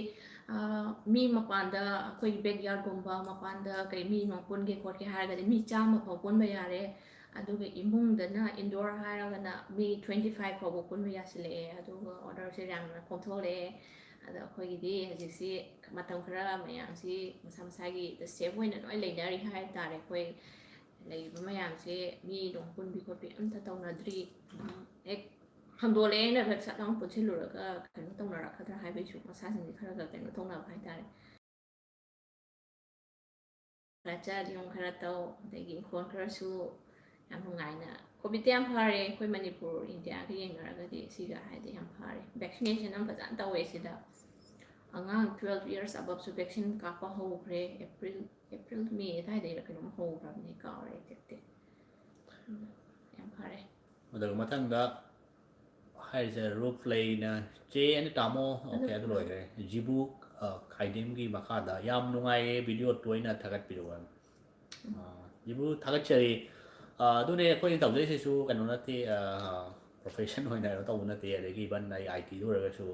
ꯑ, ꯃꯤ ꯃꯄꯥꯟꯗ, ꯑꯩꯈꯣꯏꯒꯤ backyardꯒꯨꯝꯕ ꯃꯄꯥꯟꯗ ꯀꯩ ꯃꯤ ꯅꯨꯡ ꯄꯨꯟꯒꯦ ꯈꯣꯠꯀꯦ ꯍꯥꯏꯔꯒꯗꯤ ꯃꯤ ꯆꯥꯝꯃ ꯐꯥꯎ ꯄꯨꯟꯕ ꯌꯥꯔꯦ꯫ ꯑꯗꯨꯒ ꯏꯃꯨꯡꯗꯅ indoor ꯍꯥꯏꯔꯒꯅ ꯃꯤ twenty five ꯐꯥꯎꯕ ꯄꯨꯟꯕ ꯌꯥꯁꯤꯜꯂꯛꯑꯦ꯫ ꯑꯗꯨꯒ orderꯁꯦ ꯌꯥꯝꯅ ꯀꯣꯝꯊꯣꯛꯂꯛꯑꯦ꯫ ꯑꯗꯣ ꯑꯩꯈꯣꯏꯒꯤꯗꯤ ꯍꯧꯖꯤꯛꯁꯤ ꯃꯇꯝ ꯈꯔ ꯃꯌꯥꯝꯁꯤ ꯃꯁꯥ ꯃꯁꯥꯒꯤ safe ꯑꯣꯏꯅ ꯂꯣꯏ ꯂꯩꯅꯔꯤ ꯍꯥꯏ ꯇꯥꯔꯦ꯫ ꯑꯩꯈꯣꯏ ꯂꯩꯔꯤꯕ ꯃꯌꯥꯝꯁꯦ ꯃꯤ ꯅꯨꯡ ꯄꯨꯟꯕꯤ ꯈꯣꯠꯄꯤ ꯑꯝꯇ ꯇꯧꯅꯗ꯭ꯔꯤ꯫ ꯍꯦꯛ ꯍꯥꯡꯗꯣꯛꯂꯛꯑꯦꯅ ꯍꯦꯛ ꯁꯠ ꯂꯥꯎꯅ ꯄꯨꯟꯁꯤꯜꯂꯨꯔꯒ ꯀꯩꯅꯣ ꯇꯧꯅꯔꯛꯀꯗ꯭ꯔꯥ ꯍꯥꯏꯕꯒꯤꯁꯨ ꯃꯁꯥꯁꯤꯡꯁꯦ ꯈꯔ ꯈꯔ ꯀꯩꯅꯣ ꯇꯧꯅꯕ ꯍꯥꯏꯇꯥꯔꯦ꯫ ꯈꯔ ꯆꯠ, ꯌꯨꯝ ꯈꯔ ꯇꯧ, ꯑꯗꯒꯤ ꯏꯪꯈꯣꯜ ꯈꯔꯁꯨ, ꯌꯥꯝ ꯅꯨꯡꯉꯥꯏꯅ꯫ ꯀꯣꯚꯤꯠꯇꯤ ꯌꯥꯝ ꯐꯔꯦ, ꯑꯩꯈꯣꯏ ꯃꯅꯤꯄꯨꯔ, ꯏꯟꯗꯤꯌꯥꯒ ꯌꯦꯡꯅꯔꯒꯗꯤ ꯁꯤꯒ ꯍꯥꯏꯗꯤ ꯌꯥꯝ ꯐꯔꯦ꯫ Vaccination ꯑꯃ ꯐꯖꯅ ꯇꯧꯋꯦ ꯁꯤꯗ꯫ ꯑꯉꯥꯡ twelve years aboveꯁꯨ vaccine ꯀꯥꯞꯄ ꯍꯧꯈ꯭ꯔꯦ꯫ April, April, May ꯑꯗꯨꯋꯥꯏꯗꯩꯔ ꯀꯩꯅꯣꯝ ꯍꯧꯈ꯭ꯔꯕꯅꯦ, ꯀꯥꯎꯔꯦ exactly꯫ ꯎꯝ, ꯌꯥꯝ ꯐꯔꯦ꯫ ꯑꯗꯨꯒ ꯃꯊꯪꯗ ꯍꯥꯏꯔꯤꯁꯦ ꯔꯨꯞ ꯂꯩꯅ ꯆꯦ ꯑꯦꯟ ꯇꯥꯃꯣ, okay, ꯑꯗꯨ ꯂꯣꯏꯈ꯭ꯔꯦ꯫ ꯖꯤꯕꯨ, ꯑ, ꯈꯥꯏꯗꯦꯝꯒꯤ ꯃꯈꯥꯗ ꯌꯥꯝ ꯅꯨꯡꯉꯥꯏꯌꯦ, video ꯇꯣꯏꯅ ꯊꯥꯒꯠꯄꯤꯔꯛꯑꯣ꯫ ꯑ, ꯖꯤꯕꯨ ꯊꯥꯒꯠꯆꯔꯤ꯫ ꯑ, ꯑꯗꯨꯅꯦ ꯑꯩꯈꯣꯏꯅ ꯇꯧꯖꯔꯤꯁꯤꯁꯨ ꯀꯩꯅꯣ ꯅꯠꯇꯦ, ꯑ, profession ꯑꯣꯏꯅ ꯀꯩꯅꯣ ꯇꯧꯕ ꯅꯠꯇꯦ, ꯑꯗꯒꯤ even ꯑꯩ I Tꯗ ꯑꯣꯏꯔꯒꯁꯨ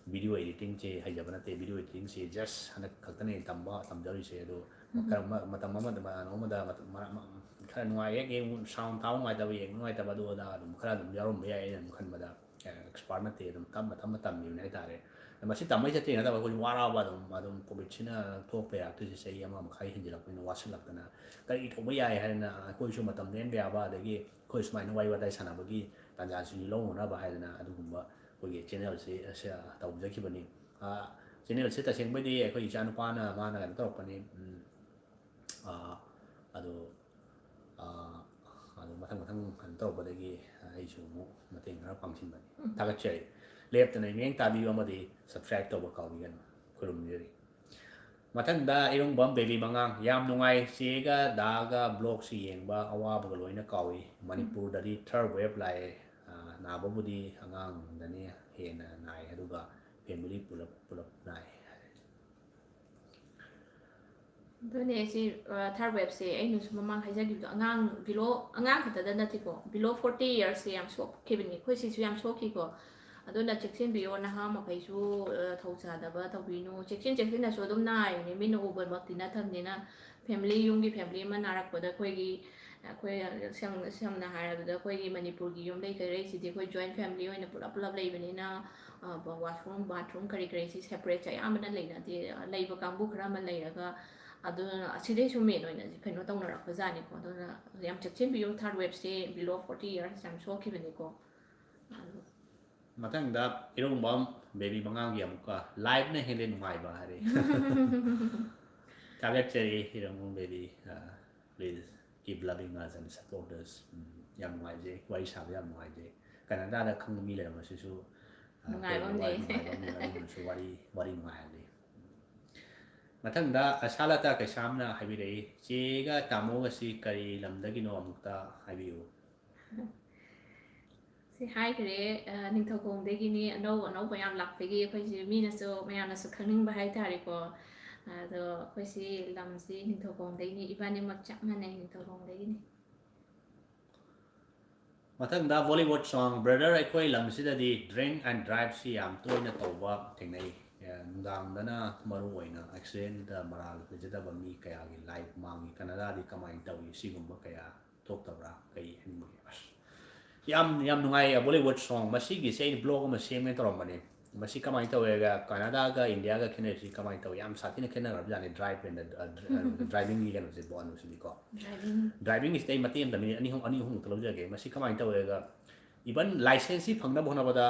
ꯚꯤꯗꯤꯑꯣ ꯏꯗꯤꯇꯤꯡꯁꯦ ꯍꯩꯖꯕ ꯅꯠꯇꯦ꯫ ꯚꯤꯗꯤꯑꯣ ꯏꯗꯤꯇꯤꯡꯁꯦ ꯖꯁ ꯍꯟꯗꯛ ꯈꯛꯇꯅꯦ ꯇꯝꯕ, ꯇꯝꯖꯔꯤꯁꯦ꯫ ꯑꯗꯣ ꯈꯔ ꯃ-, ꯃꯇꯝ ꯑꯃꯗ, ꯃ-, ꯑꯃꯗ ꯃꯇꯝ ꯃꯔꯛ ꯑꯃ ꯈꯔ ꯅꯨꯡꯉꯥꯏ, ꯍꯦꯛ ꯌꯦꯡ, ꯁꯥꯎꯟ ꯇꯥꯕ ꯅꯨꯡꯉꯥꯏꯇꯕ, ꯌꯦꯡ ꯅꯨꯡꯉꯥꯏꯇꯕ, ꯑꯗꯨ ꯑꯗꯥ ꯑꯗꯨꯝ ꯈꯔ ꯑꯗꯨꯝ ꯌꯥꯎꯔꯝꯕ ꯌꯥꯏ ꯑꯩꯅ ꯑꯗꯨꯝ ꯈꯟꯕꯗ꯫ ꯑꯦꯛꯁꯄꯥꯔꯠ ꯅꯠꯇꯦ, ꯑꯗꯨꯝ ꯇꯞꯅ ꯇꯞꯅ ꯇꯝꯃꯤꯕꯅꯦ ꯍꯥꯏꯇꯥꯔꯦ꯫ ꯃꯁꯤ ꯇꯝꯕꯩ ꯆꯠꯇꯦ ꯅꯠꯇꯕ, ꯑꯩꯈꯣꯏꯁꯨ ꯋꯥꯔꯛꯑꯕ ꯑꯗꯨꯝ, ꯑꯗꯨꯝ ꯀꯣꯚꯤꯗꯁꯤꯅ ꯊꯣꯛꯄ ꯌꯥꯔꯛꯇ꯭ꯔꯤꯁꯦ ꯆꯍꯤ ꯑꯃ ꯃꯈꯥꯏ ꯍꯦꯟꯖꯤꯜꯂꯛꯄꯅꯤꯅ ꯋꯥꯁꯤꯜꯂꯛꯇꯅ ꯀꯔꯤ ꯇꯧꯕ ꯌꯥꯏ ꯍꯥꯏꯗꯅ ꯑꯩꯈꯣꯏꯁꯨ ꯃꯇꯝ ꯂꯦꯟꯕ ꯌꯥꯕ, ꯑꯗꯒꯤ ꯑꯩꯈꯣꯏ ꯁꯨꯃꯥꯏꯅ ꯋꯥꯔꯤ ꯋꯥꯇꯥꯏ ꯁꯥꯟꯅꯕꯒꯤ ꯇꯥꯟꯖꯥꯁꯤꯁꯨ ꯂꯧꯅꯅꯕ ꯍꯥꯏꯗꯅ ꯑꯗꯨꯒꯨꯝꯕ ꯑꯩꯈꯣꯏꯒꯤ ꯆꯦꯅꯦꯜꯁꯤ, ꯑꯁꯤ ꯇꯧꯖꯈꯤꯕꯅꯤ꯫ ꯑ, ꯆꯦꯅꯦꯜꯁꯦ ꯇꯁꯦꯡꯕꯩꯗꯤ ꯑꯩꯈꯣꯏ ꯏꯆꯥꯅꯨꯄꯥꯅ ꯃꯥꯅ ꯀꯩꯅꯣ ꯇꯧꯔꯛꯄꯅꯤ꯫ ꯎꯝ, ꯑ, ꯑꯗꯣ, ꯑ, ꯑꯗꯣ ꯃꯊꯪ ꯃꯊꯪ ꯀꯩꯅꯣ ꯇꯧꯔꯛꯄꯗꯒꯤ ꯑꯩꯁꯨ ꯑꯃꯨꯛ ꯃꯇꯦꯡ ꯈꯔ ꯄꯥꯡꯁꯤꯟꯕꯅꯤ꯫ ꯎꯝ꯫ ꯊꯥꯒꯠꯆꯔꯤ꯫ ꯂꯦꯞꯇꯅ ꯏꯃꯦꯡ ꯇꯥꯕꯤꯌꯨ ꯑꯃꯗꯤ subscribe ꯇꯧꯕ ꯀꯥꯎꯕꯤꯒꯅꯨ꯫ ꯈꯨꯔꯨꯝꯖꯔꯤ꯫ ꯃꯊꯪꯗ ꯏꯔꯣꯡꯕꯝ ꯕꯦꯕꯤ ꯃꯉꯥꯡ, ꯌꯥꯝ ꯅꯨꯡꯉꯥꯏ꯫ ꯆꯦꯒ ꯗꯥꯒ vlogꯁꯤ ꯌꯦꯡꯕ ꯑꯋꯥꯕꯒ ꯂꯣꯏꯅ ꯀꯥꯎꯏ꯫ ꯃꯅꯤꯄꯨꯔꯗꯗꯤ third wave ꯂꯥꯛꯑꯦ꯫ ꯑ, ꯅꯥꯕꯕꯨꯗꯤ ꯑꯉꯥꯡꯗꯅꯤ ꯍꯦꯟꯅ ꯅꯥꯏ, ꯑꯗꯨꯒ family ꯄꯨꯂꯞ, ꯄꯨꯂꯞ ꯅꯥꯏ꯫ ꯑꯗꯨꯅꯦ ꯁꯤ, ꯑ, third waveꯁꯦ ꯑꯩꯅꯁꯨ ꯃꯃꯥꯡ ꯍꯥꯏꯖꯈꯤꯕꯗꯣ, ꯑꯉꯥꯡ below, ꯑꯉꯥꯡ ꯈꯛꯇꯗ ꯅꯠꯇꯦꯀꯣ, below forty yearsꯁꯦ ꯌꯥꯝ ꯁꯣꯛꯈꯤꯕꯅꯤ꯫ ꯑꯩꯈꯣꯏ ꯁꯤꯁꯨ ꯌꯥꯝ ꯁꯣꯛꯈꯤꯀꯣ꯫ ꯑꯗꯨꯅ ꯆꯦꯛꯁꯤꯟꯕꯤꯌꯣ, ꯅꯍꯥ ꯃꯈꯩꯁꯨ, ꯑ, ꯊꯧꯁꯥꯗꯕ ꯇꯧꯕꯤꯅꯨ꯫ ꯆꯦꯛꯁꯤꯟ ꯆꯦꯛꯁꯤꯟꯅꯁꯨ ꯑꯗꯨꯝ ꯅꯥꯔꯤꯅꯦ, ꯃꯤꯠꯅ ꯎꯕꯃꯛꯇꯤ ꯅꯠꯇꯕꯅꯤꯅ꯫ Family, ꯌꯨꯝꯒꯤ family ꯑꯃ ꯅꯥꯔꯛꯄꯗ ꯑꯩꯈꯣꯏꯒꯤ, ꯑꯩꯈꯣꯏ ꯁꯝ-, ꯁꯝꯅ ꯍꯥꯏꯔꯕꯗ ꯑꯩꯈꯣꯏꯒꯤ ꯃꯅꯤꯄꯨꯔꯒꯤ ꯌꯨꯝ ꯂꯩꯀꯩꯔꯩꯁꯤꯗꯤ ꯑꯩꯈꯣꯏ joint family ꯑꯣꯏꯅ ꯄꯨꯂꯞ ꯄꯨꯂꯞ ꯂꯩꯕꯅꯤꯅ, ꯑ, ꯕ-, washroom, bathroom ꯀꯔꯤ ꯀꯔꯤꯁꯤ separateꯁꯦ ꯑꯌꯥꯝꯕꯅ ꯂꯩꯅꯗꯦ꯫ ꯂꯩꯕ ꯀꯥꯡꯕꯨ ꯈꯔ ꯑꯃ ꯂꯩꯔꯒ, ꯑꯗꯨꯅ ꯑꯁꯤꯗꯩꯁꯨ main ꯑꯣꯏꯅ ꯀꯩꯅꯣ ꯇꯧꯅꯔꯛꯄꯖꯥꯠꯅꯤꯀꯣ꯫ ꯑꯗꯨꯅ ꯌꯥꯝ ꯆꯦꯛꯁꯤꯟꯕꯤꯌꯨ, third waveꯁꯦ below forty years ꯌꯥꯝ ꯁꯣꯛꯈꯤꯕꯅꯤꯀꯣ꯫ ꯑꯗꯨ ꯃꯊꯪꯗ ꯏꯔꯣꯡꯕꯝ ꯕꯦꯕꯤ ꯃꯉꯥꯡꯒꯤ ꯑꯃꯨꯛꯀ liveꯅ ꯍꯦꯜꯂꯦ ꯅꯨꯡꯉꯥꯏꯕ ꯍꯥꯏꯔꯦ꯫ ꯊꯥꯒꯠꯆꯔꯤ ꯏꯔꯣꯡꯕꯝ ꯕꯦꯕꯤ꯫ ꯑ, please keep loving us and support us꯫ ꯎꯝ, ꯌꯥꯝ ꯅꯨꯡꯉꯥꯏꯖꯩ, ꯋꯥꯔꯤ ꯁꯥꯕ ꯌꯥꯝ ꯅꯨꯡꯉꯥꯏꯖꯩ꯫ ꯀꯅꯥꯗꯥꯗ ꯈꯪꯕ ꯃꯤ ꯂꯩꯔꯝꯕꯁꯤꯁꯨ, ꯑ, ꯅꯨꯡꯉꯥꯏꯕ ꯑꯃ ꯑꯩꯈꯣꯏ ꯂꯩ꯫ ꯅꯨꯡꯉꯥꯏꯕ ꯑꯃ ꯂꯩ, ꯑꯗꯨꯝꯕꯁꯨ ꯋꯥꯔꯤ, ꯋꯥꯔꯤ ꯅꯨꯡꯉꯥꯏꯍꯜꯂꯤ꯫ ꯃꯊꯪꯗ ꯑꯁꯥꯂꯇꯥ ꯀꯩꯁꯥꯝꯅ ꯍꯥꯏꯕꯤꯔꯛꯏ, "ꯆꯦꯒ ꯇꯥꯃꯣꯒꯁꯤ ꯀꯔꯤ ꯂꯝꯗꯒꯤꯅꯣ ꯑꯃꯨꯛꯇ ꯍꯥꯏꯕꯤꯌꯨ"꯫ ꯁꯤ ꯍꯥꯏꯈ꯭ꯔꯦ, ꯑ, ꯅꯤꯡꯊꯧꯈꯣꯡꯗꯒꯤꯅꯤ꯫ ꯑꯅꯧ ꯑꯅꯧꯕ ꯌꯥꯝ ꯂꯥꯛꯄꯒꯤ ꯑꯩꯈꯣꯏꯁꯤ ꯃꯤꯅꯁꯨ, ꯃꯌꯥꯝꯅꯁꯨ ꯈꯪꯅꯤꯡꯕ ꯍꯥꯏꯇꯥꯔꯦꯀꯣ꯫ ꯑꯗꯣ ꯑꯩꯈꯣꯏꯁꯤ ꯂꯝꯁꯤ ꯅꯤꯡꯊꯧꯈꯣꯡꯗꯒꯤꯅꯤ, ꯏꯕꯥꯅꯤꯃꯛ ꯆꯞ ꯃꯥꯟꯅꯩ, ꯅꯤꯡꯊꯧꯈꯣꯡꯗꯒꯤꯅꯤ꯫ ꯃꯊꯪꯗ Bollywood song꯫ Brother, ꯑꯩꯈꯣꯏ ꯂꯝꯁꯤꯗꯗꯤ drink and drive ꯁꯤ ꯌꯥꯝ ꯇꯣꯏꯅ ꯇꯧꯕ ꯊꯦꯡꯅꯩ꯫ ꯑꯦ, ꯅꯨꯡꯗꯥꯡꯗꯅ ꯃꯔꯨ ꯑꯣꯏꯅ accident ꯗ ꯃꯔꯥꯜ ꯂꯩꯖꯗꯕ ꯃꯤ ꯀꯌꯥꯒꯤ life ꯃꯥꯡꯉꯤ꯫ ꯀꯅꯥꯗꯥꯗꯤ ꯀꯃꯥꯏꯅ ꯇꯧꯏ? ꯁꯤꯒꯨꯝꯕ ꯀꯌꯥ ꯊꯣꯛꯇꯕ꯭ꯔꯥ? ꯀꯩ ꯍꯥꯏꯅꯤꯡꯕꯒꯦ? ꯑꯁ, ꯌꯥꯝ, ꯌꯥꯝ ꯅꯨꯡꯉꯥꯏꯌꯦ꯫ Bollywood song꯫ ꯃꯁꯤꯒꯤꯁꯦ ꯑꯩ vlog ꯑꯃ ꯁꯦꯝꯒꯦ ꯇꯧꯔꯝꯕꯅꯦ꯫ ꯃꯁꯤ ꯀꯃꯥꯏꯅ ꯇꯧꯋꯦꯒ, ꯀꯅꯥꯗꯥꯒ ꯏꯟꯗꯤꯌꯥꯒ ꯈꯦꯠꯅꯔꯤꯁꯤ ꯀꯃꯥꯏꯅ ꯇꯧꯋꯤ? ꯌꯥꯝ ꯁꯥꯊꯤꯅ ꯈꯦꯠꯅꯈ꯭ꯔꯕꯖꯥꯠꯅꯤ꯫ Drive and, ꯑ, driving ꯒꯤ ꯀꯩꯅꯣꯁꯦ, ꯕꯣꯟꯁꯤꯗꯤꯀꯣ꯫ Driving꯫ Driving ꯒꯤꯁꯤꯗ ꯑꯩ ꯃꯇꯦꯛ ꯑꯃꯇ, minute ꯑꯅꯤ ꯑꯍꯨꯝ, ꯑꯅꯤ ꯑꯍꯨꯝꯃꯨꯛꯇ ꯂꯧꯖꯒꯦ꯫ ꯃꯁꯤ ꯀꯃꯥꯏꯅ ꯇꯧꯋꯦꯒ, even license ꯁꯤ ꯐꯪꯅꯕ ꯍꯣꯠꯅꯕꯗ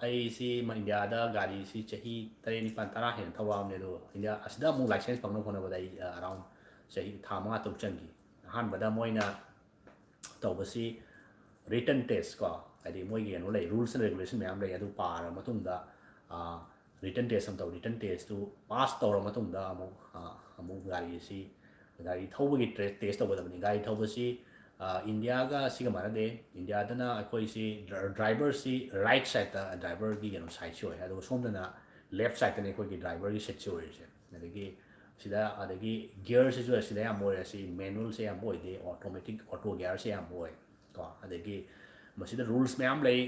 ꯑꯩꯁꯤ ꯃ-, ꯏꯟꯗꯤꯌꯥꯗ ꯒꯥꯔꯤꯁꯤ ꯆꯍꯤ ꯇꯔꯦꯠ, ꯅꯤꯄꯥꯜ, ꯇꯔꯥ ꯍꯦꯟꯅ ꯊꯧꯔꯛꯑꯕꯅꯦ꯫ ꯑꯗꯣ ꯏꯟꯗꯤꯌꯥ ꯑꯁꯤꯗ ꯑꯃꯨꯛ license ꯐꯪꯅꯕ ꯍꯣꯠꯅꯕꯗ ꯑꯩ, ꯑ, around ꯆꯍꯤ ꯊꯥ ꯃꯉꯥ ꯇꯔꯨꯛ ꯆꯪꯈꯤ꯫ ꯑꯍꯥꯟꯕꯗ ꯃꯣꯏꯅ ꯇꯧꯕꯁꯤ written test ꯀꯣ, ꯍꯥꯏꯗꯤ ꯃꯣꯏꯒꯤ ꯀꯩꯅꯣ ꯂꯩ, rules and regulation ꯃꯌꯥꯝ ꯂꯩ꯫ ꯑꯗꯨ ꯄꯥꯔꯕ ꯃꯇꯨꯡꯗ, ꯑ, written test ꯑꯃ ꯇꯧ꯫ Written test ꯇꯨ pass ꯇꯧꯔ ꯃꯇꯨꯡꯗ ꯑꯃꯨꯛ, ꯑ, ꯑꯃꯨꯛ ꯒꯥꯔꯤ ꯑꯁꯤ, ꯒꯥꯔꯤ ꯊꯧꯕꯒꯤ ꯇ꯭ꯔꯦ-, test ꯇꯧꯒꯗꯕꯅꯤ꯫ ꯒꯥꯔꯤ ꯊꯧꯕꯁꯤ, ꯑ, ꯏꯟꯗꯤꯌꯥꯒ ꯁꯤꯒ ꯃꯥꯟꯅꯗꯦ꯫ ꯏꯟꯗꯤꯌꯥꯗꯅ ꯑꯩꯈꯣꯏꯁꯤ ꯗ꯭ꯔ-, driver ꯁꯤ right side ꯇ driver ꯒꯤ ꯀꯩꯅꯣ side ꯁꯤ ꯑꯣꯏ, ꯑꯗꯨꯒ ꯁꯣꯝꯗꯅ left side ꯇꯅꯤ ꯑꯩꯈꯣꯏꯒꯤ driver ꯒꯤ seat ꯁꯤ ꯑꯣꯏꯔꯤꯁꯦ꯫ ꯑꯗꯒꯤ ꯁꯤꯗ, ꯑꯗꯒꯤ gear ꯁꯤꯁꯨ ꯑꯁꯤꯗ ꯑꯌꯥꯝꯕ ꯑꯣꯏꯔꯦ꯫ ꯁꯤ manual ꯁꯦ ꯑꯌꯥꯝꯕ ꯑꯣꯏꯗꯦ, automatic, auto gear ꯁꯦ ꯑꯌꯥꯝꯕ ꯑꯣꯏ ꯀꯣ꯫ ꯑꯗꯒꯤ ꯃꯁꯤꯗ rules ꯃꯌꯥꯝ ꯂꯩ꯫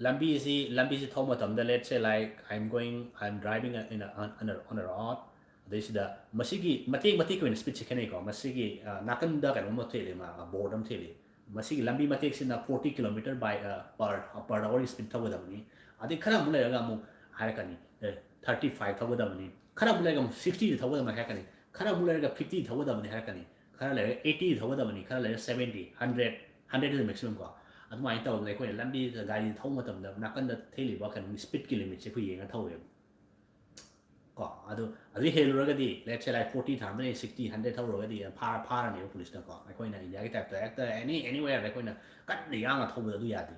ꯂꯝꯕꯤꯁꯤ, ꯂꯝꯕꯤꯁꯤ ꯊꯧꯕ ꯃꯇꯝꯗ, let's say, like, I'm going, I'm driving in a, on, on a, on a road꯫ ꯑꯗꯩꯁꯤꯗ ꯃꯁꯤꯒꯤ ꯃꯇꯦꯛ ꯃꯇꯦꯛꯀꯤ ꯑꯣꯏꯅ speed ꯁꯦ ꯈꯦꯠꯅꯩꯀꯣ꯫ ꯃꯁꯤꯒꯤ, ꯑ, ꯅꯥꯀꯟꯗ ꯀꯩꯅꯣꯝꯃ ꯊꯦꯠꯂꯤ, ꯃꯥ, board ꯑꯃ ꯊꯦꯠꯂꯤ꯫ ꯃꯁꯤꯒꯤ ꯂꯝꯕꯤ ꯃꯇꯦꯛꯁꯤꯅ forty kilometer by, ꯑ, per, per hour ꯒꯤ speed ꯊꯧꯒꯗꯕꯅꯤ꯫ ꯑꯗꯩ ꯈꯔ ꯑꯃꯨꯛ ꯂꯩꯔꯒ ꯑꯃꯨꯛ ꯍꯥꯏꯔꯛꯀꯅꯤ, ꯑꯦ, thirty five ꯊꯧꯒꯗꯕꯅꯤ꯫ ꯈꯔ ꯑꯃꯨꯛ ꯂꯩꯔꯒ ꯑꯃꯨꯛ sixty ꯗ ꯊꯧꯒꯗꯕꯅꯤ ꯍꯥꯏꯔꯛꯀꯅꯤ꯫ ꯈꯔ ꯑꯃꯨꯛ ꯂꯩꯔꯒ fifty ꯊꯧꯒꯗꯕꯅꯤ ꯍꯥꯏꯔꯛꯀꯅꯤ꯫ ꯈꯔ ꯂꯩꯔꯒ eighty ꯊꯧꯒꯗꯕꯅꯤ꯫ ꯈꯔ ꯂꯩꯔꯒ seventy, hundred, hundred is the maximum ꯀꯣ꯫ ꯑꯗꯨꯃꯥꯏꯅ ꯇꯧꯗꯅ ꯑꯩꯈꯣꯏꯅ ꯂꯝꯕꯤꯗ ꯒꯥꯔꯤ ꯊꯧꯕ ꯃꯇꯝꯗ ꯅꯥꯀꯟꯗ ꯊꯦꯠꯂꯤꯕ ꯀꯩꯅꯣꯒꯤ speed ꯀꯤ limit ꯁꯦ ꯑꯩꯈꯣꯏ ꯌꯦꯡꯉ ꯊꯧꯋꯦꯕ꯫ ꯀꯣ, ꯑꯗꯨ, ꯑꯗꯨ ꯍꯦꯜꯂꯨꯔꯒꯗꯤ, let's say, like, forty ꯊꯥꯔꯝꯕꯅꯤ, sixty, hundred ꯊꯧꯔꯨꯔꯒꯗꯤ ꯐꯥꯔ-, ꯐꯥꯔꯅꯦꯕ ꯄꯨꯂꯤꯁꯅꯀꯣ꯫ ꯑꯩꯈꯣꯏꯅ ꯏꯟꯗꯤꯌꯥꯒꯤ type ꯇ ꯍꯦꯛꯇ any, anywhere ꯗ ꯑꯩꯈꯣꯏꯅ ꯀꯟꯅ ꯌꯥꯡꯅ ꯊꯧꯕꯗ ꯑꯗꯨ ꯌꯥꯗꯦ꯫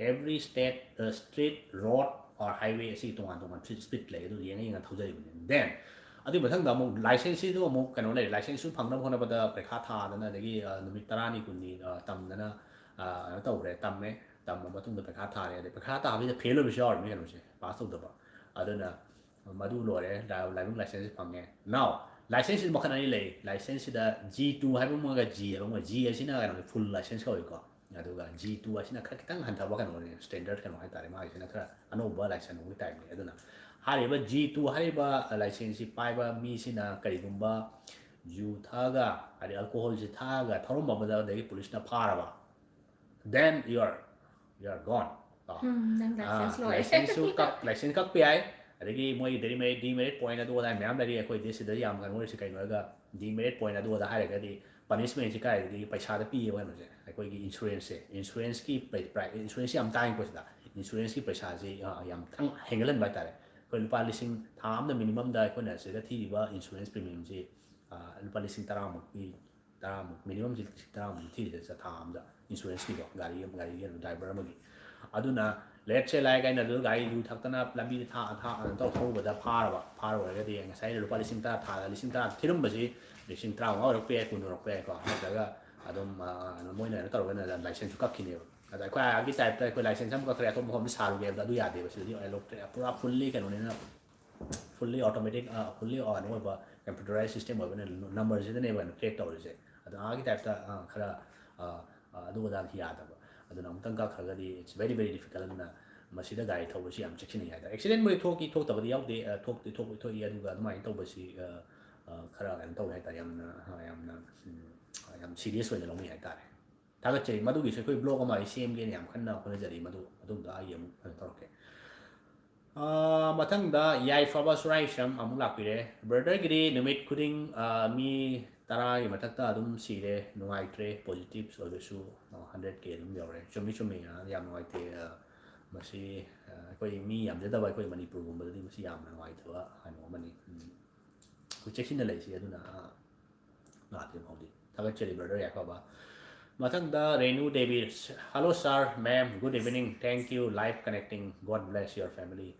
Every state, ꯑ, street, road or highway ꯑꯁꯤꯒꯤ ꯇꯣꯉꯥꯟ ꯇꯣꯉꯥꯟ speed ꯂꯩ, ꯑꯗꯨ ꯌꯦꯡꯉ ꯌꯦꯡꯉ ꯊꯧꯖꯔꯤꯕꯅꯤ꯫ Then, ꯑꯗꯨꯒꯤ ꯃꯊꯪꯗ ꯑꯃꯨꯛ license ꯁꯤꯁꯨ ꯑꯃꯨꯛ ꯀꯩꯅꯣ ꯂꯩꯔꯦ, license ꯁꯨ ꯐꯪꯅꯕ ꯍꯣꯠꯅꯕꯗ ꯄꯩꯈꯥ ꯊꯥꯗꯅ, ꯑꯗꯒꯤ, ꯑ, ꯅꯨꯃꯤꯠ ꯇꯔꯥꯅꯤ, ꯀꯨꯟꯅꯤ, ꯑ, ꯇꯝꯗꯅ, ꯑ, ꯀꯩꯅꯣ ꯇꯧꯔꯦ, ꯇꯝꯃꯦ꯫ ꯇꯝꯃ ꯃꯇꯨꯡꯗ ꯄꯩꯈꯥ ꯊꯥꯔꯦ, ꯑꯗꯩ ꯄꯩꯈꯥ ꯊꯥꯕꯁꯤꯗ fail ꯑꯣꯏꯕꯁꯨ ꯌꯥꯎꯔꯤꯅꯤ ꯀꯩꯅꯣꯁꯦ, pass ꯇꯧꯗꯕ꯫ ꯑꯗꯨꯅ ꯃꯗꯨ ꯂꯣꯏꯔꯦ, ꯗ꯭ꯔꯥꯏ-, driving license ꯐꯪꯉꯦ꯫ Now, license ꯁꯤ ꯃꯈꯜ ꯑꯅꯤ ꯂꯩ꯫ License ꯁꯤꯗ G two ꯍꯥꯏꯕ ꯑꯃꯒ G ꯍꯥꯏꯕ ꯑꯃꯒ, G ꯑꯁꯤꯅ ꯀꯩꯅꯣ, full license ꯀꯧꯏꯀꯣ꯫ ꯑꯗꯨꯒ ꯖꯤ ꯇꯨ ꯑꯁꯤꯅ ꯈꯔ ꯈꯤꯇꯪ ꯍꯟꯊꯕ ꯀꯩꯅꯣꯅꯦ, ꯁ꯭ꯇꯦꯟꯗꯔꯠ ꯀꯩꯅꯣ ꯍꯥꯏꯇꯥꯔꯦ, ꯃꯥꯒꯤꯁꯤꯅ ꯈꯔ ꯑꯅꯧꯕ ꯂꯥꯏꯁꯦꯟꯁ ꯑꯃꯒꯤ ꯇꯥꯏꯞꯅꯦ꯫ ꯑꯗꯨꯅ ꯍꯥꯏꯔꯤꯕ ꯖꯤ ꯇꯨ ꯍꯥꯏꯔꯤꯕ ꯂꯥꯏꯁꯦꯟꯁꯁꯤ ꯄꯥꯏꯕ ꯃꯤꯁꯤꯅ ꯀꯔꯤꯒꯨꯝꯕ ꯌꯨ ꯊꯛꯑꯒ, ꯍꯥꯏꯗꯤ ꯑꯜꯀꯣꯍꯣꯜꯁꯤ ꯊꯛꯑꯒ ꯊꯧꯔꯝꯕ ꯑꯃꯗ ꯑꯗꯒꯤ ꯄꯨꯂꯤꯁꯅ ꯐꯥꯔꯕ, then you are, you are gone꯫ ꯎꯝ, ꯅꯪ ꯂꯥꯏꯁꯦꯟꯁ ꯂꯣꯏꯔꯦ꯫ ꯂꯥꯏꯁꯦꯟꯁꯁꯨ ꯀꯛ ꯂꯥꯏꯁꯦꯟꯁ ꯀꯛꯄ ꯌꯥꯏ꯫ ꯑꯗꯒꯤ ꯃꯣꯏꯒꯤ ꯗꯦꯃꯦꯔꯤꯠ ꯗꯤꯃꯦꯔꯤꯠ ꯄꯣꯏꯟ ꯑꯗꯨ ꯑꯗꯥ ꯃꯌꯥꯝ ꯂꯩꯔꯤ꯫ ꯑꯩꯈꯣꯏꯗꯤ ꯁꯤꯗ ꯌꯥꯝ ꯀꯩꯅꯣ ꯑꯣꯏꯔꯤꯁꯤ ꯀꯩꯅꯣ ꯍꯥꯏꯔꯒ, ꯗꯤꯃꯦꯔꯤꯠ ꯄꯣꯏꯟ ꯑꯗꯨ ꯑꯗꯥ ꯍꯥꯏꯔꯒꯗꯤ ꯄꯅꯤꯁꯃꯦꯟꯁꯤ ꯀꯥꯏꯗꯒꯤ ꯄꯩꯁꯥꯗ ꯄꯤꯌꯦꯕ ꯀꯩꯅꯣꯁꯦ, ꯑꯩꯈꯣꯏꯒꯤ ꯏꯟꯁꯨꯔꯦꯟꯁꯁꯦ꯫ ꯏꯟꯁꯨꯔꯦꯟꯁꯀꯤ ꯄ꯭ꯔꯥꯏ ꯏꯟꯁꯨꯔꯦꯟꯁꯁꯤ ꯌꯥꯝ ꯇꯥꯡꯉꯤꯀꯣ ꯁꯤꯗ꯫ ꯏꯟꯁꯨꯔꯦꯟꯁꯀꯤ ꯄꯩꯁꯥꯁꯤ ꯌꯥꯝ ꯈꯤꯇꯪ ꯍꯦꯟꯒꯠꯍꯟꯕ ꯍꯥꯏꯇꯥꯔꯦ꯫ ꯑꯩꯈꯣꯏ ꯂꯨꯄꯥ ꯂꯤꯁꯤꯡ, ꯊꯥ ꯑꯃꯗ ꯃꯤꯅꯤꯃꯝꯗ ꯑꯩꯈꯣꯏꯅ ꯁꯤꯗ ꯊꯤꯔꯤꯕ ꯏꯟꯁꯨꯔꯦꯟꯁ ꯄ꯭ꯔꯤꯃꯤꯌꯝꯁꯤ ꯂꯨꯄꯥ ꯂꯤꯁꯤꯡ ꯇꯔꯥꯃꯨꯛꯀꯤ, ꯇꯔꯥꯃꯨꯛ, ꯃꯤꯅꯤꯃꯝꯁꯤ ꯂꯤꯁꯤꯡ ꯇꯔꯥꯃꯨꯛ ꯊꯤꯔꯤꯁꯦ ꯊꯥ ꯑꯃꯗ, ꯏꯟꯁꯨꯔꯦꯟꯁꯀꯤꯗꯣ, ꯒꯥꯔꯤ ꯑꯃ, ꯒꯥꯔꯤꯒꯤ ꯗ꯭ꯔꯥꯏꯚꯔ ꯑꯃꯒꯤ꯫ ꯑꯗꯨꯅ let's say ꯂꯥꯏꯛ ꯑꯩꯅ ꯑꯗꯨ ꯒꯥꯔꯤ ꯌꯨ ꯊꯛꯇꯅ ꯂꯝꯕꯤꯗ ꯊꯥ ꯊꯥ ꯀꯩꯅꯣ ꯇꯧ ꯊꯧꯕꯗ ꯐꯥꯔꯕ, ꯐꯥꯔꯨꯔꯒꯗꯤ ꯉꯁꯥꯏ ꯑꯩꯅ ꯂꯨꯄꯥ ꯂꯤꯁꯤꯡ ꯇꯔꯥ ꯊꯥꯗ ꯂꯤꯁꯤꯡ ꯇꯔꯥ ꯊꯤꯔꯝꯕꯁꯤ ꯂꯤꯁꯤꯡ ꯇꯔꯥꯃꯉꯥ ꯑꯣꯏꯔꯛꯄ ꯌꯥꯏ, ꯀꯨꯟ ꯑꯣꯏꯔꯛꯄ ꯌꯥꯏꯀꯣ꯫ ꯅꯠꯇ꯭ꯔꯒ ꯑꯗꯨꯝ ꯃꯣꯏꯅ ꯀꯩꯅꯣ ꯇꯧꯔꯒꯅ ꯂꯥꯏꯁꯦꯟꯁꯁꯨ ꯀꯛꯈꯤꯅꯦꯕ꯫ ꯑꯗ ꯑꯩꯈꯣꯏ ꯑꯥꯔꯒꯤ ꯇꯥꯏꯞꯇ ꯑꯩꯈꯣꯏ ꯂꯥꯏꯁꯦꯟꯁ ꯑꯃ ꯀꯛꯈ꯭ꯔꯦ, ꯑꯇꯣꯞꯄ ꯃꯐꯝꯗ ꯁꯥꯔꯨꯒꯦ ꯍꯥꯏꯕꯗ ꯑꯗꯨ ꯌꯥꯗꯦꯕ꯫ ꯁꯤꯗꯗꯤ ꯄꯨꯔꯥ ꯐꯨꯜꯂꯤ ꯀꯩꯅꯣꯅꯤꯅ, ꯐꯨꯜꯂꯤ ꯑꯣꯇꯣꯃꯦꯇꯤꯛ, ꯐꯨꯜꯂꯤ ꯀꯩꯅꯣ ꯑꯣꯏꯕ, ꯀꯝꯄ꯭ꯌꯨꯇꯔꯥꯏꯖ ꯁꯤꯁꯇꯦꯝ ꯑꯣꯏꯕꯅꯤꯅ ꯅꯝꯕꯔꯁꯤꯗꯅꯦꯕ ꯀꯩꯅꯣ ꯇ꯭ꯔꯦꯛ ꯇꯧꯔꯤꯁꯦ꯫ ꯑꯗꯣ ꯑꯥꯒꯤ ꯇꯥꯏꯞꯇ ꯈꯔ ꯑꯗꯨ ꯑꯗꯥꯗꯤ ꯌꯥꯗꯕ꯫ ꯑꯗꯨꯅ ꯑꯃꯨꯛꯇꯪ ꯀꯛꯈ꯭ꯔꯒꯗꯤ it's very very difficult꯫ ꯑꯗꯨꯅ ꯃꯁꯤꯗ ꯒꯥꯔꯤ ꯊꯧꯕꯁꯤ ꯌꯥꯝ ꯆꯦꯛꯁꯤꯟꯅꯤꯡꯉꯥꯏ ꯍꯥꯏꯇꯥꯔꯦ꯫ ꯑꯦꯛꯁꯤꯗꯦꯟꯕꯨꯗꯤ ꯊꯣꯛꯇꯤ ꯊꯣꯛꯇꯕꯗꯤ ꯌꯥꯎꯗꯦ, ꯊꯣꯛꯇꯤ ꯊꯣꯛ ꯊꯣꯛꯏ꯫ ꯑꯗꯨꯒ ꯑꯗꯨꯃꯥꯏꯅ ꯇꯧꯕꯁꯤ ꯈꯔ ꯀꯩꯅꯣ ꯇꯧꯋꯦ ꯍꯥꯏꯇꯥꯔꯦ, ꯌꯥꯝꯅ ꯌꯥꯝꯅ ꯌꯥꯝ ꯁꯤꯔꯤꯌꯁ ꯑꯣꯏꯅ ꯂꯧꯅꯩ ꯍꯥꯏꯇꯥꯔꯦ꯫ ꯊꯥꯒꯠꯆꯔꯤ꯫ ꯃꯗꯨꯒꯤꯁꯨ ꯑꯩꯈꯣꯏ ꯕ꯭ꯂꯣꯛ ꯑꯃ ꯑꯩ ꯁꯦꯝꯒꯦꯅ ꯌꯥꯝ ꯀꯟꯅ ꯍꯣꯠꯅꯖꯔꯤ꯫ ꯃꯗꯨ ꯃꯇꯨꯡꯗ ꯑꯩ ꯑꯃꯨꯛ ꯀꯩꯅꯣ ꯇꯧꯔꯛꯀꯦ꯫ ꯃꯊꯪꯗ ꯌꯥꯏꯐꯕ ꯁꯨꯔꯥꯏꯁꯝ ꯑꯃꯨꯛ ꯂꯥꯛꯄꯤꯔꯦ꯫ ꯕ꯭ꯔꯗꯔꯒꯤꯗꯤ ꯅꯨꯃꯤꯠ ꯈꯨꯗꯤꯡ ꯃꯤ ꯇꯔꯥꯒꯤ ꯃꯊꯛꯇ ꯑꯗꯨꯝ ꯁꯤꯔꯦ, ꯅꯨꯡꯉꯥꯏꯇ꯭ꯔꯦ꯫ ꯄꯣꯖꯤꯇꯤꯞꯁ ꯑꯣꯏꯕꯁꯨ ꯍꯟꯗ꯭ꯔꯦꯠ ꯀꯦ ꯑꯗꯨꯝ ꯌꯧꯔꯦ꯫ ꯆꯨꯝꯃꯤ ꯆꯨꯝꯃꯤ, ꯌꯥꯝ ꯅꯨꯡꯉꯥꯏꯇꯦ꯫ ꯃꯁꯤ ꯑꯩꯈꯣꯏ ꯃꯤ ꯌꯥꯝꯖꯗꯕ ꯑꯩꯈꯣꯏ ꯃꯅꯤꯄꯨꯔꯒꯨꯝꯕꯗꯗꯤ ꯃꯁꯤ ꯌꯥꯝꯅ ꯅꯨꯡꯉꯥꯏꯇꯕ ꯀꯩꯅꯣ ꯑꯃꯅꯤ꯫ ꯑꯩꯈꯣꯏ ꯆꯦꯛꯁꯤꯟꯅ ꯂꯩꯁꯤ꯫ ꯑꯗꯨꯅ ꯂꯥꯛꯇ꯭ꯔꯤ ꯐꯥꯎꯗꯤ꯫ ꯊꯥꯒꯠꯆꯔꯤ ꯕ꯭ꯔꯗꯔ ꯌꯥꯏꯐꯕ꯫ ꯃꯊꯪꯗ Renu Devi. Hello sir, ma'am, good evening, thank you, live connecting, God bless your family꯫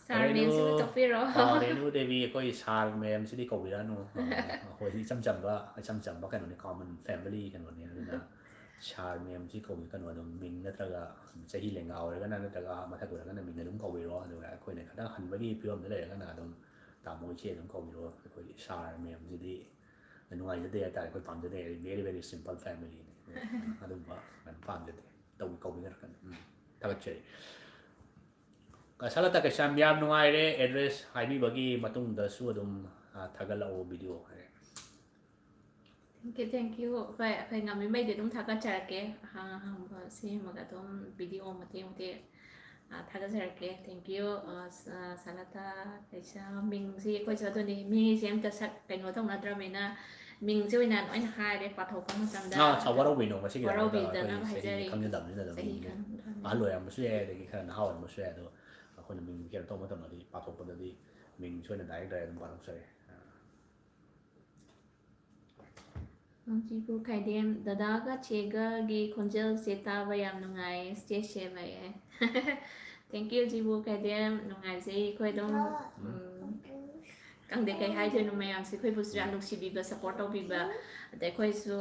ꯁꯥꯔ ꯃꯦꯝꯁꯤꯕꯨ ꯇꯣꯛꯄꯤꯔꯣ꯫ ꯔꯦꯅꯨ ꯗꯦꯕꯤ, ꯑꯩꯈꯣꯏ ꯁꯥꯔ ꯃꯦꯝꯁꯤꯗꯤ ꯀꯧꯕꯤꯔꯛꯑꯅꯨ꯫ ꯑꯩꯈꯣꯏꯗꯤ ꯏꯆꯝ ꯆꯝꯕ, ꯏꯆꯝ ꯆꯝꯕ ꯀꯩꯅꯣꯅꯤ, ꯀꯣꯃꯟ ꯐꯦꯃꯤꯂꯤ ꯀꯩꯅꯣꯅꯤ꯫ ꯑꯗꯨꯅ ꯁꯥꯔ ꯃꯦꯝꯁꯤ ꯀꯧꯕꯤꯒꯅꯨ꯫ ꯑꯗꯨꯝ ꯃꯤꯡ ꯅꯠꯇ꯭ꯔꯒ ꯆꯍꯤ ꯂꯦꯡꯒꯥ ꯑꯣꯏꯔꯒꯅ ꯅꯠꯇ꯭ꯔꯒ ꯃꯊꯛ ꯑꯣꯏꯔꯒꯅ ꯃꯤꯡ ꯑꯗꯨꯝ ꯀꯧꯕꯤꯔꯣ꯫ ꯑꯗꯨꯒ ꯑꯩꯈꯣꯏꯅ ꯈꯤꯇꯪ ꯍꯟꯕꯒꯤ ꯐꯤꯕꯝꯗ ꯂꯩꯔꯒꯅ ꯑꯗꯨꯝ ꯇꯥꯃꯣ ꯏꯆꯦ ꯑꯗꯨꯝ ꯀꯧꯕꯤꯔꯣ꯫ ꯑꯩꯈꯣꯏ ꯁꯥꯔ ꯃꯦꯝꯁꯤꯗꯤ ꯅꯨꯡꯉꯥꯏꯖꯗꯦ ꯍꯥꯏꯇꯥꯔꯦ꯫ ꯑꯩꯈꯣꯏ ꯄꯥꯝꯖꯗꯦ꯫ Very very simple family ꯅꯤ꯫ ꯑꯗꯨꯝꯕ ꯀꯩꯅꯣ ꯄꯥꯝꯖꯗꯦ꯫ ꯇꯧꯕꯤ ꯀꯧꯕꯤꯅꯔꯛꯀꯅꯤ꯫ ꯎꯝ꯫ ꯊꯥꯒꯠꯆꯔꯤ꯫ ꯀ-, ꯁꯥꯂꯇꯥ ꯀꯩꯁꯥꯝ, ꯌꯥꯝ ꯅꯨꯡꯉꯥꯏꯔꯦ ꯑꯦꯗ꯭ꯔꯦꯁ ꯍꯥꯏꯕꯤꯕꯒꯤ ꯃꯇꯨꯡꯗꯁꯨ ꯑꯗꯨꯝ, ꯑ, ꯊꯥꯒꯠꯂꯛꯑꯣ ꯚꯤꯗꯤꯑꯣ ꯍꯥꯏꯔꯦ꯫ Thank you, thank you. ꯍꯣꯏ, ꯑꯩꯈꯣꯏ ꯉꯝꯃꯤꯉꯩꯗꯤ ꯑꯗꯨꯝ ꯊꯥꯒꯠꯆꯔꯛꯀꯦ꯫ ꯑꯍꯥꯡ ꯑꯍꯥꯡꯕ ꯁꯦꯝꯃꯒ ꯑꯗꯨꯝ ꯚꯤꯗꯤꯑꯣ ꯃꯇꯦꯛ ꯃꯇꯦꯛ, ꯑ, ꯊꯥꯒꯠꯆꯔꯛꯀꯦ꯫ Thank you, ꯑ, ꯁ-, ꯑ, ꯁꯥꯂꯇꯥ ꯀꯩꯁꯥꯝ꯫ ꯃꯤꯡꯁꯤ ꯑꯩꯈꯣꯏꯁꯨ ꯑꯗꯨꯅꯤ, ꯃꯤꯁꯦ ꯑꯝꯇ ꯁꯛ ꯀꯩꯅꯣ ꯇꯧꯅꯗ꯭ꯔꯕꯅꯤꯅ ꯃꯤꯡꯁꯦ ꯑꯣꯏꯅ ꯂꯣꯏꯅ ꯍꯥꯏꯔꯦ ꯄꯥꯊꯣꯛꯄ ꯃꯇꯝꯗ꯫ ꯑꯥ, ꯁꯥ-, ꯋꯥꯔꯧꯕꯤꯅꯣ, ꯉꯁꯤꯒꯤ ꯋꯥꯔꯧꯕꯤꯗꯅꯕ ꯑꯩꯈꯣꯏ ꯆꯍꯤ ꯍꯥꯏꯖꯔꯤ꯫ ꯈꯪꯖꯗꯕꯅꯤꯅ ꯑꯗꯨꯝ ꯆꯍꯤ ꯃꯤꯡ ꯈꯪꯗꯕꯅꯤꯅ꯫ ꯑꯍꯜ ꯑꯣꯏꯔꯝꯕꯁꯨ ꯌꯥꯏ, ꯑꯗꯒꯤ ꯈꯔ ꯅꯍꯥ ꯑꯣꯏꯔꯝꯕꯁꯨ ꯌꯥꯏ, ꯑꯗꯣ ꯑꯩꯈꯣꯏꯅ ꯃꯤꯡ ꯀꯩꯅꯣ ꯇꯧꯕ ꯃꯇꯝꯗꯗꯤ ꯄꯥꯊꯣꯛꯄꯗꯗꯤ ꯃꯤꯡ ꯁꯣꯏꯅ direct direct ꯑꯗꯨꯝ ꯄꯥꯊꯣꯛꯆꯔꯦ꯫ ꯑꯥ꯫ ꯖꯤꯕꯨ ꯈꯥꯏꯗꯦꯝ, ꯗꯗꯥꯒ ꯆꯦꯒꯒꯤ ꯈꯣꯟꯖꯦꯜꯁꯦ ꯇꯥꯕ ꯌꯥꯝ ꯅꯨꯡꯉꯥꯏꯌꯦ, stay safe ꯍꯥꯏꯌꯦ꯫ Thank you, ꯖꯤꯕꯨ ꯈꯥꯏꯗꯦꯝ, ꯅꯨꯡꯉꯥꯏꯖꯩ ꯑꯩꯈꯣꯏ ꯑꯗꯨꯝ, ꯎꯝ, ꯈꯪꯗꯦ ꯀꯩ ꯍꯥꯏꯗꯣꯏꯅꯣ, ꯃꯌꯥꯝꯁꯦ ꯑꯩꯈꯣꯏꯕꯨꯁꯨ ꯌꯥꯝ ꯅꯨꯡꯁꯤꯕꯤꯕ, support ꯇꯧꯕꯤꯕ, ꯑꯗꯩ ꯑꯩꯈꯣꯏꯁꯨ,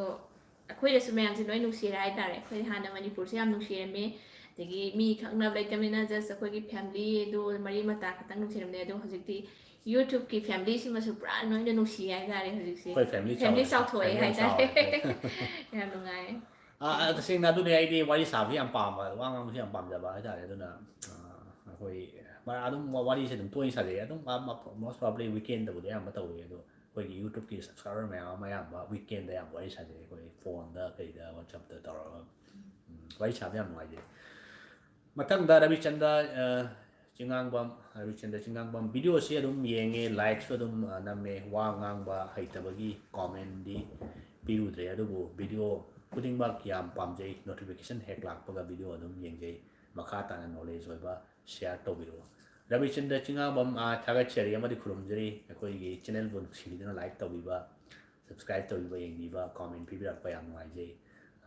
ꯑꯩꯈꯣꯏꯗꯁꯨ ꯃꯌꯥꯝꯁꯦ ꯂꯣꯏ ꯅꯨꯡꯁꯤꯔꯦ ꯍꯥꯏꯇꯥꯔꯦ꯫ ꯑꯩꯈꯣꯏ ꯍꯥꯟꯅ ꯃꯅꯤꯄꯨꯔꯁꯦ ꯌꯥꯝ ꯅꯨꯡꯁꯤꯔꯝꯃꯤ, ꯑꯗꯒꯤ ꯃꯤ ꯈꯪꯅꯕ ꯂꯩꯇꯕꯅꯤꯅ just ꯑꯩꯈꯣꯏꯒꯤ family ꯑꯗꯨ ꯃꯔꯤ ꯃꯇꯥ ꯈꯛꯇꯪ ꯅꯨꯡꯁꯤꯔꯝꯃꯦ, ꯑꯗꯣ ꯍꯧꯖꯤꯛꯇꯤ YouTube ꯀꯤ family ꯁꯤꯃꯁꯨ ꯄꯨꯔꯥ ꯂꯣꯏꯅ ꯅꯨꯡꯁꯤ ꯍꯥꯏꯇꯥꯔꯦ ꯍꯧꯖꯤꯛꯁꯦ꯫ ꯑꯩꯈꯣꯏ family family ꯆꯥꯎꯔꯦ꯫ ꯆꯥꯎꯊꯣꯛꯑꯦ family ꯍꯥꯏꯇꯥꯔꯦ꯫ ꯆꯥꯎꯔꯦ꯫ ꯌꯥꯝ ꯅꯨꯡꯉꯥꯏ꯫ ꯑꯥ, ꯑꯥ, ꯇꯁꯦꯡꯅ ꯑꯗꯨꯅꯦ, ꯑꯩꯗꯤ ꯋꯥꯔꯤ ꯁꯥꯕꯁꯤ ꯌꯥꯝ ꯄꯥꯝꯕ, ꯋꯥ ꯉꯥꯡꯕꯁꯤ ꯌꯥꯝ ꯄꯥꯝꯖꯕ ꯍꯥꯏꯇꯥꯔꯦ꯫ ꯑꯗꯨꯅ, ꯑꯥ, ꯑꯩꯈꯣꯏ ꯃꯔꯛ ꯑꯗꯨꯝ ꯋꯥ-, ꯋꯥꯔꯤꯁꯦ ꯑꯗꯨꯝ ꯇꯣꯏꯅ ꯁꯥꯖꯩ꯫ ꯑꯗꯨꯝ, ꯑꯥ, ꯃ-, most probably weekend ꯕꯨꯗꯤ ꯑꯌꯥꯝꯕ ꯇꯧꯏ꯫ ꯑꯗꯣ ꯑꯩꯈꯣꯏꯒꯤ YouTube ꯀꯤ subscriber ꯃꯌꯥꯝ ꯑꯃ ꯑꯌꯥꯝꯕ weekend ꯗ ꯑꯌꯥꯝꯕ ꯋꯥꯔꯤ ꯁꯥꯖꯩ꯫ ꯑꯩꯈꯣꯏ phone ꯗ, ꯀꯩꯗ, WhatsApp ꯇ ꯇꯧꯔꯒ, ꯎꯝ, ꯋꯥꯔꯤ ꯁꯥꯕ ꯌꯥꯝ ꯅꯨꯡꯉꯥꯏꯖꯩ꯫ ꯃꯊꯪꯗ ꯔꯕꯤꯆꯟꯗ꯭ꯔ, ꯑ, ꯆꯤꯡꯉꯥꯡꯕꯝ, ꯔꯕꯤꯆꯟꯗ꯭ꯔ ꯆꯤꯡꯉꯥꯡꯕꯝ video ꯁꯤ ꯑꯗꯨꯝ ꯌꯦꯡꯉꯦ, like ꯁꯨ ꯑꯗꯨꯝ, ꯑ, ꯅꯝꯃꯦ, ꯋꯥ ꯉꯥꯡꯕ ꯍꯩꯇꯕꯒꯤ comment ꯗꯤ ꯄꯤꯔꯨꯗ꯭ꯔꯦ, ꯑꯗꯨꯕꯨ video ꯈꯨꯗꯤꯡꯃꯛ ꯌꯥꯝ ꯄꯥꯝꯖꯩ, notification ꯍꯦꯛ ꯂꯥꯛꯄꯒ video ꯑꯗꯨꯝ ꯌꯦꯡꯖꯩ, ꯃꯈꯥ ꯇꯥꯅ knowledge ꯑꯣꯏꯕ share ꯇꯧꯕꯤꯔꯛꯑꯣ꯫ ꯔꯕꯤꯆꯟꯗ꯭ꯔ ꯆꯤꯡꯉꯥꯡꯕꯝ, ꯑ, ꯊꯥꯒꯠꯆꯔꯤ ꯑꯃꯗꯤ ꯈꯨꯔꯨꯝꯖꯔꯤ, ꯑꯩꯈꯣꯏꯒꯤ channel ꯕꯨ ꯅꯨꯡꯁꯤꯕꯤꯗꯨꯅ like ꯇꯧꯕꯤꯕ, subscribe ꯇꯧꯕꯤꯕ, ꯌꯦꯡꯕꯤꯕ, comment ꯄꯤꯕꯤꯔꯛꯄ ꯌꯥꯝ ꯅꯨꯡꯉꯥꯏꯖꯩ꯫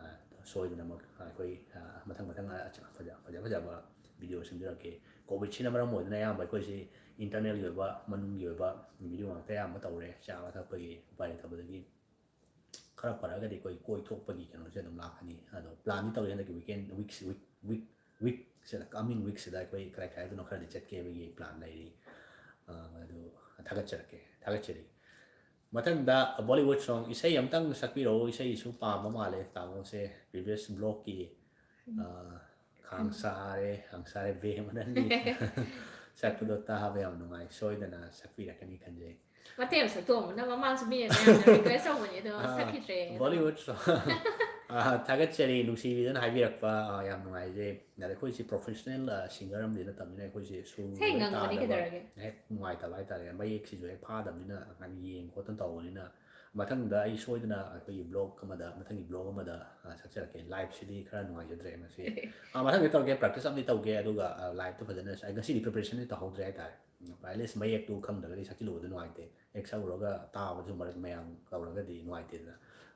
ꯑ, ꯁꯣꯏꯗꯅꯃꯛ ꯑꯩꯈꯣꯏ, ꯑ, ꯃꯊꯪ ꯃꯊꯪ, ꯑ, ꯐꯖ ꯐꯖ ꯐꯖꯕ video ꯁꯦꯝꯖꯔꯛꯀꯦ꯫ Covid ꯁꯤꯅ ꯃꯔꯝ ꯑꯣꯏꯗꯨꯅ ꯑꯌꯥꯝꯕ ꯑꯩꯈꯣꯏꯁꯤ internal ꯒꯤ ꯑꯣꯏꯕ, ꯃꯅꯨꯡꯒꯤ ꯑꯣꯏꯕ video ꯉꯥꯛꯇ ꯑꯌꯥꯝꯕ ꯇꯧꯔꯦ, ꯆꯥꯕ ꯊꯛꯄꯒꯤ ꯎꯄꯥꯏ ꯂꯩꯇꯕꯗꯒꯤ꯫ ꯈꯔ ꯐꯔꯒꯗꯤ ꯑꯩꯈꯣꯏ ꯀꯣꯏꯊꯣꯛꯄꯒꯤ ꯀꯩꯅꯣꯁꯦ ꯑꯗꯨꯝ ꯂꯥꯛꯀꯅꯤ꯫ ꯑꯗꯣ plan ꯗꯤ ꯇꯧꯔꯤ ꯍꯟꯗꯛꯀꯤ weekend, week, week, week, week ꯁꯤꯗ, coming week ꯁꯤꯗ ꯑꯩꯈꯣꯏ ꯀꯗꯥꯏ ꯀꯗꯥꯏꯗꯅꯣ ꯈꯔꯗꯤ ꯆꯠꯀꯦ ꯍꯥꯏꯕꯒꯤ plan ꯂꯩꯔꯤ꯫ ꯑ, ꯑꯗꯨ ꯊꯥꯒꯠꯆꯔꯛꯀꯦ, ꯊꯥꯒꯠꯆꯔꯤ꯫ ꯃꯊꯪꯗ Bollywood song ꯏꯁꯩ ꯑꯝꯇꯪ ꯁꯛꯄꯤꯔꯛꯑꯣ꯫ ꯏꯁꯩꯁꯨ ꯄꯥꯝꯕ ꯃꯥꯜꯂꯦ ꯇꯥꯃꯣꯁꯦ꯫ Previous vlogꯀꯤ, ꯑ, ꯈꯥꯡꯁꯥꯔꯦ, ꯈꯥꯡꯁꯥꯔꯦ ꯕꯦꯝꯃ ꯅꯪꯒꯤ ꯁꯛꯄꯗꯣ ꯇꯥꯕ ꯌꯥꯝ ꯅꯨꯡꯉꯥꯏ꯫ ꯁꯣꯏꯗꯅ ꯁꯛꯄꯤꯔꯛꯀꯅꯤ ꯈꯟꯖꯩ꯫ ꯃꯇꯦꯛ ꯑꯃ ꯁꯛꯇꯣꯛꯑꯝꯕꯅ ꯃꯃꯥꯡꯁꯨ ꯃꯤꯅ ꯃꯌꯥꯝꯅ request ꯇꯧꯕꯅꯦ, ꯑꯗꯣ ꯑ, ꯁꯛꯈꯤꯗ꯭ꯔꯦ꯫ Bollywood song꯫ ꯑ, ꯊꯥꯒꯠꯆꯔꯤ ꯅꯨꯡꯁꯤꯕꯤꯗꯨꯅ ꯍꯥꯏꯕꯤꯔꯛꯄ, ꯑ, ꯌꯥꯝ ꯅꯨꯡꯉꯥꯏꯖꯩ꯫ ꯑꯗ ꯑꯩꯈꯣꯏꯁꯤ professional, ꯑ, singer ꯑꯃꯗꯤ ꯅꯠꯇꯕꯅꯤꯅ ꯑꯩꯈꯣꯏꯁꯤ ꯁꯨꯔ ꯏꯁꯩ ꯉꯪꯕꯗꯤ ꯇꯥꯗꯕ, ꯀꯩꯗꯧꯔꯒꯦ? ꯍꯦꯛ ꯅꯨꯡꯉꯥꯏꯇꯕ ꯍꯥꯏꯇꯥꯔꯦ꯫ ꯃꯌꯦꯛꯁꯤꯁꯨ ꯍꯦꯛ ꯐꯥꯗꯕꯅꯤꯅ ꯍꯥꯏꯗꯤ ꯌꯦꯡ ꯈꯣꯠꯇꯅ ꯇꯧꯕꯅꯤꯅ ꯃꯊꯪꯗ ꯑꯩ ꯁꯣꯏꯗꯅ ꯑꯩꯈꯣꯏꯒꯤ vlog ꯑꯃꯗ, ꯃꯊꯪꯒꯤ vlog ꯑꯃꯗ, ꯑ, ꯁꯛꯆꯔꯛꯀꯦ꯫ Liveꯁꯤꯗꯤ ꯈꯔ ꯅꯨꯡꯉꯥꯏꯖꯗ꯭ꯔꯦ ꯉꯁꯤ꯫ ꯑ, ꯃꯊꯪꯗꯤ ꯇꯧꯔꯛꯀꯦ, practice ꯑꯃꯗꯤ ꯇꯧꯒꯦ, ꯑꯗꯨꯒ, ꯑ, liveꯇ ꯐꯖꯅ ꯁ-, ꯑꯩ ꯉꯁꯤꯗꯤ preparationꯗꯤ ꯇꯧꯍꯧꯗ꯭ꯔꯦ ꯍꯥꯏꯇꯥꯔꯦ꯫ At least ꯃꯌꯦꯛꯇꯨ ꯈꯪꯗ꯭ꯔꯒꯗꯤ ꯁꯛꯆꯤꯜꯂꯨꯕꯗꯤ ꯅꯨꯡꯉꯥꯏꯇꯦ꯫ ꯍꯦꯛ ꯁꯛꯎꯔꯒ ꯇꯥꯕꯁꯨ ꯃꯔꯛ ꯃꯌꯥꯝ ꯇꯧꯔꯒꯗꯤ ꯅꯨꯡꯉꯥꯏꯇꯦꯗꯅ꯫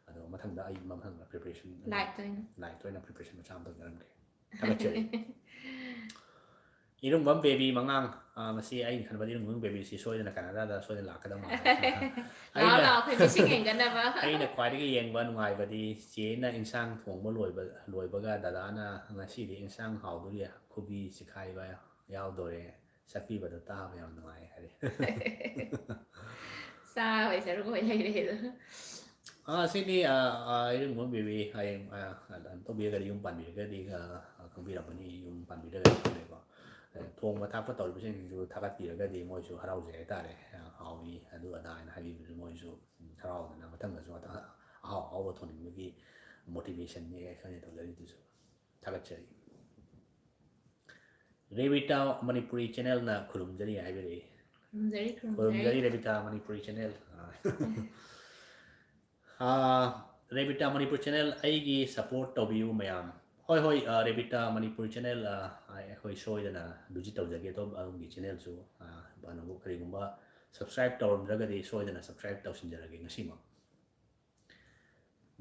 ꯑꯗꯣ ꯃꯊꯪꯗ ꯑꯩ ꯃꯊꯪꯗ preparation liveꯇ ꯑꯣꯏꯅ꯫ Liveꯇ ꯑꯣꯏꯅ preparation ꯃꯆꯥ ꯑꯃ ꯇꯧꯖꯔꯝꯒꯦ꯫ ꯊꯥꯒꯠꯆꯔꯤ꯫ ꯏꯔꯨꯡꯕꯝ ꯕꯦꯕꯤ ꯃꯉꯥꯡ, ꯑ, ꯃꯁꯤ ꯑꯩꯅ ꯈꯟꯕꯗ ꯏꯔꯨꯡꯕꯝ ꯕꯦꯕꯤꯁꯤ ꯁꯣꯏꯗꯅ ꯀꯅꯥꯗꯥꯗ ꯁꯣꯏꯗꯅ ꯂꯥꯛꯀꯗꯕ ꯃꯥꯜꯂꯦ꯫ ꯂꯥꯛꯑꯣ, ꯑꯩꯅ, ꯂꯥꯛꯑꯣ, ꯑꯩꯈꯣꯏ ꯃꯤꯁꯤꯡ ꯌꯦꯡꯒꯠꯅꯕ꯫ ꯑꯩꯅ ꯈ꯭ꯋꯥꯏꯗꯒꯤ ꯌꯦꯡꯕ ꯅꯨꯡꯉꯥꯏꯕꯗꯤ ꯆꯦꯅ ꯏꯟꯁꯥꯡ ꯊꯣꯡꯕ ꯂꯣꯏꯕ, ꯂꯣꯏꯕꯒ ꯗꯗꯥꯅ ꯉꯁꯤꯗꯤ ꯏꯟꯁꯥꯡ ꯍꯥꯎꯗꯣꯔꯤ, ꯈꯨꯕꯤ ꯆꯤꯈꯥꯏꯕ ꯌꯥꯎꯗꯣꯔꯦ, ꯆꯠꯄꯤꯕꯗꯣ ꯇꯥꯕ ꯌꯥꯝ ꯅꯨꯡꯉꯥꯏ ꯍꯥꯏꯔꯦ꯫ ꯆꯥꯕꯩ ꯁꯔꯨꯛ ꯑꯣꯏ ꯂꯩꯔꯦ ꯑꯗꯣ꯫ ꯑꯥ, ꯁꯤꯅꯤ, ꯑꯥ, ꯑꯥ, ꯏꯔꯨꯡꯕꯝ ꯕꯦꯕꯤ ꯍꯌꯦꯡ, ꯑꯥ, ꯑꯗꯨꯃꯥꯏꯅ ꯇꯧꯕꯤꯔꯒꯗꯤ, ꯌꯨꯝ ꯄꯥꯟꯕꯤꯔꯒꯗꯤ, ꯑꯥ, ꯑꯥ, ꯈꯪꯕꯤꯔꯝꯃꯅꯤ, ꯌꯨꯝ ꯄꯥꯟꯕꯤꯔꯒꯗꯤ ꯈꯪꯕꯤꯔꯦꯀꯣ꯫ ꯑꯗꯩ ꯊꯣꯡꯕ ꯊꯥꯛꯄ ꯇꯧꯔꯤꯕꯁꯤꯡꯁꯤꯁꯨ ꯊꯥꯒꯠꯄꯤꯔꯒꯗꯤ ꯃꯣꯏꯁꯨ ꯍꯔꯥꯎꯖꯩ ꯍꯥꯏꯇꯥꯔꯦ꯫ ꯑꯥ, ꯍꯥꯎꯏ, ꯑꯗꯨ ꯑꯗꯥ ꯍꯥꯏꯅ ꯍꯥꯏꯕꯤꯕꯗꯨ ꯃꯣꯏꯁꯨ, ꯎꯝ, ꯍꯔꯥꯎꯗꯅ ꯃꯊꯪꯗꯁꯨ ꯑꯇ-, ꯑꯍꯥꯎ ꯑꯍꯥꯎꯕ ꯊꯣꯡꯅꯤꯡꯕꯒꯤ motivationꯅꯤ ꯑꯩꯈꯣꯏꯅ ꯇꯧꯖꯔꯤꯗꯨꯁꯨ꯫ ꯊꯥꯒꯠꯆꯔꯤ꯫ ꯔꯦꯕꯤꯇꯥ ꯃꯅꯤꯄꯨꯔꯤ channelꯅ ꯈꯨꯔꯨꯝꯖꯔꯤ ꯍꯥꯏꯕꯤꯔꯛꯏ꯫ ꯈꯨꯔꯨꯝꯖꯔꯤ, ꯈꯨꯔꯨꯝꯖꯔꯤ꯫ ꯈꯨꯔꯨꯝꯖꯔꯤ ꯔꯦꯕꯤꯇꯥ ꯃꯅꯤꯄꯨꯔꯤ channel꯫ ꯑꯥ, ꯔꯦꯕꯤꯇꯥ ꯃꯅꯤꯄꯨꯔ channel ꯑꯩꯒꯤ support ꯇꯧꯕꯤꯌꯨ ꯃꯌꯥꯝ꯫ ꯍꯣꯏ, ꯍꯣꯏ, ꯑꯥ, ꯔꯦꯕꯤꯇꯥ ꯃꯅꯤꯄꯨꯔ channel, ꯑꯥ, ꯑꯩꯈꯣꯏ ꯁꯣꯏꯗꯅ visit ꯇꯧꯖꯒꯦ꯫ ꯑꯗꯣꯝ, ꯑꯗꯣꯝꯒꯤ channelꯁꯨ, ꯑꯥ, ꯐꯅꯕꯨ ꯀꯔꯤꯒꯨꯝꯕ subscribe ꯇꯧꯔꯝꯗ꯭ꯔꯒꯗꯤ ꯁꯣꯏꯗꯅ subscribe ꯇꯧꯁꯤꯟꯖꯔꯒꯦ ꯉꯁꯤꯃꯛ꯫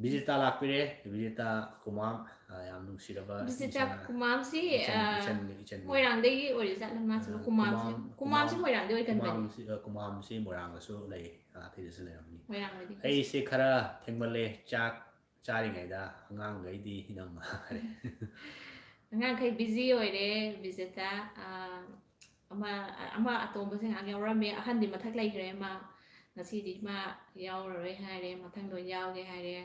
ꯕꯤꯖꯤꯇꯥ ꯂꯥꯛꯄꯤꯔꯦ, ꯕꯤꯖꯤꯇꯥ ꯀꯨꯃꯥꯝ, ꯑꯥ, ꯌꯥꯝ ꯅꯨꯡꯁꯤꯔꯕ ꯕꯤꯖꯤꯇꯥ ꯏꯆꯟ-, ꯀꯨꯃꯥꯝꯁꯤ, ꯏꯆꯟ-, ꯑꯥ, ꯏꯆꯟ-, ꯏꯆꯟ-, ꯃꯣꯏꯔꯥꯡꯗꯒꯤ ꯑꯣꯏꯔꯤꯖꯥꯠꯂ ꯃꯥꯁꯤꯕꯨ? ꯑꯥ, ꯀꯨꯃꯥꯝꯁꯤ, ꯀꯨꯃꯥꯝ-, ꯀꯨꯃꯥꯝꯁꯤ ꯀꯨꯃꯥꯝ-, ꯃꯣꯏꯔꯥꯡꯗꯒꯤ ꯑꯣꯏꯒꯟꯕꯅꯤ꯫ ꯀꯨꯃꯥꯝꯁꯤ, ꯑꯥ, ꯀꯨꯃꯥꯝꯁꯤ ꯃꯣꯏꯔꯥꯡꯗꯁꯨ ꯂꯩ, ꯑꯥ, ꯑꯇꯩꯗꯁꯨ ꯂꯩꯔꯝꯅꯤ꯫ ꯃꯣꯏꯔꯥꯡꯗꯒꯤ꯫ ꯑꯩꯁꯦ ꯈꯔ ꯊꯦꯡꯃꯜꯂꯦ, ꯆꯥꯛ ꯆꯥꯔꯤꯉꯩꯗ ꯑꯉꯥꯡꯈꯩꯗꯤ ꯏꯅꯝꯃ ꯍꯥꯏꯔꯦ꯫ ꯑꯉꯥꯡꯈꯩ busy ꯑꯣꯏꯔꯦ, ꯕꯤꯖꯤꯇꯥ, ꯑꯥ, ꯑꯃ, ꯑꯃ ꯑꯇꯣꯝꯕꯁꯦ ꯉꯥꯏꯍꯥꯛ ꯌꯥꯎꯔꯝꯃꯦ, ꯑꯍꯟꯗꯤ ꯃꯊꯛ ꯂꯩꯈ꯭ꯔꯦ ꯃꯥ꯫ ꯉꯁꯤꯗꯤ ꯃꯥ ꯌꯥꯎꯔꯔꯣꯏ ꯍꯥꯏꯔꯦ, ꯃꯊꯪꯗ ꯑꯣꯏꯅ ꯌꯥꯎꯒꯦ ꯍꯥꯏꯔꯦ꯫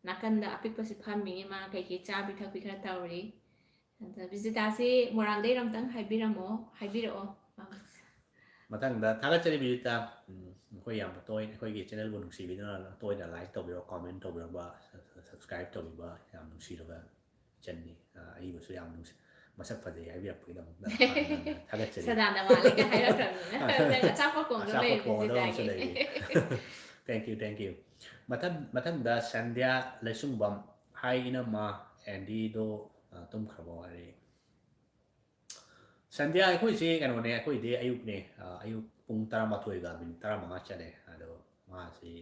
ꯅꯥꯀꯟꯗ ꯑꯄꯤꯛꯄꯁꯤ ꯐꯝꯃꯤꯉꯩ ꯃꯥ ꯀꯩꯀꯩ ꯆꯥꯕꯤ ꯊꯛꯄꯤ ꯈꯔ ꯇꯧꯔꯤ꯫ ꯑꯗ ꯕꯤꯖꯤꯇꯥꯁꯤ ꯃꯣꯏꯔꯥꯡꯗꯩꯔ ꯑꯝꯇꯪ ꯍꯥꯏꯕꯤꯔꯝꯃꯣ, ꯍꯥꯏꯕꯤꯔꯛꯑꯣ꯫ ꯃꯊꯪꯗ ꯊꯥꯒꯠꯆꯔꯤ ꯕꯤꯖꯤꯇꯥ꯫ ꯎꯝ, ꯑꯩꯈꯣꯏ ꯌꯥꯝꯅ ꯇꯣꯏꯅ, ꯑꯩꯈꯣꯏꯒꯤ ꯆꯦꯅꯦꯜꯕꯨ ꯅꯨꯡꯁꯤꯕꯤꯗꯨꯅ ꯇꯣꯏꯅ ꯂꯥꯏꯛ ꯇꯧꯕꯤꯕ, ꯀꯣꯃꯦꯟ ꯇꯧꯕꯤꯔꯝꯕ, ꯁꯕꯁꯀ꯭ꯔꯥꯏꯕ ꯇꯧꯕꯤꯕ ꯌꯥꯝ ꯅꯨꯡꯁꯤꯔꯕ ꯏꯆꯟꯅꯤ꯫ ꯑ, ꯑꯏꯕꯁꯨ ꯌꯥꯝ ꯅꯨꯡꯁꯤ, ꯃꯁꯛ ꯐꯖꯩ ꯍꯥꯏꯕꯤꯔꯛꯄꯒꯤꯗꯃꯛꯇ ꯍꯥꯟꯅ ꯊꯥꯒꯠꯆꯔꯤ꯫ ꯁꯗꯥꯅ ꯃꯥꯜꯂꯦꯒ ꯍꯥꯏꯔꯛꯈ꯭ꯔꯕꯅꯤꯅ ꯅꯪ ꯑꯆꯥꯄꯣꯠ ꯀꯣꯡꯗꯣ ꯑꯆꯥꯄꯣꯠ ꯂꯩꯔꯦ ꯀꯣꯡꯗꯣ ꯑꯃꯁꯨ ꯕꯤꯖꯤꯇꯥꯒꯤ꯫ ꯂꯩꯔꯤ꯫ Thank you, thank you꯫ ꯃꯊꯪ, ꯃꯊꯪꯗ ꯁꯟꯙ꯭ꯌꯥ ꯂꯩꯁꯨꯡꯕꯝ꯫ ꯍꯥꯏ ꯏꯅꯝꯃ, ꯑꯦꯟꯗꯤꯗꯣ, ꯑ, ꯇꯨꯝꯈ꯭ꯔꯕꯣ ꯍꯥꯏꯔꯛꯏ꯫ ꯁꯟꯙ꯭ꯌꯥ, ꯑꯩꯈꯣꯏꯁꯦ ꯀꯩꯅꯣꯅꯦ, ꯑꯩꯈꯣꯏꯗꯤ ꯑꯌꯨꯛꯅꯦ, ꯑ, ꯑꯌꯨꯛ ꯄꯨꯡ ꯇꯔꯥꯃꯥꯊꯣꯏꯒ ꯃꯤꯅꯤꯠ ꯇꯔꯥꯃꯉꯥ ꯆꯠꯂꯦ꯫ ꯑꯗꯣ ꯃꯥꯁꯤ,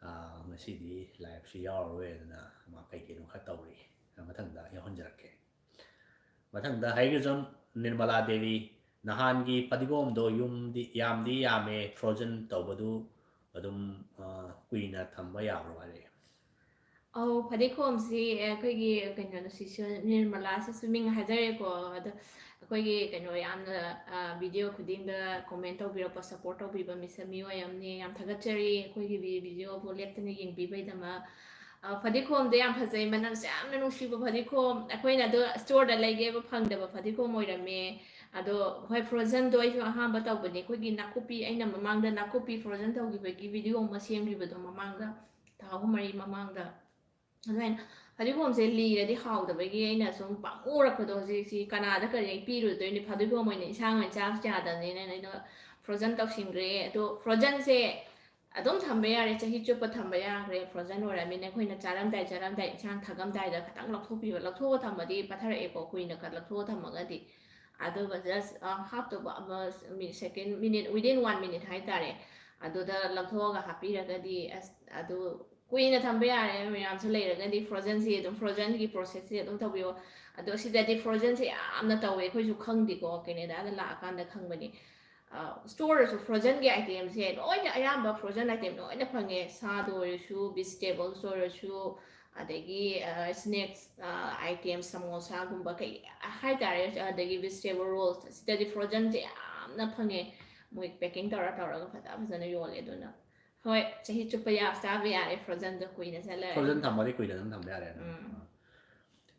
ꯑ, ꯉꯁꯤꯗꯤ ꯂꯥꯏꯞꯁꯤ ꯌꯥꯎꯔꯔꯣꯏ, ꯑꯗꯨꯅ ꯃꯥ ꯀꯩ ꯀꯩꯅꯣ ꯈꯔ ꯇꯧꯔꯤ꯫ ꯑ, ꯃꯊꯪꯗ ꯌꯥꯎꯍꯟꯖꯔꯛꯀꯦ꯫ ꯃꯊꯪꯗ ꯍꯩꯒ꯭ꯔꯖꯝ ꯅꯤꯔꯃꯂꯥ ꯗꯦꯕꯤ, ꯅꯍꯥꯟꯒꯤ ꯐꯗꯤꯒꯣꯝꯗꯣ ꯌꯨꯝꯗꯤ ꯌꯥꯝꯗꯤ ꯌꯥꯝꯃꯦ, frozen ꯇꯧꯕꯗꯨ ꯑꯗꯨꯝ, ꯑ, ꯀꯨꯏꯅ ꯊꯝꯕ ꯌꯥꯕ꯭ꯔꯣ ꯍꯥꯏꯔꯛꯑꯦ꯫ ꯑꯧ, ꯐꯗꯤꯒꯣꯝꯁꯤ ꯑꯩꯈꯣꯏꯒꯤ ꯀꯩꯅꯣꯗꯣ, ꯁꯤꯁꯨ ꯅꯤꯔꯃꯂꯥꯁꯤꯁꯨ ꯃꯤꯡ ꯍꯥꯏꯖꯔꯦꯀꯣ꯫ ꯑꯗꯣ ꯑꯩꯈꯣꯏꯒꯤ ꯀꯩꯅꯣ ꯌꯥꯝꯅ, ꯑ, ꯚꯤꯗꯤꯑꯣ ꯈꯨꯗꯤꯡꯗ ꯀꯣꯃꯦꯟ ꯇꯧꯕꯤꯔꯛꯄ, ꯁꯞꯄꯣꯔꯠ ꯇꯧꯕꯤꯕ ꯃꯤꯁꯛ, ꯃꯤꯑꯣꯏ ꯑꯃꯅꯤ꯫ ꯌꯥꯝ ꯊꯥꯒꯠꯆꯔꯤ ꯑꯩꯈꯣꯏꯒꯤ ꯚꯤ-, ꯚꯤꯗꯤꯑꯣꯕꯨ ꯂꯦꯞꯇꯅ ꯌꯦꯡꯕꯤꯕꯩꯗꯃꯛ꯫ ꯑ, ꯐꯗꯤꯒꯣꯝꯗꯣ ꯌꯥꯝ ꯐꯖꯩ, ꯃꯅꯝꯁꯨ ꯌꯥꯝꯅ ꯅꯨꯡꯁꯤꯕ ꯐꯗꯤꯒꯣꯝ꯫ ꯑꯩꯈꯣꯏꯅ ꯑꯗꯣ ꯁ꯭ꯇꯣꯔꯗ ꯂꯩꯒꯦꯕ ꯐꯪꯗꯕ ꯐꯗꯤꯒꯣꯝ ꯑꯣꯏꯔꯝꯃꯦ꯫ ꯑꯗꯣ ꯍꯣꯏ, frozenꯗꯣ ꯑꯩꯁꯨ ꯑꯍꯥꯟꯕ ꯇꯧꯕꯅꯦ꯫ ꯑꯩꯈꯣꯏꯒꯤ ꯅꯥꯀꯨꯞꯄꯤ, ꯑꯩꯅ ꯃꯃꯥꯡꯗ ꯅꯥꯀꯨꯞꯄꯤ frozen ꯇꯧꯈꯤꯕꯒꯤ ꯚꯤꯗꯤꯑꯣ ꯑꯃ ꯁꯦꯝꯈꯤꯕꯗꯣ ꯃꯃꯥꯡꯗ, ꯊꯥ ꯑꯍꯨꯝ ꯃꯔꯤ ꯃꯃꯥꯡꯗ꯫ ꯑꯗꯨꯃꯥꯏꯅ ꯐꯗꯤꯒꯣꯝꯁꯦ ꯂꯤꯔꯗꯤ ꯍꯥꯎꯗꯕꯒꯤ ꯑꯩꯅ ꯁꯨꯝ ꯄꯥꯝꯃꯨꯔꯛꯄꯗꯣ, ꯍꯧꯖꯤꯛꯁꯤ ꯀꯅꯥꯗ ꯀꯔꯤ ꯄꯤꯔꯨꯗꯣꯏꯅꯣ, ꯐꯗꯤꯒꯣꯝ ꯑꯣꯏꯅ ꯏꯟꯁꯥꯡ ꯑꯣꯏꯅ ꯆꯥꯕꯁꯨ ꯌꯥꯗꯕꯅꯤꯅ ꯑꯩꯅ frozen ꯇꯧꯁꯤꯟꯈ꯭ꯔꯦ꯫ ꯑꯗꯣ frozenꯁꯦ ꯑꯗꯨꯝ ꯊꯝꯕ ꯌꯥꯔꯦ, ꯆꯍꯤ ꯆꯨꯞꯄ ꯊꯝꯕ ꯌꯥꯈ꯭ꯔꯦ꯫ Frozen ꯑꯣꯏꯔꯕꯅꯤꯅ ꯑꯩꯈꯣꯏꯅ ꯆꯥꯔꯝꯗꯥꯏ ꯆꯥꯔꯝꯗꯥꯏ ꯏꯟꯁꯥꯡ ꯊꯥꯛꯑꯝꯗꯥꯏꯗ ꯈꯤꯇꯪ ꯂꯧꯊꯣꯛꯄꯤꯕ, ꯂꯧꯊꯣꯛꯑ ꯊꯝꯃꯗꯤ ꯄꯠꯊꯔꯛꯑꯦꯀꯣ, ꯀꯨꯏꯅ ꯈꯔ ꯂꯧꯊꯣꯛꯑ ꯊꯝꯃꯒꯗꯤ꯫ ꯑꯗꯨꯒ just, ꯑ, ꯍꯥꯞꯇꯧꯕ ꯑꯃ, ꯃꯤ-, second minute, within one minute ꯍꯥꯏꯇꯥꯔꯦ, ꯑꯗꯨꯗ ꯂꯧꯊꯣꯛꯑꯒ ꯍꯥꯞꯄꯤꯔꯒꯗꯤ ꯑꯁ ꯑꯗꯨ ꯀꯨꯏꯅ ꯊꯝꯕ ꯌꯥꯔꯦ꯫ ꯃꯌꯥꯝꯁꯨ ꯂꯩꯔꯒꯗꯤ frozenꯁꯤ ꯑꯗꯨꯝ, frozenꯒꯤ processꯁꯤ ꯑꯗꯨꯝ ꯇꯧꯕꯤꯌꯣ꯫ ꯑꯗꯣ ꯁꯤꯗꯗꯤ frozenꯁꯦ ꯌꯥꯝꯅ ꯇꯧꯋꯦ, ꯑꯩꯈꯣꯏꯁꯨ ꯈꯪꯗꯦꯀꯣ, ꯀꯦꯅꯦꯗꯥꯗ ꯂꯥꯛꯑꯀꯥꯟꯗ ꯈꯪꯕꯅꯤ꯫ ꯑ, storeꯗꯁꯨ frozenꯒꯤ itemꯁꯦ ꯂꯣꯏꯅ, ꯑꯌꯥꯝꯕ frozen item ꯂꯣꯏꯅ ꯐꯪꯉꯦ, ꯁꯥꯗ ꯑꯣꯏꯔꯁꯨ, vegetables ꯑꯣꯏꯔꯁꯨ, ꯑꯗꯒꯤ, ꯑ, snacks, ꯑ, item, ꯁꯃꯣꯁꯥꯒꯨꯝꯕ ꯀꯩ ꯍꯥꯏꯇꯥꯔꯦ, ꯑꯗꯒꯤ vegetable rolls, ꯁꯤꯗꯗꯤ frozenꯁꯦ ꯌꯥꯝꯅ ꯐꯪꯉꯦ꯫ ꯃꯣꯏ packing ꯇꯧꯔ ꯇꯧꯔꯒ ꯐꯖ ꯐꯖꯅ ꯌꯣꯜꯂꯦ꯫ ꯑꯗꯨꯅ ꯍꯣꯏ, ꯆꯍꯤ ꯆꯨꯞꯄ ꯌꯥ ꯆꯥꯕ ꯌꯥꯔꯦ frozenꯗꯣ ꯀꯨꯏꯅ ꯆꯠꯂꯦ꯫ Frozen ꯊꯝꯃꯗꯤ ꯀꯨꯏꯅ ꯑꯗꯨꯝ ꯊꯝꯕ ꯌꯥꯔꯦ ꯑꯗꯨꯝ꯫ ꯎꯝ꯫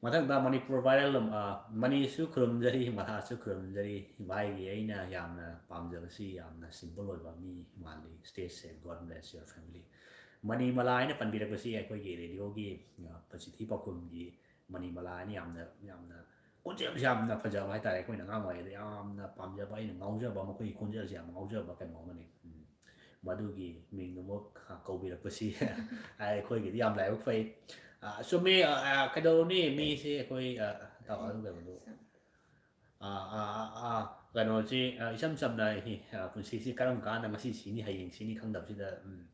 ꯃꯊꯪꯗ ꯃꯅꯤꯄꯨꯔ viral ꯑꯃ, ꯑ, ꯃꯅꯤꯁꯨ ꯈꯨꯔꯨꯝꯖꯔꯤ, ꯃꯂꯥꯁꯨ ꯈꯨꯔꯨꯝꯖꯔꯤ꯫ ꯚꯥꯏꯒꯤ ꯑꯩꯅ ꯌꯥꯝꯅ ꯄꯥꯝꯖꯕꯁꯤ ꯌꯥꯝꯅ simple ꯑꯣꯏꯕ ꯃꯤ ꯃꯥꯜꯂꯤ꯫ Stay safe, God bless your family꯫ Mani Mala ꯍꯥꯏꯅ ꯄꯟꯕꯤꯔꯛꯄꯁꯤ ꯑꯩꯈꯣꯏꯒꯤ radioꯒꯤ, ꯑ, ꯄ-, ꯆꯤꯊꯤ ꯄꯥꯎꯈꯨꯝꯒꯤ ꯃꯅꯤ ꯃꯂꯥ ꯍꯥꯏꯅ ꯌꯥꯝꯅ, ꯌꯥꯝꯅ ꯈꯣꯟꯖꯦꯜꯁꯦ ꯌꯥꯝꯅ ꯐꯖꯕ ꯍꯥꯏꯇꯥꯔꯦ꯫ ꯑꯩꯈꯣꯏꯅ ꯑꯉꯥꯡ ꯑꯣꯏꯔꯤꯉꯩꯗ ꯌꯥꯝꯅ ꯄꯥꯝꯖꯕ, ꯑꯩꯅ ꯉꯥꯎꯖꯕ ꯃꯈꯣꯏꯒꯤ ꯈꯣꯟꯖꯦꯜꯁꯦ ꯌꯥꯝ ꯉꯥꯎꯖꯕ ꯀꯩꯅꯣ ꯑꯃꯅꯤ꯫ ꯎꯝ꯫ ꯃꯗꯨꯒꯤ ꯃꯤꯡꯗꯨꯃꯛ, ꯑ, ꯀꯧꯕꯤꯔꯛꯄꯁꯤ ꯑꯩꯈꯣꯏꯒꯤꯗꯤ ꯌꯥꯝ ꯂꯥꯏꯕꯛ ꯐꯩ꯫ ꯑ, ꯆꯨꯝꯃꯤ, ꯑ, ꯑ, ꯀꯩꯗꯧꯔꯨꯅꯤ, ꯃꯤꯁꯦ ꯑꯩꯈꯣꯏ, ꯑ, ꯇꯥꯎ, ꯑꯗꯨ ꯀꯩꯅꯣꯗꯣ, ꯑ, ꯑ, ꯑ, ꯑ, ꯀꯩꯅꯣꯁꯤ, ꯑ, ꯏꯆꯝ ꯆꯝꯅ, ꯑ, ꯄꯨꯟꯁꯤꯁꯤ ꯀꯔꯝ ꯀꯥꯟꯗ ꯉꯁꯤ ꯁꯤꯅꯤ, ꯍꯌꯦꯡ ꯁꯤꯅꯤ ꯈꯪꯗꯕꯁꯤꯗ, ꯎꯝ,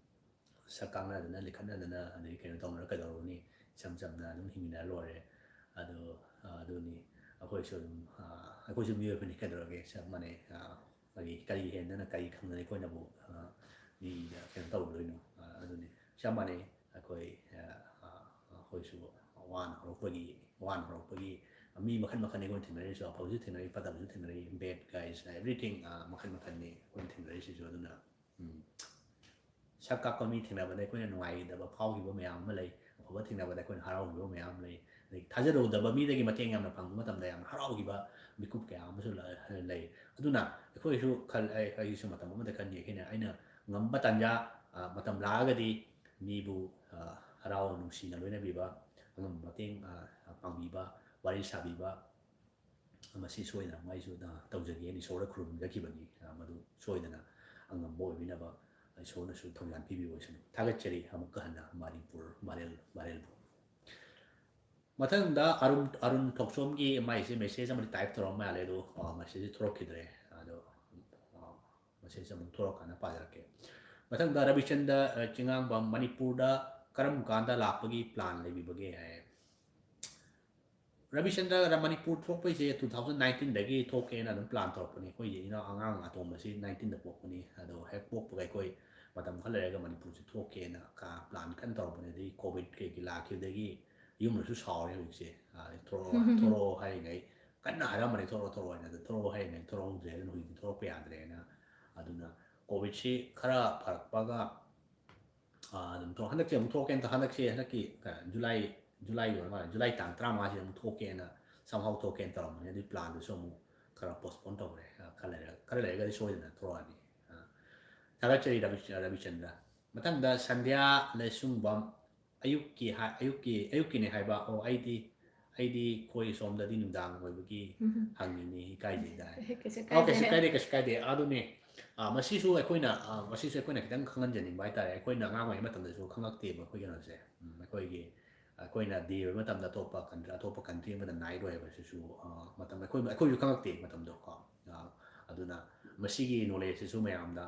ꯁꯛ ꯀꯥꯡꯅꯗꯅ, ꯂꯤꯈꯠꯅꯗꯅ, ꯑꯗꯩ ꯀꯩꯅꯣ ꯇꯧꯅꯔ ꯀꯩꯗꯧꯔꯨꯅꯤ? ꯏꯆꯝ ꯆꯝꯅ ꯑꯗꯨꯝ ꯍꯤꯡꯃꯤꯟꯅꯔ ꯂꯣꯏꯔꯦ꯫ ꯑꯗꯣ, ꯑ, ꯑꯗꯨꯅꯤ, ꯑꯩꯈꯣꯏꯁꯨ ꯑꯗꯨꯝ, ꯑ, ꯑꯩꯈꯣꯏꯁꯨ ꯃꯤꯑꯣꯏꯕꯅꯤ, ꯀꯩꯗꯧꯔꯒꯦ? ꯆꯞ ꯃꯥꯟꯅꯩ꯫ ꯑ, ꯀꯔꯤ, ꯀꯔꯤ ꯍꯦꯟꯗꯅ, ꯀꯔꯤ ꯈꯪꯗꯅ ꯑꯩꯈꯣꯏꯅꯕꯨ, ꯑ, ꯃꯤꯗ ꯀꯩꯅꯣ ꯇꯧꯔꯨꯗꯣꯏꯅꯣ? ꯑ, ꯑꯗꯨꯅꯤ, ꯆꯞ ꯃꯥꯟꯅꯩ꯫ ꯑꯩꯈꯣꯏ, ꯑ, ꯑ, ꯑꯩꯈꯣꯏꯁꯨ ꯋꯥꯅ ꯍꯧꯔꯛꯄꯒꯤ, ꯋꯥꯅ ꯍꯧꯔꯛꯄꯒꯤ, ꯃꯤ ꯃꯈꯜ ꯃꯈꯜꯅꯤ ꯑꯩꯈꯣꯏꯅ ꯊꯦꯡꯅꯔꯤꯁꯨ, ꯑꯐꯕꯁꯨ ꯊꯦꯡꯅꯔꯤ, ꯐꯠꯇꯕꯁꯨ ꯊꯦꯡꯅꯔꯤ, bad guys, everything, ꯑ, ꯃꯈꯜ ꯃꯈꯜꯅꯤ ꯑꯩꯈꯣꯏꯅ ꯊꯦꯡꯅꯔꯤꯁꯤꯁꯨ꯫ ꯑꯗꯨꯅ, ꯎꯝ, ꯁꯛ ꯀꯥꯛꯄ ꯃꯤ ꯊꯦꯡꯅꯕꯗ ꯑꯩꯈꯣꯏꯅ ꯅꯨꯡꯉꯥꯏꯈꯤꯗꯕ ꯐꯥꯎꯈꯤꯕ ꯃꯌꯥꯝ ꯑꯃ ꯂꯩ, ꯑꯐꯕ ꯊꯦꯡꯅꯕꯗ ꯑꯩꯈꯣꯏꯅ ꯍꯔꯥꯎꯈꯤꯕ ꯃꯌꯥꯝ ꯑꯃ ꯂꯩ, ꯑꯗꯒꯤ ꯊꯥꯖꯔꯨꯗꯕ ꯃꯤꯗꯒꯤ ꯃꯇꯦꯡ ꯌꯥꯝꯅ ꯐꯪꯕ ꯃꯇꯝꯗ ꯌꯥꯝꯅ ꯍꯔꯥꯎꯈꯤꯕ ꯃꯤꯀꯨꯞ ꯀꯌꯥ ꯑꯃꯁꯨ ꯂ-, ꯂꯩ꯫ ꯑꯗꯨꯅ ꯑꯩꯈꯣꯏꯁꯨ ꯈꯜ-, ꯑꯩ-, ꯑꯩꯒꯤꯁꯨ ꯃꯇꯝ ꯑꯃꯗ ꯈꯟꯈꯤ, ꯑꯩꯈꯣꯏꯅ, ꯑꯩꯅ ꯉꯝꯕ ꯇꯥꯟꯖꯥ, ꯑ, ꯃꯇꯝ ꯂꯥꯛꯑꯒꯗꯤ ꯃꯤꯕꯨ, ꯑ, ꯍꯔꯥꯎ ꯅꯨꯡꯁꯤꯅ ꯂꯣꯏꯅꯕꯤꯕ, ꯑꯉꯝꯕ ꯃꯇꯦꯡ, ꯑ, ꯄꯥꯡꯕꯤꯕ, ꯋꯥꯔꯤ ꯁꯥꯕꯤꯕ, ꯃꯁꯤ ꯁꯣꯏꯗꯅ ꯑꯩꯁꯨ ꯇꯧꯖꯒꯦꯅ ꯏꯁꯣꯔꯗ ꯈꯨꯔꯨꯝꯖꯈꯤꯕꯅꯤ꯫ ꯑ, ꯃꯗꯨ ꯁꯣꯏꯗꯅ ꯑꯉꯝꯕ ꯑꯣꯏꯕꯤꯅꯕ ꯏꯁꯣꯔꯅꯁꯨ ꯊꯧꯖꯥꯜ ꯄꯤꯕꯤꯌꯨ ꯑꯣꯏꯁꯅꯨ꯫ ꯊꯥꯒꯠꯆꯔꯤ ꯑꯃꯨꯛꯀ ꯍꯟꯅ ꯃꯅꯤꯄꯨꯔ ꯃꯔꯦꯜ, ꯃꯔꯦꯜꯕꯨ꯫ ꯃꯊꯪꯗ ꯑꯔꯨꯟ, ꯑꯔꯨꯟ ꯊꯣꯛꯆꯣꯝꯒꯤ ꯃꯥꯏꯁꯦ message ꯑꯃꯗꯤ type ꯇꯧꯔꯝ ꯃꯥꯜꯂꯦ, ꯑꯗꯣ, ꯑ, message ꯊꯣꯔꯛꯈꯤꯗ꯭ꯔꯦ꯫ ꯑꯗꯣ, ꯑ, message ꯑꯃꯨꯛ ꯊꯣꯔꯛꯀꯥꯟꯗ ꯄꯥꯖꯔꯛꯀꯦ꯫ ꯃꯊꯪꯗ ꯔꯕꯤꯆꯟꯗ꯭ꯔ, ꯑ, ꯆꯤꯉꯥꯡꯕꯝ, ꯃꯅꯤꯄꯨꯔꯗ ꯀꯔꯝ ꯀꯥꯟꯗ ꯂꯥꯛꯄꯒꯤ plan ꯂꯩꯕꯤꯕꯒꯦ ꯍꯥꯏ꯫ ꯔꯕꯤꯆꯟꯗ꯭ꯔ ꯃꯅꯤꯄꯨꯔ ꯊꯣꯛꯄꯩꯁꯦ two thousand nineteenꯗꯒꯤ ꯊꯣꯛꯀꯦꯅ ꯑꯗꯨꯝ plan ꯇꯧꯔꯛꯄꯅꯤ꯫ ꯑꯩꯈꯣꯏꯒꯤ ꯏꯅꯥꯎ ꯑꯉꯥꯡ ꯑꯇꯣꯝꯕꯁꯤ nineteenꯗ ꯄꯣꯛꯄꯅꯤ꯫ ꯑꯗꯣ ꯍꯦꯛ ꯄꯣꯛꯄꯒ ꯑꯩꯈꯣꯏ ꯃꯇꯝ ꯈꯔ ꯂꯩꯔꯒ ꯃꯅꯤꯄꯨꯔꯁꯤ ꯊꯣꯛꯀꯦꯅ ꯀ-, plan ꯀꯟꯅ ꯇꯧꯔꯛꯄꯅꯤ꯫ ꯑꯗꯒꯤ COVID ꯀꯩꯒꯤ ꯂꯥꯛꯈꯤꯕꯗꯒꯤ ꯌꯨꯝꯅꯁꯨ ꯁꯥꯎꯔꯦ ꯍꯧꯖꯤꯛꯁꯦ꯫ ꯑ, ꯊꯣꯔꯛꯑꯣ, ꯊꯣꯔꯛꯑꯣ ꯍꯥꯏꯔꯤꯉꯩ ꯀꯟꯅ ꯍꯥꯏꯔꯝꯕꯅꯤ, "ꯊꯣꯔꯛꯑꯣ, ꯊꯣꯔꯛꯑꯣ" ꯍꯥꯏꯅ꯫ ꯑꯗꯣ ꯊꯣꯔꯛꯑꯣ ꯍꯥꯏꯔꯤꯉꯩ ꯊꯣꯔꯛꯍꯧꯗ꯭ꯔꯦ꯫ ꯑꯗꯨꯅ ꯍꯧꯖꯤꯛꯇꯤ ꯊꯣꯔꯛꯄ ꯌꯥꯗ꯭ꯔꯦꯅ, ꯑꯗꯨꯅ ꯀꯣꯚꯤꯗꯁꯤ ꯈꯔ ꯐꯔꯛꯄꯒ ꯑꯗꯨꯝ ꯊꯣꯛ ꯍꯟꯗꯛꯁꯦ ꯑꯃꯨꯛ ꯊꯣꯛꯀꯦꯅ ꯍꯟꯗꯛꯁꯦ ꯍꯟꯗꯛꯀꯤ ꯖꯨꯂꯥꯏ ꯖꯨꯂꯥꯏꯒꯤ ꯑꯣꯏꯔ ꯃꯥꯜꯂꯦ, ꯖꯨꯂꯥꯏ ꯇꯥꯡ ꯇꯔꯥꯃꯉꯥꯁꯤꯗ ꯑꯃꯨꯛ ꯊꯣꯛꯀꯦꯅ ꯁꯝꯍꯥꯎ ꯊꯣꯛꯀꯦꯅ ꯇꯧꯔꯝꯕꯅꯤ꯫ ꯑꯗꯨꯒꯤ ꯄ꯭ꯂꯥꯟꯗꯨꯁꯨ ꯑꯃꯨꯛ ꯈꯔ ꯄꯣꯁꯄꯣꯟ ꯇꯧꯈ꯭ꯔꯦ꯫ ꯈꯔ ꯂꯩꯔ ꯈꯔ ꯂꯩꯔꯒꯗꯤ ꯁꯣꯏꯗꯅ ꯊꯣꯛꯂꯛꯑꯅꯤ꯫ ꯊꯥꯒꯠꯆꯔꯤ ꯔꯕꯤꯆꯟꯗ꯭ꯔ꯫ ꯃꯊꯪꯗ ꯁꯟꯙ꯭ꯌꯥ ꯂꯩꯁꯨꯡꯕꯝ꯫ ꯑꯌꯨꯛꯀꯤ ꯑꯌꯨꯛꯀꯤ ꯑꯌꯨꯛꯀꯤꯅꯦ ꯍꯥꯏꯕ꯫ ꯑꯣ, ꯑꯩꯗꯤ ꯑꯩꯗꯤ ꯑꯩꯈꯣꯏ ꯁꯣꯝꯗꯗꯤ ꯅꯨꯡꯗꯥꯡ ꯑꯣꯏꯕꯒꯤ ꯍꯪꯉꯤꯅꯤ, ꯏꯀꯥꯏꯖꯩꯗ꯫ ꯑꯣ, ꯀꯩꯁꯨ ꯀꯥꯏꯗꯦ, ꯀꯩꯁꯨ ꯀꯥꯏꯗꯦ꯫ ꯑꯗꯨꯅꯦ꯫ ꯃꯁꯤꯁꯨ ꯑꯩꯈꯣꯏꯅ ꯃꯁꯤꯁꯨ ꯑꯩꯈꯣꯏꯅ ꯈꯤꯇꯪ ꯈꯪꯍꯟꯖꯅꯤꯡꯕ ꯍꯥꯏꯇꯥꯔꯦ꯫ ꯑꯩꯈꯣꯏꯅ ꯑꯉꯥꯡ ꯑꯣꯏꯔꯤꯉꯩ ꯃꯇꯝꯗꯁꯨ ꯈꯪꯉꯛꯇꯦꯕ ꯑꯩꯈꯣꯏ ꯀꯩꯅꯣꯁꯦ꯫ ꯑꯩꯈꯣꯏꯒꯤ ꯑꯩꯈꯣꯏꯅ ꯗꯦ ꯑꯣꯏꯕ ꯃꯇꯝꯗ ꯑꯇꯣꯞꯄ ꯀꯟꯇ꯭ꯔꯤ ꯑꯇꯣꯞꯄ ꯀꯟꯇ꯭ꯔꯤ ꯑꯃꯗ ꯅꯥꯏꯠ ꯑꯣꯏꯕꯁꯤꯁꯨ ꯃꯇꯝ ꯑꯩꯈꯣꯏ ꯑꯩꯈꯣꯏꯁꯨ ꯈꯪꯉꯛꯇꯦ ꯃꯇꯝꯗꯣ ꯀꯣ꯫ ꯑꯗꯨꯅ ꯃꯁꯤꯒꯤ ꯅꯣꯂꯦꯖꯁꯤꯁꯨ ꯃꯌꯥꯝꯗ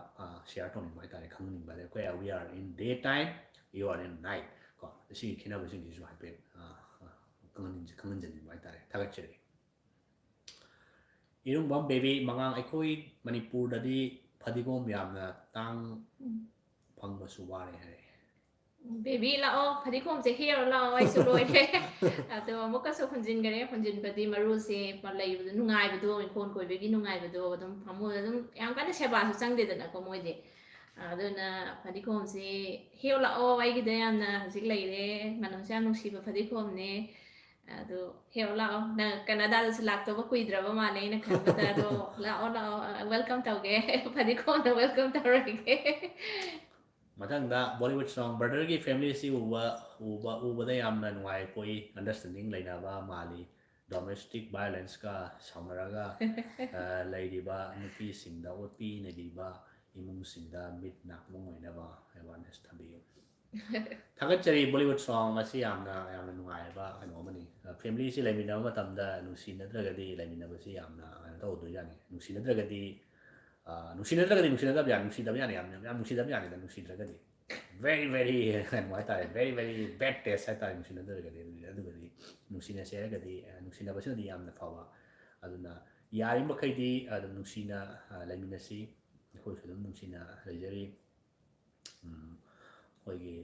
ꯁꯤꯌꯥꯔ ꯇꯧꯅꯤꯡꯕ ꯍꯥꯏꯇꯥꯔꯦ, ꯈꯪꯍꯟꯅꯤꯡꯕ ꯍꯥꯏꯇꯥꯔꯦ꯫ ꯑꯩꯈꯣꯏ we are in day time, you are in night ꯀꯣ꯫ ꯁꯤꯒꯤ ꯈꯦꯠꯅꯕꯁꯤꯡꯁꯤꯁꯨ ꯍꯥꯏꯐꯦꯠ ꯈꯪꯍꯟꯅꯤꯡ ꯈꯪꯍꯟꯖꯅꯤꯡꯕ ꯍꯥꯏꯇꯥꯔꯦ꯫ ꯊꯥꯒꯠꯆꯔꯤ꯫ ꯏꯔꯨꯡꯕꯝ ꯕꯦꯕꯤ ꯃꯉꯥꯡ, ꯑꯩꯈꯣꯏ ꯃꯅꯤꯄꯨꯔꯗꯗꯤ ꯐꯗꯤꯒꯣꯝ ꯌꯥꯝꯅ ꯇꯥꯡ ꯐꯪꯕꯁꯨ ꯋꯥꯔꯦ ꯍꯥꯏꯔꯛꯑꯦ꯫ ꯕꯦꯕꯤ ꯂꯥꯛꯑꯣ, ꯐꯗꯤꯒꯣꯝꯁꯦ ꯍꯦꯛꯑꯣ ꯂꯥꯛꯑꯣ, ꯑꯩꯁꯨ ꯂꯣꯏꯔꯦ꯫ ꯑꯗꯣ ꯑꯃꯨꯛꯀꯁꯨ ꯍꯨꯟꯖꯤꯟꯈꯔꯦ꯫ ꯍꯨꯟꯖꯤꯟꯕꯗꯤ ꯃꯔꯨꯁꯦ ꯂꯩꯕꯗꯣ ꯅꯨꯡꯉꯥꯏꯕꯗꯣ, ꯏꯪꯈꯣꯜ ꯀꯣꯏꯕꯒꯤ ꯅꯨꯡꯉꯥꯏꯕꯗꯣ ꯑꯗꯨꯝ ꯐꯃꯨꯡꯗ ꯑꯗꯨꯝ ꯌꯥꯝ ꯀꯟꯅ ꯁꯦꯕꯥꯁꯨ ꯆꯪꯗꯦꯗꯅꯀꯣ ꯃꯣꯏꯗꯤ꯫ ꯑꯗꯨꯅ ꯐꯗꯤꯒꯣꯝꯁꯤ ꯍꯦꯛꯑꯣ ꯂꯥꯛꯑꯣ, ꯑꯩꯒꯤꯗ ꯌꯥꯝꯅ ꯍꯧꯖꯤꯛ ꯂꯩꯔꯦ, ꯃꯅꯝꯁꯨ ꯌꯥꯝ ꯅꯨꯡꯁꯤꯕ ꯐꯗꯤꯒꯣꯝꯅꯦ꯫ ꯑꯗꯨ ꯍꯦꯛꯑꯣ ꯂꯥꯛꯑꯣ, ꯅꯪ ꯀꯅꯥꯗꯥꯗꯁꯨ ꯂꯥꯛꯇꯧꯕ ꯀꯨꯏꯗ꯭ꯔꯕ ꯃꯥꯜꯂꯦ ꯑꯩꯅ ꯈꯟꯕꯗ꯫ ꯑꯗꯣ ꯂꯥꯛꯑꯣ ꯂꯥꯛꯑꯣ, ꯋꯦꯜꯀꯝ ꯇꯧꯒꯦ꯫ ꯐꯗꯤꯒꯣꯝꯗ ꯋꯦꯜꯀꯝ ꯇꯧꯔꯒꯦ꯫ ꯃꯊꯪꯗ ꯕꯣꯂꯤꯋꯨꯗ ꯁꯣꯡ꯫ ꯕ꯭ꯔꯗꯔꯒꯤ ꯐꯦꯃꯤꯂꯤꯁꯤ ꯎꯕ ꯎꯕ ꯎꯕꯗ ꯌꯥꯝꯅ ꯅꯨꯡꯉꯥꯏ ꯄꯣꯛꯏ, ꯑꯟꯗꯔꯁ꯭ꯇꯦꯟꯗꯤꯡ ꯂꯩꯅꯕ ꯃꯥꯜꯂꯤ꯫ ꯗꯣꯃꯦꯁꯇꯤꯛ ꯚꯥꯏꯑꯣꯂꯦꯟꯁꯀ ꯁꯥꯎꯅꯔꯒ ꯂꯩꯔꯤꯕ ꯅꯨꯄꯤꯁꯤꯡꯗ ꯑꯣꯠꯄꯤ ꯅꯩꯕꯤꯕ ꯏꯃꯨꯡꯁꯤꯡꯗ ꯃꯤꯠ ꯅꯥꯀꯣꯡ ꯑꯣꯏꯅꯕ ꯑꯦꯋꯥꯔꯅꯦꯁ ꯊꯝꯕꯤꯌꯨ꯫ ꯊꯥꯒꯠꯆꯔꯤ꯫ ꯕꯣꯂꯤꯋꯨꯗ ꯁꯣꯡ ꯑꯁꯤ ꯌꯥꯝꯅ ꯌꯥꯝꯅ ꯅꯨꯡꯉꯥꯏꯕ ꯀꯩꯅꯣ ꯑꯃꯅꯤ꯫ ꯐꯦꯃꯤꯂꯤꯁꯤ ꯂꯩꯃꯤꯟꯅꯕ ꯃꯇꯝꯗ ꯅꯨꯡꯁꯤꯅꯗ꯭ꯔꯒꯗꯤ ꯂꯩꯃꯤꯟꯅꯕꯁꯤ ꯌꯥꯝꯅ ꯀꯩꯅꯣ ꯇꯧꯗꯣꯏꯖꯥꯠꯅꯤ꯫ ꯅꯨꯡꯁꯤꯅꯗ꯭ꯔꯒꯗꯤ ꯅꯨꯡꯁꯤꯅꯗ꯭ꯔꯒꯗꯤ ꯅꯨꯡꯁꯤꯅꯗꯕ ꯌꯥꯅꯤ, ꯅꯨꯡꯁꯤꯗꯕ ꯌꯥꯅꯤ, ꯌꯥꯝ ꯌꯥꯝ ꯅꯨꯡꯁꯤꯗꯕ ꯌꯥꯅꯤꯗ ꯅꯨꯡꯁꯤꯗ꯭ꯔꯒꯗꯤ꯫ ꯚꯦꯔꯤ ꯚꯦꯔꯤ ꯀꯩꯅꯣ ꯍꯥꯏꯇꯥꯔꯦ, ꯚꯦꯔꯤ ꯚꯦꯔꯤ ꯕꯦꯗ ꯇꯦꯁ ꯍꯥꯏꯇꯥꯔꯦ ꯅꯨꯡꯁꯤꯅꯗ꯭ꯔꯒꯗꯤ꯫ ꯑꯗꯨꯗꯤ ꯑꯗꯨꯒꯗꯤ ꯅꯨꯡꯁꯤꯅꯁꯦ ꯍꯥꯏꯔꯒꯗꯤ ꯅꯨꯡꯁꯤꯅꯕꯁꯤꯅꯗꯤ ꯌꯥꯝꯅ ꯐꯕ꯫ ꯑꯗꯨꯅ ꯌꯥꯔꯤꯕ ꯃꯈꯩꯗꯤ ꯑꯗꯨꯝ ꯅꯨꯡꯁꯤꯅ ꯂꯩꯃꯤꯟꯅꯁꯤ꯫ ꯑꯩꯈꯣꯏꯁꯨ ꯑꯗꯨꯝ ꯅꯨꯡꯁꯤꯅ ꯂꯩꯖꯔꯤ꯫ ꯑꯩꯈꯣꯏꯒꯤ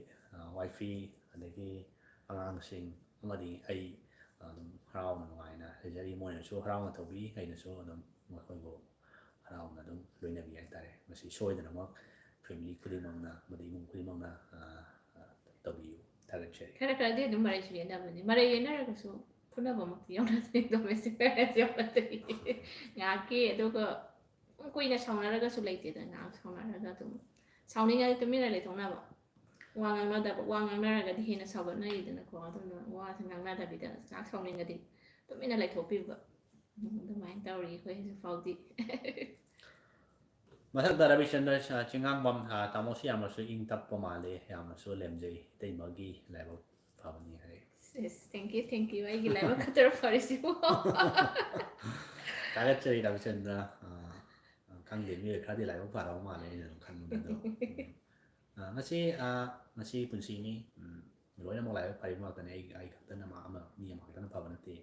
ꯋꯥꯏꯐꯤ ꯑꯗꯒꯤ ꯑꯉꯥꯡꯁꯤꯡ ꯑꯃꯗꯤ ꯑꯩ ꯑꯗꯨꯝ ꯍꯔꯥꯎꯅ ꯅꯨꯡꯉꯥꯏꯅ ꯂꯩꯖꯔꯤ꯫ ꯃꯣꯏꯅꯁꯨ ꯍꯔꯥꯎꯅ ꯇꯧꯕꯤ, ꯑꯩꯅꯁꯨ ꯑꯗꯨꯝ ꯃꯈꯣꯏꯕꯨ ꯍꯔꯥꯎꯅ ꯑꯗꯨꯝ ꯂꯣꯏꯅꯕꯤ ꯍꯥꯏꯇꯥꯔꯦ꯫ ꯃꯁꯤ ꯁꯣꯏꯗꯅꯃꯛ family ꯈꯨꯗꯤꯡꯃꯛꯅ ꯑꯃꯗꯤ ꯏꯃꯨꯡ ꯈꯨꯗꯤꯡꯃꯛꯅ ꯑ, ꯑ, ꯇꯧꯕꯤꯌꯨ꯫ ꯊꯥꯒꯠꯆꯔꯤ꯫ ꯈꯔ ꯈꯔꯗꯤ ꯑꯗꯨꯝ ꯃꯔꯩꯁꯨ ꯌꯦꯠꯅꯕꯅꯤ꯫ ꯃꯔꯩ ꯌꯦꯠꯅꯔꯒꯁꯨ ꯐꯨꯅꯕꯃꯛꯇꯤ ꯌꯥꯎꯅꯗꯦ꯫ Domestic violence ꯌꯥꯎꯅꯗꯦ꯫ ꯉꯥꯏꯍꯥꯛꯀꯤ ꯑꯗꯨꯒ ꯀꯨꯏꯅ ꯁꯥꯎꯅꯔꯒꯁꯨ ꯂꯩꯇꯦꯗꯅ꯫ ꯉꯥꯏꯍꯥꯛ ꯁꯥꯎꯅꯔꯒ ꯑꯗꯨꯝ ꯁꯥꯎꯅꯤꯡꯉꯗꯤ ꯇꯨꯃꯤꯟꯅ ꯂꯩꯊꯣꯛꯅꯕ꯫ ꯋꯥ ꯉꯥꯡꯅꯗꯕ, ꯋꯥ ꯉꯥꯡꯅꯔꯒꯗꯤ ꯍꯦꯟꯅ ꯁꯥꯎꯒꯠꯅꯔꯤꯗꯅꯀꯣ꯫ ꯑꯗꯨꯅ ꯋꯥꯁꯦ ꯉꯥꯡꯅꯗꯕꯤꯗ ꯉꯥꯏꯍꯥꯛ ꯁꯥꯎꯅꯤꯡꯉꯗꯤ ꯇꯨꯃꯤꯟꯅ ꯂꯩꯊꯣꯛꯄꯤꯕ꯫ ꯎꯝ, ꯑꯗꯨꯃꯥꯏꯅ ꯇꯧꯔꯤ ꯑꯩꯈꯣꯏ ꯍꯧꯖꯤꯛ ꯐꯥꯎꯗꯤ꯫ ꯃꯊꯛꯇ ꯔꯕꯤꯆꯟꯗ꯭ꯔ ꯁ-, ꯆꯤꯡꯉꯥꯡꯕꯝ, ꯑ, ꯇꯥꯃꯣꯁꯤ ꯌꯥꯝꯅꯁꯨ ꯏꯪ ꯇꯞꯄ ꯃꯥꯜꯂꯦ, ꯌꯥꯝꯅꯁꯨ ꯂꯦꯝꯖꯩ, ꯏꯇꯩꯃꯒꯤ ꯂꯥꯏꯕꯛ ꯐꯕꯅꯤ ꯍꯥꯏ꯫ Yes, thank you, thank you꯫ ꯑꯩꯒꯤ ꯂꯥꯏꯕꯛ ꯈꯛꯇꯔ ꯐꯔꯤꯁꯤꯕꯨ꯫ ꯊꯥꯒꯠꯆꯔꯤ ꯔꯕꯤꯆꯟꯗ꯭ꯔ꯫ ꯑ, ꯑ, ꯈꯪꯗꯦ, ꯃꯤꯑꯣꯏ ꯈꯔꯗꯤ ꯂꯥꯏꯕꯛ ꯐꯔꯕ ꯃꯥꯜꯂꯦ, ꯑꯩꯅ ꯑꯗꯨꯝ ꯈꯟꯕꯗ ꯑꯗꯣ꯫ ꯎꯝ꯫ ꯑ, ꯉꯁꯤ, ꯑ, ꯉꯁꯤ ꯄꯨꯟꯁꯤꯅꯤ꯫ ꯎꯝ, ꯂꯣꯏꯅꯃꯛ ꯂꯥꯏꯕꯛ ꯐꯔꯤꯕ ꯉꯥꯛꯇꯅꯤ꯫ ꯑꯩ, ꯑꯩ ꯈꯛꯇꯅ ꯃꯥ ꯑꯃ, ꯃꯤ ꯑꯃꯈꯛꯇꯅ ꯐꯕ ꯅꯠꯇꯦ꯫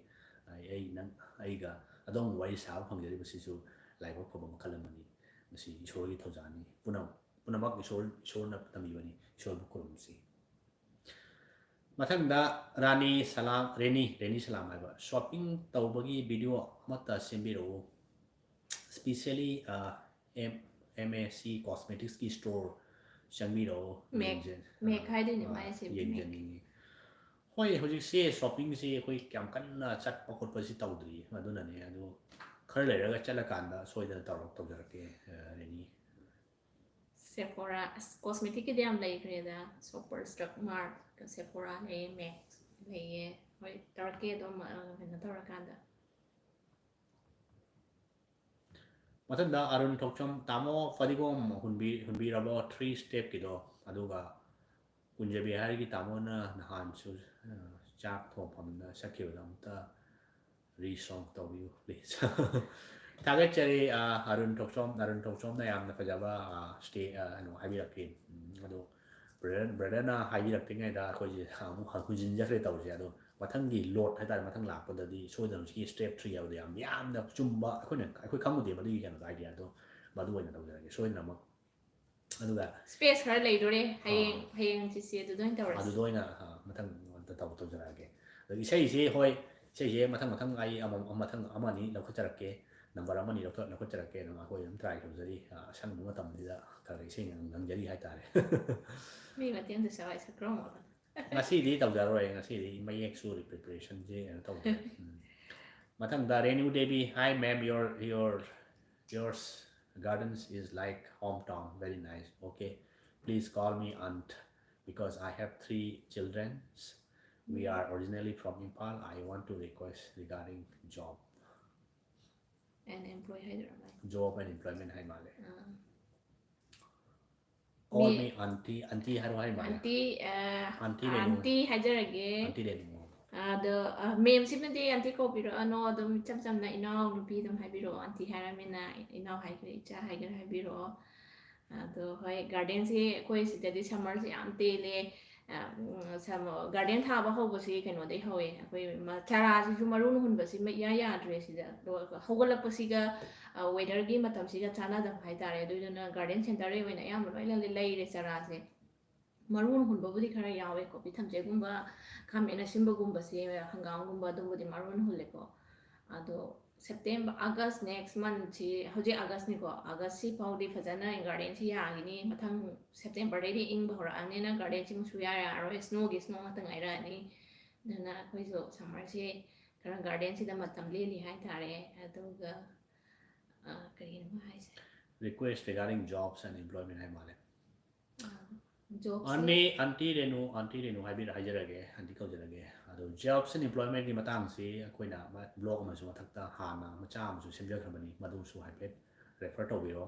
ꯑꯩ, ꯑꯩ ꯅꯪ, ꯑꯩꯒ ꯑꯗꯣꯝꯒ ꯋꯥꯔꯤ ꯁꯥꯕ ꯐꯪꯖꯔꯤꯕꯁꯤꯁꯨ ꯂꯥꯏꯕꯛ ꯐꯕ ꯃꯈꯜ ꯑꯃꯅꯤ꯫ ꯃꯁꯤ ꯏꯁꯣꯔꯒꯤ ꯊꯧꯖꯥꯜꯅꯤ꯫ ꯄꯨꯝꯅꯃꯛ, ꯄꯨꯝꯅꯃꯛ ꯏꯁꯣꯔ, ꯏꯁꯣꯔꯅ ꯇꯝꯕꯤꯕꯅꯤ꯫ ꯏꯁꯣꯔꯕꯨ ꯈꯨꯔꯨꯝꯁꯤ꯫ ꯃꯊꯪꯗ ꯔꯥꯅꯤ ꯁꯂꯥꯝ, ꯔꯦꯅꯤ, ꯔꯦꯅꯤ ꯁꯂꯥꯝ ꯍꯥꯏꯕ꯫ Shopping ꯇꯧꯕꯒꯤ video ꯑꯃꯠꯇ ꯁꯦꯝꯕꯤꯔꯛꯎ꯫ Specially, ꯑ, M-, MAC cosmetics ꯀꯤ store ꯆꯪꯕꯤꯔꯛꯎ꯫ ꯃꯦꯛ, ꯌꯦꯡꯖ-, ꯃꯦꯛ ꯑ, ꯍꯥꯏꯗꯣꯏꯅꯦ ꯑ, ꯃꯥꯏꯁꯦ, ꯃꯦꯛ꯫ ꯌꯦꯡꯖꯅꯤꯡꯉꯤ꯫ ꯍꯣꯏ, ꯍꯧꯖꯤꯛꯁꯦ shopping ꯁꯦ ꯑꯩꯈꯣꯏ ꯌꯥꯝ ꯀꯟꯅ ꯆꯠꯄ ꯈꯣꯠꯄꯁꯤ ꯇꯧꯗ꯭ꯔꯤꯌꯦ, ꯑꯗꯨꯅꯅꯦ꯫ ꯑꯗꯨ ꯈꯔ ꯂꯩꯔꯒ ꯆꯠꯂꯀꯥꯟꯗ ꯁꯣꯏꯗꯅ ꯇꯧꯔꯛ-, ꯇꯧꯖꯔꯛꯀꯦ, ꯑ, ꯔꯦꯅꯤ꯫ Sephora, ꯑꯁ, cosmetic ꯀꯤꯗꯤ ꯌꯥꯝ ꯂꯩꯈ꯭ꯔꯦꯗ꯫ Shoppers Drug Mart, Sephora ꯂꯩꯌꯦ, ꯃꯦꯛ ꯂꯩꯌꯦ꯫ ꯍꯣꯏ, ꯇꯧꯔꯛꯀꯦ ꯑꯗꯨꯝ, ꯑ, ꯀꯩꯅꯣ ꯇꯧꯔꯀꯥꯟꯗ꯫ ꯃꯊꯪꯗ ꯑꯔꯨꯟ ꯊꯣꯛꯆꯣꯝ, ꯇꯥꯃꯣ ꯐꯗꯤꯒꯣꯝ ꯍꯨꯟꯕꯤ-, ꯍꯨꯟꯕꯤꯔꯕꯣ three step ꯀꯤꯗꯣ? ꯑꯗꯨꯒ ꯀꯨꯟꯖꯕꯤ ꯍꯥꯏꯔꯒꯤ ꯇꯥꯃꯣꯅ ꯅꯍꯥꯟꯁꯨ, ꯑ, ꯆꯥꯛ ꯊꯣꯡꯐꯝꯗ ꯆꯠꯈꯤꯕꯗ ꯑꯃꯨꯛꯇ resong ꯇꯧꯕꯤꯌꯨ, please꯫ ꯊꯥꯒꯠꯆꯔꯤ, ꯑ, ꯑꯔꯨꯟ ꯊꯣꯛꯆꯣꯝ, ꯑꯔꯨꯟ ꯊꯣꯛꯆꯣꯝꯅ ꯌꯥꯝꯅ ꯐꯖꯕ, ꯑ, ꯁ꯭ꯇꯦ-, ꯑ, ꯀꯩꯅꯣ ꯍꯥꯏꯕꯤꯔꯛꯈꯤ꯫ ꯎꯝ, ꯑꯗꯣ brother, brother ꯅ ꯍꯥꯏꯕꯤꯔꯛꯇ꯭ꯔꯤꯉꯩꯗ ꯑꯩꯈꯣꯏꯁꯦ ꯑꯃꯨꯛ ꯍꯟꯖꯤꯟꯖꯈ꯭ꯔꯦ ꯇꯧꯔꯤꯁꯦ꯫ ꯑꯗꯣ ꯃꯊꯪꯒꯤ load ꯍꯥꯏꯇꯥꯔꯦ, ꯃꯊꯪ ꯂꯥꯛꯄꯗꯗꯤ ꯁꯣꯏꯗꯅ ꯍꯧꯖꯤꯛꯀꯤ step three ꯍꯥꯏꯕꯗꯣ ꯌꯥꯝ ꯌꯥꯝꯅ ꯆꯨꯝꯕ, ꯑꯩꯈꯣꯏꯅ, ꯑꯩꯈꯣꯏ ꯈꯪꯉꯨꯗꯦꯕ ꯑꯗꯨꯒꯤ ꯀꯩꯅꯣꯗꯣ, idea ꯗꯣ꯫ ꯃꯗꯨ ꯑꯣꯏꯅ ꯇꯧꯖꯔꯒꯦ ꯁꯣꯏꯗꯅꯃꯛ꯫ ꯑꯗꯨꯒ Space ꯈꯔ ꯂꯩꯗꯣꯔꯦ꯫ ꯍꯌꯦꯡ, ꯑꯥ꯫ ꯍꯌꯦꯡ ꯍꯪꯆꯤꯠꯁꯦ ꯑꯗꯨꯗ ꯑꯣꯏꯅ ꯇꯧꯔꯁꯤ꯫ ꯑꯗꯨꯗ ꯑꯣꯏꯅ, ꯑꯥ, ꯃꯊꯪ ꯑꯝꯇ ꯇꯧ-, ꯇꯧꯖꯔꯛꯑꯒꯦ꯫ ꯑꯗꯣ ꯏꯁꯩꯁꯦ, ꯍꯣꯏ, ꯏꯁꯩꯁꯦ ꯃꯊꯪ ꯃꯊꯪ ꯑꯩ ꯑꯃꯃꯝ, ꯃꯊꯪ ꯑꯃ ꯑꯅꯤ ꯂꯧꯈꯠꯆꯔꯛꯀꯦ꯫ ꯅꯝꯕꯔ ꯑꯃꯅꯤ ꯂꯧꯊꯣꯛ ꯂꯧꯈꯠꯆꯔꯛꯀꯦ ꯑꯗꯨꯝ ꯑꯩꯈꯣꯏ ꯑꯗꯨꯝ ꯇ꯭ꯔꯥꯏ ꯇꯧꯖꯔꯤ ꯑ, ꯑꯁꯪꯕ ꯃꯇꯝꯁꯤꯗ ꯈꯔ ꯈꯔ ꯏꯁꯩ ꯉꯪ- ꯉꯪꯖꯔꯤ ꯍꯥꯏꯇꯥꯔꯦ ꯃꯤ ꯃꯇꯦꯡꯁꯨ ꯁꯋꯥꯏ ꯁꯛꯈ꯭ꯔꯣ ꯉꯁꯤꯗꯤ ꯇꯧꯖꯔꯣꯏ ꯉꯁꯤꯗꯤ ꯃꯌꯦꯛꯁꯨ ꯄ꯭ꯔꯤꯄꯦꯔꯦꯁꯟꯁꯦ ꯀꯩꯅꯣ ꯇꯧꯗ꯭ꯔꯦ ꯎꯝ. ꯃꯊꯪꯗ Renu Devi, hi ma'am, your your yours gardens is like hometown, very nice, okay, please call me aunt because I have three children, we are originally from Imphal, I want to request regarding job and employ ꯍꯥꯏꯗꯣꯏꯔꯥ ꯃꯥꯏ job and employment ꯍꯥꯏ ꯃꯥꯜꯂꯦ ꯑꯥ. call ꯃꯤ- me aunty, aunty ꯍꯥꯏꯔꯣ ꯍꯥꯏ ꯃꯥꯜꯂꯦ aunty ꯑ, Aunty ꯂꯩꯔꯦ꯫ Aunty ꯍꯥꯏꯖꯔꯒꯦ aunty ꯂꯩꯔꯦ ꯑꯗꯣ ꯃꯦꯝꯁꯤꯃꯗꯤ ꯑꯟꯇꯤ ꯀꯧꯕꯤꯔꯛꯑꯅꯣ ꯑꯗꯨꯝ ꯏꯆꯝ ꯆꯝꯅ ꯏꯅꯥꯎ ꯅꯨꯄꯤ ꯑꯗꯨꯝ ꯍꯥꯏꯕꯤꯔꯛꯑꯣ ꯑꯟꯇꯤ ꯍꯥꯏꯔꯃꯤꯅ ꯏꯅꯥꯎ ꯍꯥꯏꯒꯦꯔꯥ ꯏꯆꯥ ꯍꯥꯏꯒꯦꯔꯥ ꯍꯥꯏꯕꯤꯔꯛꯑꯣ ꯑꯗꯣ ꯍꯣꯏ ꯒꯥꯔꯗꯦꯟꯁꯦ ꯑꯩꯈꯣꯏ ꯁꯤꯗꯗꯤ ꯁꯝꯃꯔꯁꯦ ꯌꯥꯝ ꯇꯦꯜꯂꯦ ꯒꯥꯔꯗꯦꯟ ꯊꯥꯕ ꯍꯧꯕꯁꯤ ꯀꯩꯅꯣꯗꯒꯤ ꯍꯧꯋꯦ ꯑꯩꯈꯣꯏ ꯆꯥꯔꯥꯁꯤꯁꯨ ꯃꯔꯨꯅ ꯍꯨꯟꯕꯁꯤꯃ ꯏꯌꯥ ꯌꯥꯗ꯭ꯔꯦ ꯁꯤꯗ ꯑꯗꯣ ꯍꯧꯒꯠꯂꯛꯄꯁꯤꯒ ꯋꯦꯗꯔꯒꯤ ꯃꯇꯝꯁꯤꯒ ꯆꯥꯟꯅꯗꯕ ꯍꯥꯏꯇꯥꯔꯦ ꯑꯗꯨꯗꯨꯅ ꯒꯥꯔꯗꯦꯟ ꯁꯦꯟꯇꯔꯗꯒꯤ ꯑꯣꯏꯅ ꯑꯌꯥꯝꯕ ꯂꯣꯏꯅ ꯂꯩꯔꯦ ꯆꯥꯔꯥꯁꯦ ꯃꯔꯨꯅ ꯍꯨꯟꯕꯕꯨꯗꯤ ꯈꯔ ꯌꯥꯎꯋꯦ ꯀꯣꯕꯤ ꯊꯝꯆꯦꯠꯀꯨꯝꯕ ꯈꯥꯃꯦꯟ ꯑꯁꯤꯟꯕꯒꯨꯝꯕꯁꯦ ꯍꯪꯒꯥꯝꯒꯨꯝꯕ ꯑꯗꯨꯝꯕꯗꯤ ꯃꯔꯨꯅ ꯍꯨꯜꯂꯦꯀꯣ ꯑꯗꯣ ꯁꯦꯞꯇꯦꯝꯕꯔ ꯑꯥꯒꯁ ꯅꯦꯛꯁ ꯃꯟꯁꯤ ꯍꯧꯖꯤꯛ ꯑꯥꯒꯁꯅꯤꯀꯣ ꯑꯥꯒꯁꯁꯤ ꯐꯥꯎꯗꯤ ꯐꯖꯅ ꯒꯥꯔꯗꯦꯟꯁꯤ ꯌꯥꯈꯤꯅꯤ ꯃꯊꯪ ꯁꯦꯞꯇꯦꯝꯕꯔꯗꯩꯗꯤ ꯏꯪꯕ ꯍꯧꯔꯛꯑꯅꯤꯅ ꯒꯥꯔꯗꯦꯟꯁꯤ ꯑꯃꯨꯛ ꯁꯨꯌꯥ ꯌꯥꯔꯔꯣꯏ ꯁ꯭ꯅꯣꯒꯤ ꯁ꯭ꯅꯣ ꯉꯥꯛꯇ ꯉꯥꯏꯔꯛꯑꯅꯤ ꯑꯗꯨꯅ ꯑꯩꯈꯣꯏꯁꯨ ꯁꯝꯃꯔꯁꯤ ꯈꯔ ꯒꯥꯔꯗꯦꯟꯁꯤꯗ ꯃꯇꯝ ꯂꯦꯜꯂꯤ ꯍꯥꯏꯇꯥꯔꯦ ꯑꯗꯨꯒ ꯀꯔꯤꯅꯣ ꯍꯥꯏꯁꯦ request regarding jobs and employment ꯍꯥꯏ ꯃꯥꯜꯂꯦ ꯖꯣꯕꯁꯦ ꯑꯟꯅꯤ ꯑꯟꯇꯤ ꯔꯦꯅꯨ ꯑꯟꯇꯤ ꯔꯦꯅꯨ ꯍꯥꯏꯕꯤꯔ ꯍꯥꯏꯖꯔꯒꯦ ꯑꯟꯇꯤ ꯀꯧꯖꯔꯒꯦ ꯑꯗꯣ jobs and employmentꯀꯤ ꯃꯇꯥꯡꯁꯤ ꯑꯩꯈꯣꯏꯅ ꯕ꯭ꯂꯣꯛ ꯑꯃꯁꯨ ꯃꯊꯛꯇ ꯍꯥꯟꯅ ꯃꯆꯥ ꯑꯃꯁꯨ ꯁꯦꯝꯖꯈ꯭ꯔꯕꯅꯤ ꯃꯗꯨꯁꯨ ꯍꯥꯏꯐꯦꯠ refer ꯇꯧꯕꯤꯔꯣ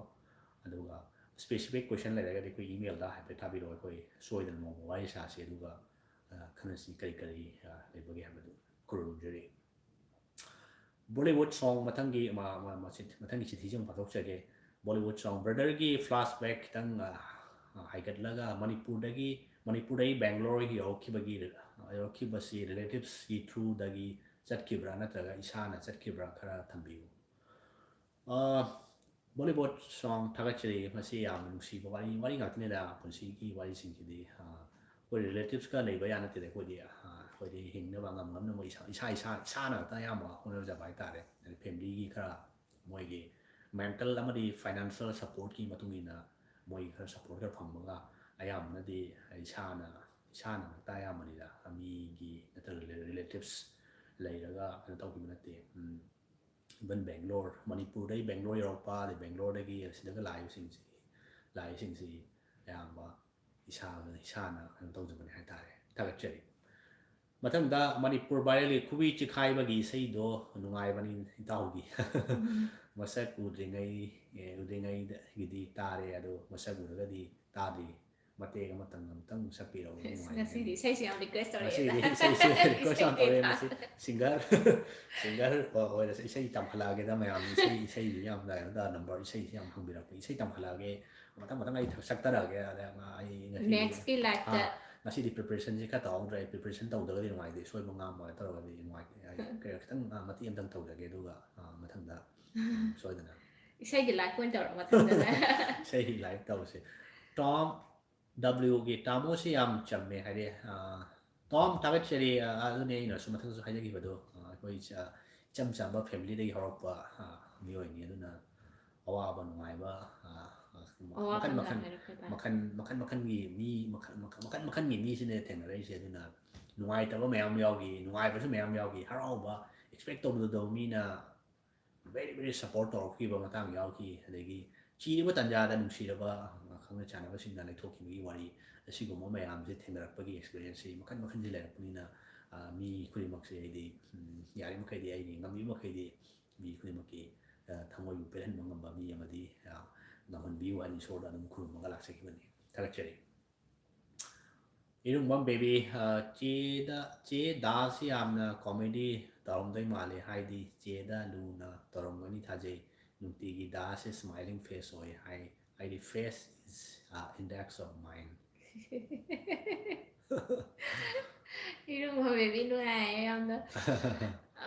ꯑꯗꯨꯒ specific question ꯂꯩꯔꯒꯗꯤ ꯑꯩꯈꯣꯏ emailꯗ ꯍꯥꯏꯐꯦꯠ ꯊꯥꯕꯤꯔꯛꯑꯣ ꯑꯩꯈꯣꯏ ꯁꯣꯏꯗꯅ ꯅꯣꯡꯃ ꯋꯥꯔꯤ ꯁꯥꯁꯤ ꯑꯗꯨꯒ ꯈꯟꯅꯁꯤ ꯀꯔꯤ ꯀꯔꯤ ꯂꯩꯕꯒꯦ ꯍꯥꯏꯕꯗꯨ ꯈꯨꯔꯨꯝꯖꯔꯤ Bollywood song ꯃꯊꯪꯒꯤ ꯃꯊꯪꯒꯤ ꯆꯤꯊꯤꯁꯤ ꯑꯃꯨꯛ ꯄꯥꯊꯣꯛꯆꯒꯦ Bollywood song brotherꯒꯤ flashback ꯈꯤꯇꯪ ꯍꯥꯏꯒꯠꯂꯒ ꯃꯅꯤꯄꯨꯔꯗꯒꯤ ꯃꯅꯤꯄꯨꯔꯗꯒꯤ ꯕꯦꯡꯒ꯭ꯂꯣꯔ ꯌꯧꯔꯛꯈꯤꯕꯒꯤ ꯌꯧꯔꯛꯈꯤꯕꯁꯤ relativesꯀꯤ throughꯗꯒꯤ ꯆꯠꯈꯤꯕ꯭ꯔꯥ ꯅꯠꯇ꯭ꯔꯒ ꯏꯁꯥꯅ ꯆꯠꯈꯤꯕ꯭ꯔꯥ ꯈꯔ ꯊꯝꯕꯤꯌꯨ Bollywood song ꯊꯥꯒꯠꯆꯔꯤ ꯃꯁꯤ ꯌꯥꯝꯅ ꯅꯨꯡꯁꯤꯕ ꯋꯥꯔꯤ ꯋꯥꯔꯤ ꯉꯥꯛꯇꯅꯤꯗ ꯄꯨꯟꯁꯤꯒꯤ ꯋꯥꯔꯤꯁꯤꯡꯁꯤꯗꯤ ꯑꯩꯈꯣꯏ relativesꯀ ꯂꯩꯕ ꯌꯥ ꯅꯠꯇꯦꯗ ꯑꯩꯈꯣꯏꯗꯤ ꯑꯩꯈꯣꯏꯗꯤ ꯍꯤꯡꯅꯕ ꯉꯝ ꯉꯝꯅꯕ ꯏꯁꯥ ꯏꯁꯥ ꯏꯁꯥ ꯏꯁꯥꯅ ꯉꯥꯛꯇ ꯑꯌꯥꯝꯕ ꯍꯣꯠꯅꯖꯕ ꯍꯥꯏꯇꯥꯔꯦ ꯍꯥꯏꯗꯤ familyꯒꯤ ꯈꯔ ꯃꯣꯏꯒꯤ mental ꯑꯃꯗꯤ financial supportꯀꯤ ꯃꯇꯨꯡ ꯏꯟꯅ ꯃꯣꯏ ꯈꯔ support ꯈꯔ ꯐꯪꯕꯒ ꯑꯌꯥꯝꯕꯅꯗꯤ ꯏꯁꯥꯅ ꯏꯁꯥꯅ ꯉꯥꯛꯇ ꯑꯌꯥꯝꯕꯅꯤꯗ, ꯃꯤꯒꯤ ꯅꯠꯇ꯭ꯔꯒ relatives ꯂꯩꯔꯒ ꯀꯩꯅꯣ ꯇꯧꯈꯤꯕ ꯅꯠꯇꯦ꯫ Even ꯕꯦꯡꯒ꯭ꯂꯣꯔ, ꯃꯅꯤꯄꯨꯔꯗꯩ ꯕꯦꯡꯒ꯭ꯂꯣꯔ ꯌꯧꯔꯛꯄ, ꯑꯗꯩ ꯕꯦꯡꯒ꯭ꯂꯣꯔꯗꯒꯤ ꯁꯤꯗꯒ ꯂꯥꯛꯏꯕꯁꯤꯡꯁꯤ ꯂꯥꯛꯏꯁꯤꯡꯁꯤ ꯑꯌꯥꯝꯕ ꯏꯁꯥ ꯏꯁꯥꯅ ꯀꯩꯅꯣ ꯇꯧꯖꯕꯅꯤ ꯍꯥꯏꯇꯥꯔꯦ꯫ ꯊꯥꯒꯠꯆꯔꯤ꯫ ꯃꯊꯪꯗ ꯃꯅꯤꯄꯨꯔ ꯚꯥꯏꯔꯦꯜꯒꯤ ꯈꯨꯕꯤ ꯆꯤꯈꯥꯏꯕꯒꯤ ꯏꯁꯩꯗꯣ ꯅꯨꯡꯉꯥꯏꯕꯅꯤ ꯏꯇꯥꯎꯒꯤ꯫ ꯃꯁꯛ ꯎꯗ꯭ꯔꯤꯉꯩ ꯑꯦ, ꯎꯗ꯭ꯔꯤꯉꯩꯗꯒꯤꯗꯤ ꯇꯥꯔꯦ, ꯑꯗꯣ ꯃꯁꯛ ꯎꯔꯒꯗꯤ ꯇꯥꯗ꯭ꯔꯤ꯫ ꯃꯇꯦꯛ ꯑꯃꯇꯪ ꯑꯃꯨꯛꯇꯪ ꯁꯛꯄꯤꯔꯛꯎ꯫ ꯑꯁ, ꯅꯨꯡꯉꯥꯏꯅꯤ꯫ ꯉꯁꯤꯗꯤ ꯏꯁꯩꯁꯦ ꯌꯥꯝ request ꯇꯧꯔꯛꯑꯦ꯫ ꯉꯁꯤꯗꯤ ꯏꯁꯩꯁꯦ request ꯌꯥꯝ ꯇꯧꯔꯛꯑꯦ꯫ ꯃꯁꯤ singer singer ꯑꯣꯏꯔꯁꯨ ꯏꯁꯩ ꯇꯝꯈꯠꯂꯛꯑꯒꯦꯗ ꯃꯌꯥꯝ꯫ ꯏꯁꯩ ꯏꯁꯩꯁꯤ ꯌꯥꯝ ꯀꯩꯅꯣ ꯇꯧꯔ number ꯏꯁꯩꯁꯤ ꯌꯥꯝ ꯍꯪꯕꯤꯔꯛꯄ꯫ ꯏꯁꯩ ꯇꯝꯈꯠꯂꯛꯑꯒꯦ꯫ ꯃꯊꯪ ꯃꯊꯪ ꯑꯩ ꯁꯛꯇꯔꯛꯑꯒꯦ꯫ ꯑꯗ ꯑꯩ ꯉꯁꯤꯗꯤ next ꯀꯤ live ꯇ꯫ ꯑꯥ, ꯉꯁꯤꯗꯤ preparation ꯁꯦ ꯈꯔ ꯇꯧꯍꯧꯗ꯭ꯔꯦ꯫ ꯑꯩ preparation ꯇꯧꯗ꯭ꯔꯒꯗꯤ ꯅꯨꯡꯉꯥꯏꯇꯦ꯫ ꯁꯣꯏꯕ ꯉꯥꯝꯕ ꯇꯧꯔꯒꯗꯤ ꯅꯨꯡꯉꯥꯏꯇꯦ꯫ ꯑꯩ ꯀꯩꯅꯣ ꯈꯤꯇꯪ, ꯑꯥ, ꯃꯇꯦꯛ ꯑꯃꯇꯪ ꯇꯧꯖꯒꯦ, ꯑꯗꯨꯒ, ꯑꯥ, ꯃꯊꯪꯗ, ꯎꯝ, ꯁꯣꯏꯗꯅ꯫ ꯏꯁꯩꯒꯤ live ꯑꯣꯏꯅ ꯇꯧꯔꯣ ꯃꯊꯪꯗꯅ꯫ ꯏꯁꯩꯒꯤ live ꯇꯧꯁꯦ꯫ Tom W ꯒꯤ ꯇꯥꯃꯣꯁꯤ ꯌꯥꯝ ꯆꯝꯃꯦ ꯍꯥꯏꯔꯦ꯫ ꯑꯥ, Tom, ꯊꯥꯒꯠꯆꯔꯤ꯫ ꯑꯥ, ꯑꯗꯨꯅꯦ ꯑꯩꯅꯁꯨ ꯃꯊꯪꯁꯨ ꯍꯥꯏꯖꯈꯤꯕꯗꯣ, ꯑꯥ, ꯑꯩꯈꯣꯏ ꯏꯆ-, ꯏꯆꯝ ꯆꯝꯕ family ꯗꯒꯤ ꯍꯧꯔꯛꯄ, ꯑꯥ, ꯃꯤꯑꯣꯏꯅꯤ꯫ ꯑꯗꯨꯅ ꯑꯋꯥꯕ ꯅꯨꯡꯉꯥꯏꯕ, ꯑꯥ, ꯑꯥ, ꯃꯈꯜ ꯑꯋꯥꯐꯝ ꯃꯈꯜ, ꯌꯥꯝ ꯂꯩꯔꯛꯄ ꯇꯥꯏ꯫ ꯃꯈꯜ, ꯃꯈꯜ ꯃꯈꯜꯒꯤ ꯃꯤ, ꯃꯈꯜ, ꯃꯈꯜ, ꯃꯈꯜ ꯃꯈꯜꯒꯤ ꯃꯤꯁꯤꯅꯦ ꯊꯦꯡꯅꯔꯛꯏꯁꯦ꯫ ꯑꯗꯨꯅ ꯅꯨꯡꯉꯥꯏꯇꯕ ꯃꯌꯥꯝ ꯌꯥꯎꯈꯤ, ꯅꯨꯡꯉꯥꯏꯕꯁꯨ ꯃꯌꯥꯝ ꯌꯥꯎꯈꯤ, ꯍꯔꯥꯎꯕ, expect ꯇꯧꯗꯕ ꯃꯤꯅ very, very support ꯇꯧꯔꯛꯈꯤꯕ ꯃꯇꯥꯡ ꯌꯥꯎꯈꯤ꯫ ꯑꯗꯒꯤ ꯆꯤꯔꯕ ꯇꯥꯟꯖꯥꯗ ꯅꯨꯡꯁꯤꯔꯕ ꯈꯪꯅ ꯆꯥꯟꯅꯕꯁꯤꯡꯅ ꯂꯩꯊꯣꯛꯈꯤꯕꯒꯤ ꯋꯥꯔꯤ, ꯑꯁꯤꯒꯨꯝꯕ ꯃꯌꯥꯝꯁꯦ ꯊꯦꯡꯅꯔꯛꯄꯒꯤ experience ꯁꯤ ꯃꯈꯜ ꯃꯈꯜꯁꯦ ꯂꯩꯔꯛꯄꯅꯤꯅ, ꯑ, ꯃꯤ ꯈꯨꯗꯤꯡꯃꯛꯁꯦ ꯑꯩꯗꯤ, ꯎꯝ, ꯌꯥꯔꯤꯕ ꯃꯈꯩꯗꯤ ꯑꯩꯒꯤ ꯉꯝꯃꯤꯕ ꯃꯈꯩꯗꯤ ꯃꯤ ꯈꯨꯗꯤꯡꯃꯛꯀꯤ, ꯑ, ꯊꯃꯣꯏꯕꯨ ꯄꯦꯜꯍꯟꯕ ꯉꯝꯕ ꯃꯤ ꯑꯃꯗꯤ, ꯑ, ꯉꯝꯍꯟꯕꯤꯌꯨ ꯍꯥꯏꯅ ꯏꯁꯣꯔꯗ ꯑꯗꯨꯝ ꯈꯨꯔꯨꯝꯃꯒ ꯂꯥꯛꯆꯈꯤꯕꯅꯤ꯫ ꯊꯥꯒꯠꯆꯔꯤ꯫ ꯏꯔꯨꯡꯕꯝ baby, ꯑ, ꯆꯦꯗ, ꯆꯦ ꯗꯥꯁꯤ ꯌꯥꯝꯅ comedy ꯇꯧꯔꯝꯗꯣꯏ ꯃꯥꯜꯂꯦ, ꯍꯥꯏꯗꯤ ꯆꯦꯗ ꯂꯨꯅ ꯇꯧꯔꯝꯒꯅꯤ ꯊꯥꯖꯩ꯫ ꯅꯨꯡꯇꯤꯒꯤ ꯗꯥꯁꯤ smiling face ꯑꯣꯏ ꯍꯥꯏ, ꯍꯥꯏꯗꯤ face is, ꯑ, index of mind꯫ ꯏꯔꯨꯡꯕꯝ baby ꯅꯨꯡꯉꯥꯏꯌꯦ ꯌꯥꯝꯅ꯫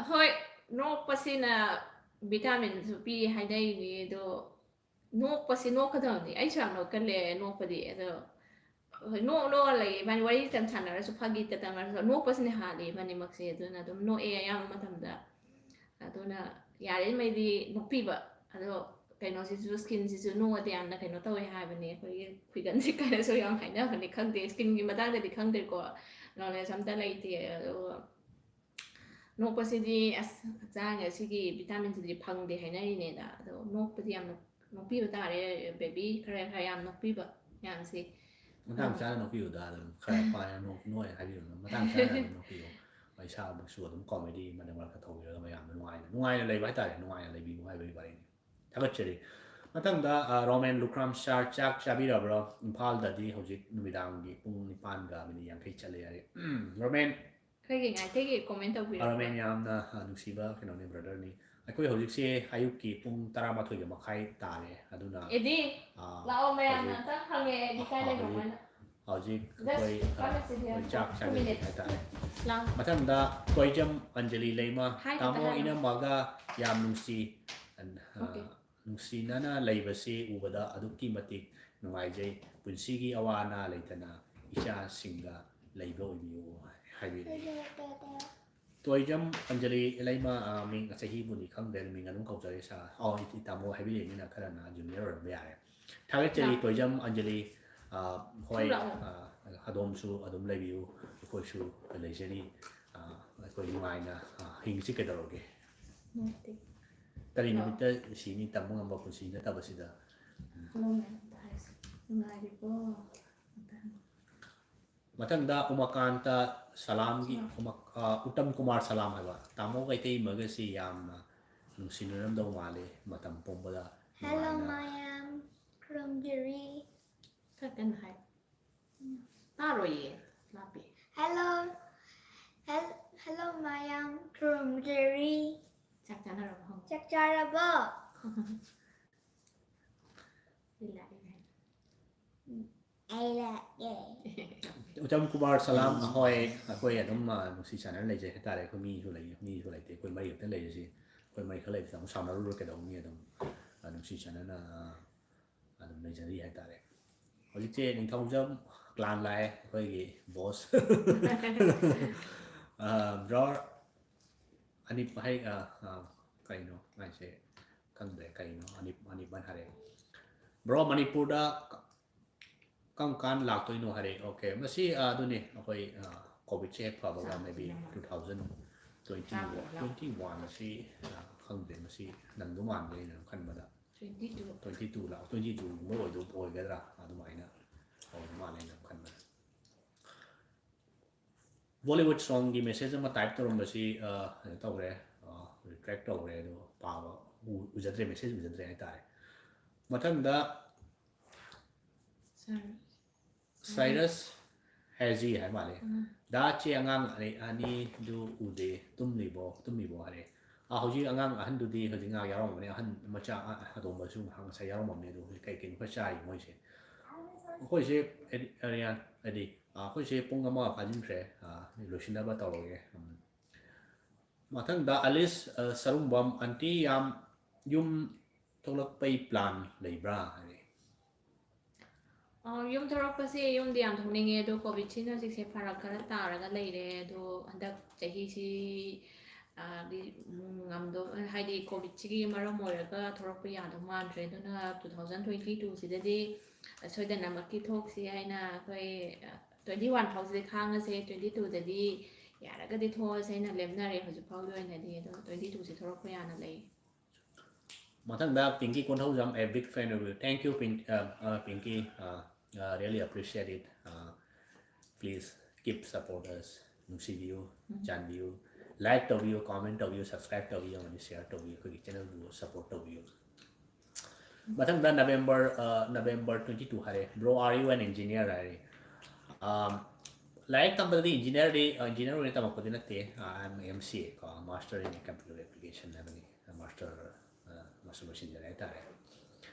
ꯍꯣꯏ, ꯅꯣꯛꯄꯁꯤꯅ vitamin ꯁꯨ ꯄꯤ ꯍꯥꯏꯅꯩꯅꯤ, ꯑꯗꯣ ꯅꯣꯛꯄꯁꯤ ꯅꯣꯛꯀꯗꯕꯅꯤ꯫ ꯑꯩꯁꯨ ꯌꯥꯝ ꯅꯣꯛꯀꯜꯂꯦ ꯅꯣꯛꯄꯗꯤ꯫ ꯑꯗꯣ ꯍꯣꯏ, ꯅꯣꯛ ꯅꯣꯛꯑ ꯂꯩ꯫ ꯏꯕꯥꯅꯤ ꯋꯥꯔꯤ ꯇꯝ ꯁꯥꯟꯅꯔꯁꯨ, ꯐꯥꯒꯤ ꯇꯇꯝꯅꯔꯁꯨ, ꯅꯣꯛꯄꯁꯤꯅ ꯍꯥꯜꯂꯤ ꯏꯕꯥꯅꯤꯃꯛꯁꯦ꯫ ꯑꯗꯨꯅ ꯑꯗꯨꯝ ꯅꯣꯛꯑꯦ ꯑꯌꯥꯝꯕ ꯃꯇꯝꯗ꯫ ꯑꯗꯨꯅ ꯌꯥꯔꯤꯉꯩꯗꯤ ꯅꯣꯛꯄꯤꯕ꯫ ꯑꯗꯣ ꯀꯩꯅꯣꯁꯤꯁꯨ, ꯁ꯭ꯀꯤꯟꯁꯤꯁꯨ ꯅꯣꯛꯑꯗꯤ ꯌꯥꯝꯅ ꯀꯩꯅꯣ ꯇꯧꯋꯦ ꯍꯥꯏꯕꯅꯦ, ꯑꯩꯈꯣꯏꯒꯤ ꯈꯨꯏꯒꯟꯁꯤ ꯀꯥꯏꯅꯁꯨ ꯌꯥꯝ ꯍꯥꯏꯅꯕꯅꯦ꯫ ꯈꯪꯗꯦ, ꯁ꯭ꯀꯤꯟꯒꯤ ꯃꯇꯥꯡꯗꯗꯤ ꯈꯪꯗ꯭ꯔꯦꯀꯣ, ꯅꯣꯂꯦꯖ ꯑꯝꯇ ꯂꯩꯇꯦ꯫ ꯑꯗꯨꯒ ꯅꯣꯛꯄꯁꯤꯗꯤ ꯑꯁ, ꯍꯛꯆꯥꯡ ꯑꯁꯤꯒꯤ ꯚꯤꯇꯥꯃꯤꯟꯁꯤꯗꯤ ꯐꯪꯗꯦ ꯍꯥꯏꯅꯔꯤꯅꯦꯗ꯫ ꯑꯗꯣ ꯅꯣꯛꯄꯗꯤ ꯌꯥꯝꯅ ꯅꯣꯛꯄꯤꯕ ꯇꯥꯔꯦ, ꯕꯦꯕꯤ, ꯈꯔ ꯈꯔ ꯌꯥꯝ ꯅꯣꯛꯄꯤꯕ ꯃꯌꯥꯝꯁꯦ꯫ ꯃꯇꯥꯡ ꯆꯥꯅ ꯅꯣꯛꯄꯤꯌꯨꯗ, ꯑꯗꯨꯝ ꯈꯔ ꯄꯥꯏꯔ ꯅꯣꯛ ꯅꯣꯛꯑꯦ ꯍꯥꯏꯕꯤꯌꯨꯅ, ꯃꯇꯥꯡ ꯆꯥꯅ ꯑꯗꯨꯝ ꯅꯣꯛꯄꯤꯌꯨ꯫ ꯏꯁꯥꯃꯛꯁꯨ ꯑꯗꯨꯝ ꯀꯣꯃꯦꯗꯤ ꯃꯔꯛ ꯃꯔꯛꯇ ꯇꯧꯕꯤꯔꯒ ꯃꯌꯥꯝꯅ ꯅꯨꯡꯉꯥꯏꯅ ꯅꯨꯡꯉꯥꯏꯅ ꯂꯩꯕ ꯍꯥꯏꯇꯥꯔꯦ, ꯅꯨꯡꯉꯥꯏꯅ ꯂꯩꯕꯤꯌꯨ ꯍꯥꯏꯕꯒꯤ ꯋꯥꯔꯤꯅꯤ꯫ ꯊꯥꯒꯠꯆꯔꯤ꯫ ꯃꯊꯪꯗ, ꯑ, ꯔꯣꯃꯦꯟ ꯂꯨꯈ꯭ꯔꯥꯝ ꯁꯥꯔ, ꯆꯥꯛ ꯆꯥꯕꯤꯔꯕ꯭ꯔꯣ? ꯏꯝꯐꯥꯜꯗꯗꯤ ꯍꯧꯖꯤꯛ ꯅꯨꯃꯤꯗꯥꯡꯒꯤ ꯄꯨꯡ ꯅꯤꯄꯥꯟꯒ ꯃꯤꯅꯤꯠ ꯌꯥꯡꯈꯩ ꯆꯠꯂꯦ ꯍꯥꯏꯔꯦ꯫ ꯎꯝ, ꯔꯣꯃꯦꯟ, ꯑꯩꯈꯣꯏꯒꯤ ꯉꯥꯏꯇꯩꯒꯤ ꯀꯣꯃꯦꯟ ꯇꯧꯕꯤꯔꯛꯄ꯫ ꯔꯣꯃꯦꯟ ꯌꯥꯝꯅ, ꯑ, ꯅꯨꯡꯁꯤꯕ ꯀꯩꯅꯣꯅꯤ, ꯕ꯭ꯔꯗꯔꯅꯤ꯫ ꯑꯩꯈꯣꯏ ꯍꯧꯖꯤꯛꯁꯦ ꯑꯌꯨꯛꯀꯤ ꯄꯨꯡ ꯇꯔꯥꯃꯥꯊꯣꯏꯒ ꯃꯈꯥꯏ ꯇꯥꯔꯦ, ꯑꯗꯨꯅ, ꯑꯦꯗꯤ, ꯑ, ꯂꯥꯛꯑꯣ ꯃꯌꯥꯝꯅ ꯍꯧꯖꯤꯛ ꯑꯝꯇ ꯍꯪꯉꯦ ꯑꯦꯗꯤ ꯀꯥꯏ ꯂꯩꯅꯣ ꯍꯧꯖꯤꯛ ꯍꯥꯏꯅ꯫ ꯍꯧꯖꯤꯛ Just ꯑꯩꯈꯣꯏ, ꯑ, come and sit here ꯑꯩꯈꯣꯏ for ꯆꯥꯛ two ꯆꯥꯖꯔꯤ minutes. ꯍꯥꯏꯇꯥꯔꯦ꯫ ꯂꯥꯛꯑꯣ꯫ ꯃꯊꯪꯗ ꯀꯣꯏꯖꯝ ꯑꯟꯖꯂꯤ ꯂꯩꯃ, ꯍꯥꯏ ꯇꯥꯃꯣ ꯈꯛꯇ ꯍꯥꯏꯔꯣ꯫ ꯏꯅꯝꯃꯒ ꯌꯥꯝ ꯅꯨꯡꯁꯤ, ꯑ, Okay. ꯅꯨꯡꯁꯤꯅꯅ ꯂꯩꯕꯁꯤ ꯎꯕꯗ ꯑꯗꯨꯛꯀꯤ ꯃꯇꯤꯛ ꯅꯨꯡꯉꯥꯏꯖꯩ꯫ ꯄꯨꯟꯁꯤꯒꯤ ꯑꯋꯥ ꯑꯅꯥ ꯂꯩꯇꯅ ꯏꯆꯥꯁꯤꯡꯒ ꯂꯩꯕ ꯑꯣꯏꯕꯤꯌꯨ ꯍꯥꯏꯕꯤꯔꯛꯏ꯫ ꯇꯣꯏꯖꯝ ꯑꯟꯖꯂꯤ ꯂꯩꯃ, ꯑ, ꯃꯤꯡ ꯆꯍꯤꯕꯨꯗꯤ ꯈꯪꯗ꯭ꯔꯦ, ꯃꯤꯡ ꯑꯗꯨꯝ ꯀꯧꯖꯔꯦ ꯁꯥꯔ꯫ ꯑꯣ, ꯏ-, ꯇꯥꯃꯣ ꯍꯥꯏꯕꯤꯔꯛꯏꯅꯤꯅ ꯈꯔꯅ ꯖꯨꯅꯤꯌꯔ ꯑꯣꯏꯔꯝꯕ ꯌꯥꯔꯦ꯫ ꯊꯥꯒꯠꯆꯔꯤ ꯂꯥꯛꯑꯣ꯫ ꯇꯣꯏꯖꯝ ꯑꯟꯖꯂꯤ꯫ ꯑ, ꯍꯣꯏ, ꯂꯥꯛꯑꯣ꯫ ꯑ, ꯑꯗꯣꯝꯁꯨ ꯑꯗꯨꯝ ꯂꯩꯕꯤꯌꯨ, ꯑꯩꯈꯣꯏꯁꯨ ꯂꯩꯖꯔꯤ꯫ ꯑ, ꯑꯩꯈꯣꯏ ꯅꯨꯡꯉꯥꯏꯅ, ꯑ, ꯍꯤꯡꯁꯤ ꯀꯩꯗꯧꯔꯒꯦ? ꯅꯠꯇꯦ꯫ ꯀꯔꯤ ꯂꯥꯛꯑꯣ꯫ ꯅꯨꯃꯤꯠꯇ ꯁꯤꯅꯤ ꯇꯝꯕ ꯉꯝꯕ ꯄꯨꯟꯁꯤ ꯅꯠꯇꯕꯁꯤꯗ꯫ Hello ꯃꯌꯥꯝ ꯑꯝꯇ ꯍꯥꯏꯁꯦ꯫ ꯅꯨꯡꯉꯥꯏꯔꯤꯕꯣ? ꯑꯝꯇ ꯍꯪꯉꯣ꯫ ꯃꯊꯪꯗ ꯎꯃꯥꯀꯥꯟꯇ ꯁꯂꯥꯝꯒꯤ, ꯎꯝ꯫ ꯎꯃ-, ꯑ, ꯎꯇꯝ ꯀꯨꯃꯥꯔ ꯁꯂꯥꯝ ꯍꯥꯏꯕ, ꯇꯥꯃꯣ ꯀꯩꯊꯩꯃꯒꯁꯤ ꯌꯥꯝꯅ ꯅꯨꯡꯁꯤꯅꯔꯝꯗꯧ ꯃꯥꯜꯂꯦ ꯃꯇꯝ ꯄꯨꯝꯕꯗ꯫ Hello ꯅꯨꯡꯉꯥꯏꯅ ꯃꯌꯥꯝ, ꯈꯨꯔꯨꯝꯖꯔꯤ꯫ ꯈꯔ ꯀꯟꯅ ꯍꯥꯏ꯫ ꯇꯥꯔꯣꯏꯌꯦ, ꯂꯥꯞꯄꯦ꯫ Hello, hel- hello ꯃꯌꯥꯝ, ꯈꯨꯔꯨꯝꯖꯔꯤ꯫ ꯆꯥꯛ ꯆꯥꯅꯔꯕꯣ ꯍꯪꯉꯣ꯫ ꯆꯥꯛ ꯆꯥꯔꯕꯣ? ꯑꯩ ꯂꯥꯛꯑꯦ ꯍꯥꯏ꯫ ꯑꯩ ꯂꯥꯛꯑꯦ꯫ ꯎꯇꯝ ꯀꯨꯃꯥꯔ ꯁꯂꯥꯝ, ꯍꯣꯏ, ꯑꯩꯈꯣꯏ ꯑꯗꯨꯝ, ꯑ, ꯅꯨꯡꯁꯤ ꯆꯥꯟꯅꯅ ꯂꯩꯖꯩ ꯍꯥꯏꯇꯥꯔꯦ꯫ ꯑꯩꯈꯣꯏ ꯃꯤꯁꯨ ꯂꯩ, ꯃꯤꯁꯨ ꯂꯩꯇꯦ, ꯑꯩꯈꯣꯏ ꯃꯔꯤ ꯈꯛꯇ ꯂꯩꯔꯤꯁꯤ꯫ ꯑꯩꯈꯣꯏ ꯃꯔꯤ ꯈꯛ ꯂꯩꯕꯁꯤꯗ ꯑꯃꯨꯛ ꯁꯥꯎꯅꯔꯨꯔ ꯀꯩꯗꯧꯅꯤ? ꯑꯗꯨꯝ, ꯑ, ꯅꯨꯡꯁꯤ ꯆꯥꯟꯅꯅ, ꯑ, ꯑꯗꯨꯝ ꯂꯩꯖꯔꯤ ꯍꯥꯏꯇꯥꯔꯦ꯫ ꯍꯧꯖꯤꯛꯁꯦ ꯅꯤꯡꯊꯧꯖꯝ clan ꯂꯥꯛꯑꯦ, ꯑꯩꯈꯣꯏꯒꯤ boss꯫ ꯑ, ꯕ꯭ꯔꯣ, ꯑꯅꯤ ꯍꯥꯏ, ꯑ, ꯑ, ꯀꯩꯅꯣ ꯍꯥꯏꯁꯦ? ꯈꯪꯗ꯭ꯔꯦ꯫ ꯀꯩꯅꯣ ꯑꯅꯤ ꯑꯅꯤ ꯍꯥꯏꯔꯛꯑꯦ꯫ ꯕ꯭ꯔꯣ, ꯃꯅꯤꯄꯨꯔꯗ ꯀ- ꯀꯔꯝ ꯀꯥꯟ ꯂꯥꯛꯇꯣꯏꯅꯣ ꯍꯥꯏꯔꯛꯑꯦ꯫ ꯑꯣꯀꯦ, ꯃꯁꯤ ꯑ, ꯑꯗꯨꯅꯤ, ꯑꯩꯈꯣꯏ ꯀꯣꯚꯤꯗꯁꯦ ꯍꯦꯛ ꯐꯕꯒ maybe two thousand twenty twenty one ꯑꯁꯤ, ꯑ, ꯈꯪꯗꯦ, ꯃꯁꯤ ꯅꯪꯗꯧ ꯃꯥꯟꯗꯦ ꯑꯩꯅ ꯈꯟꯕꯗ꯫ Twenty two. Twenty two ꯂꯥꯛ twenty two ꯒꯨꯝꯕ ꯑꯣꯏꯗꯧ ꯑꯣꯏꯒꯗ꯭ꯔꯥ, ꯑꯗꯨꯃꯥꯏꯅ ꯑꯣꯏꯗꯧ ꯃꯥꯜꯂꯦ ꯑꯩꯅ ꯈꯟꯕꯗ꯫ ꯕꯣꯂꯤꯋꯨꯗ ꯁꯣꯡꯒꯤ ꯃꯦꯁꯦꯖ ꯑꯃ ꯇꯥꯏꯞ ꯇꯧꯔꯝꯕꯁꯤ, ꯑ, ꯀꯩꯅꯣ ꯇꯧꯔꯦ, ꯔꯤꯇ꯭ꯔꯦꯛ ꯇꯧꯔꯦ, ꯑꯗꯣ ꯄꯥꯕ ꯎ- ꯎꯖꯗ꯭ꯔꯦ, ꯃꯦꯁꯦꯖ ꯎꯖꯗ꯭ꯔꯦ ꯍꯥꯏꯇꯥꯔꯦ꯫ ꯃꯊꯪꯗ ꯁꯥꯏꯔꯁ ꯍꯦꯖꯤ ꯍꯥꯏ ꯃꯥꯜꯂꯦ꯫ ꯗꯥ, ꯆꯦ, ꯑꯉꯥꯡ ꯑꯅꯤ- ꯑꯅꯤꯗꯨ ꯎꯗꯦ, ꯇꯨꯝꯂꯤꯕꯣ ꯇꯨꯝꯃꯤꯕꯣ ꯍꯥꯏꯔꯦ꯫ ꯑꯥ, ꯍꯧꯖꯤꯛ ꯑꯉꯥꯡ ꯑꯍꯟꯗꯨꯗꯤ ꯍꯧꯖꯤꯛ ꯉꯥꯏꯍꯥꯛ ꯌꯥꯎꯔꯝꯕꯅꯦ, ꯑꯍꯟ ꯃꯆꯥ ꯑ- ꯑꯇꯣꯝꯕꯁꯨ ꯉꯥꯏꯍꯥꯛ ꯉꯁꯥꯏ ꯌꯥꯎꯔꯝꯃꯕꯅꯦ, ꯑꯗꯣ ꯍꯧꯖꯤꯛ ꯀꯩ ꯀꯩꯅꯣ ꯈꯔ ꯆꯥꯔꯤ ꯃꯣꯏꯁꯦ꯫ ꯑꯩꯈꯣꯏꯁꯦ ꯑꯦꯗꯤ- ꯑꯔꯤꯌꯥꯟ ꯍꯥꯏꯗꯤ ꯑ, ꯑꯩꯈꯣꯏꯁꯦ ꯄꯨꯡ ꯑꯃ ꯐꯥꯖꯤꯟꯈ꯭ꯔꯦ꯫ ꯑ, ꯂꯣꯏꯁꯤꯟꯅꯕ ꯇꯧꯔꯒꯦ꯫ ꯎꯝ꯫ ꯃꯊꯪꯗ ꯑꯂꯤꯁ, ꯑ, ꯁꯔꯨꯡꯕꯝ, ꯑꯟꯇꯤ, ꯌꯥꯝ ꯌꯨꯝ ꯊꯣꯛꯂꯛꯄꯩ ꯄ꯭ꯂꯥꯟ ꯂꯩꯕ꯭ꯔꯥ ꯍꯥꯏꯔꯦ꯫ ꯑ, ꯌꯨꯝ ꯊꯣꯛꯂꯛꯄꯁꯦ ꯌꯨꯝꯗꯤ ꯌꯥꯝ ꯊꯣꯛꯅꯤꯡꯉꯦ, ꯑꯗꯣ ꯀꯣꯚꯤꯗꯁꯤꯅ ꯍꯧꯖꯤꯛꯁꯦ ꯐꯔꯛ ꯈꯔ ꯇꯥꯔꯒ ꯂꯩꯔꯦ꯫ ꯑꯗꯣ ꯍꯟꯗꯛ ꯆꯍꯤꯁꯤ ꯑ, ꯗꯤ, ꯎꯝ, ꯉꯝꯗꯧ ꯍꯥꯏꯗꯤ ꯀꯣꯚꯤꯗꯁꯤꯒꯤ ꯃꯔꯝ ꯑꯣꯏꯔꯒ ꯊꯣꯛꯂꯛꯄ ꯌꯥꯗꯧ ꯃꯥꯟꯗ꯭ꯔꯦ꯫ ꯑꯗꯨꯅ two thousand twenty two ꯁꯤꯗꯗꯤ ꯁꯣꯏꯗꯅꯃꯛꯀꯤ ꯊꯣꯛꯁꯤ ꯍꯥꯏꯅ ꯑꯩꯈꯣꯏ, ꯑ, twenty one ꯐꯥꯎꯁꯤꯗꯤ ꯈꯥꯡꯉꯁꯦ, twenty two ꯗꯗꯤ ꯌꯥꯔꯒꯗꯤ ꯊꯣꯛꯑꯁꯦ ꯍꯥꯏꯅ ꯂꯦꯞꯅꯔꯦ ꯍꯧꯖꯤꯛ ꯐꯥꯎꯒꯤ ꯑꯣꯏꯅꯗꯤ꯫ ꯑꯗꯣ twenty two ꯁꯤ ꯊꯣꯛꯂꯛꯄ ꯌꯥꯅ ꯂꯩ꯫ ꯃꯊꯪꯗ ꯄꯤꯡꯀꯤ Konthoujam, a big fan of you. Thank you, Pink, uh, uh, Pinky. Uh, uh, really appreciate it. Uh, please keep support us. ꯅꯨꯡꯁꯤꯕꯤꯌꯨ, ꯆꯥꯟꯕꯤꯌꯨ, like ꯇꯧꯕꯤꯌꯨ, comment ꯇꯧꯕꯤꯌꯨ, subscribe ꯇꯧꯕꯤꯌꯨ, ꯑꯃꯗꯤ share ꯇꯧꯕꯤꯌꯨ꯫ ꯑꯩꯈꯣꯏꯒꯤ channel ꯕꯨ support ꯇꯧꯕꯤꯌꯨ꯫ ꯃꯊꯪꯗ November, uh, November twenty two ꯍꯥꯏꯔꯦ꯫ Bro, are you an engineer ꯍꯥꯏꯔꯦ꯫ Um, ꯂꯥꯏꯔꯤꯛ ꯇꯝꯕꯗꯗꯤ engineer ꯗꯤ, uh, engineer ꯑꯣꯏꯅ ꯇꯝꯃꯛꯄꯗꯤ ꯅꯠꯇꯦ꯫ Uh, I am M C A ꯀꯣ, Master in Computer Application ꯍꯥꯏꯕꯅꯤ꯫ Master, uh, master ꯂꯣꯏꯁꯤꯟꯖꯔꯦ ꯍꯥꯏꯇꯥꯔꯦ꯫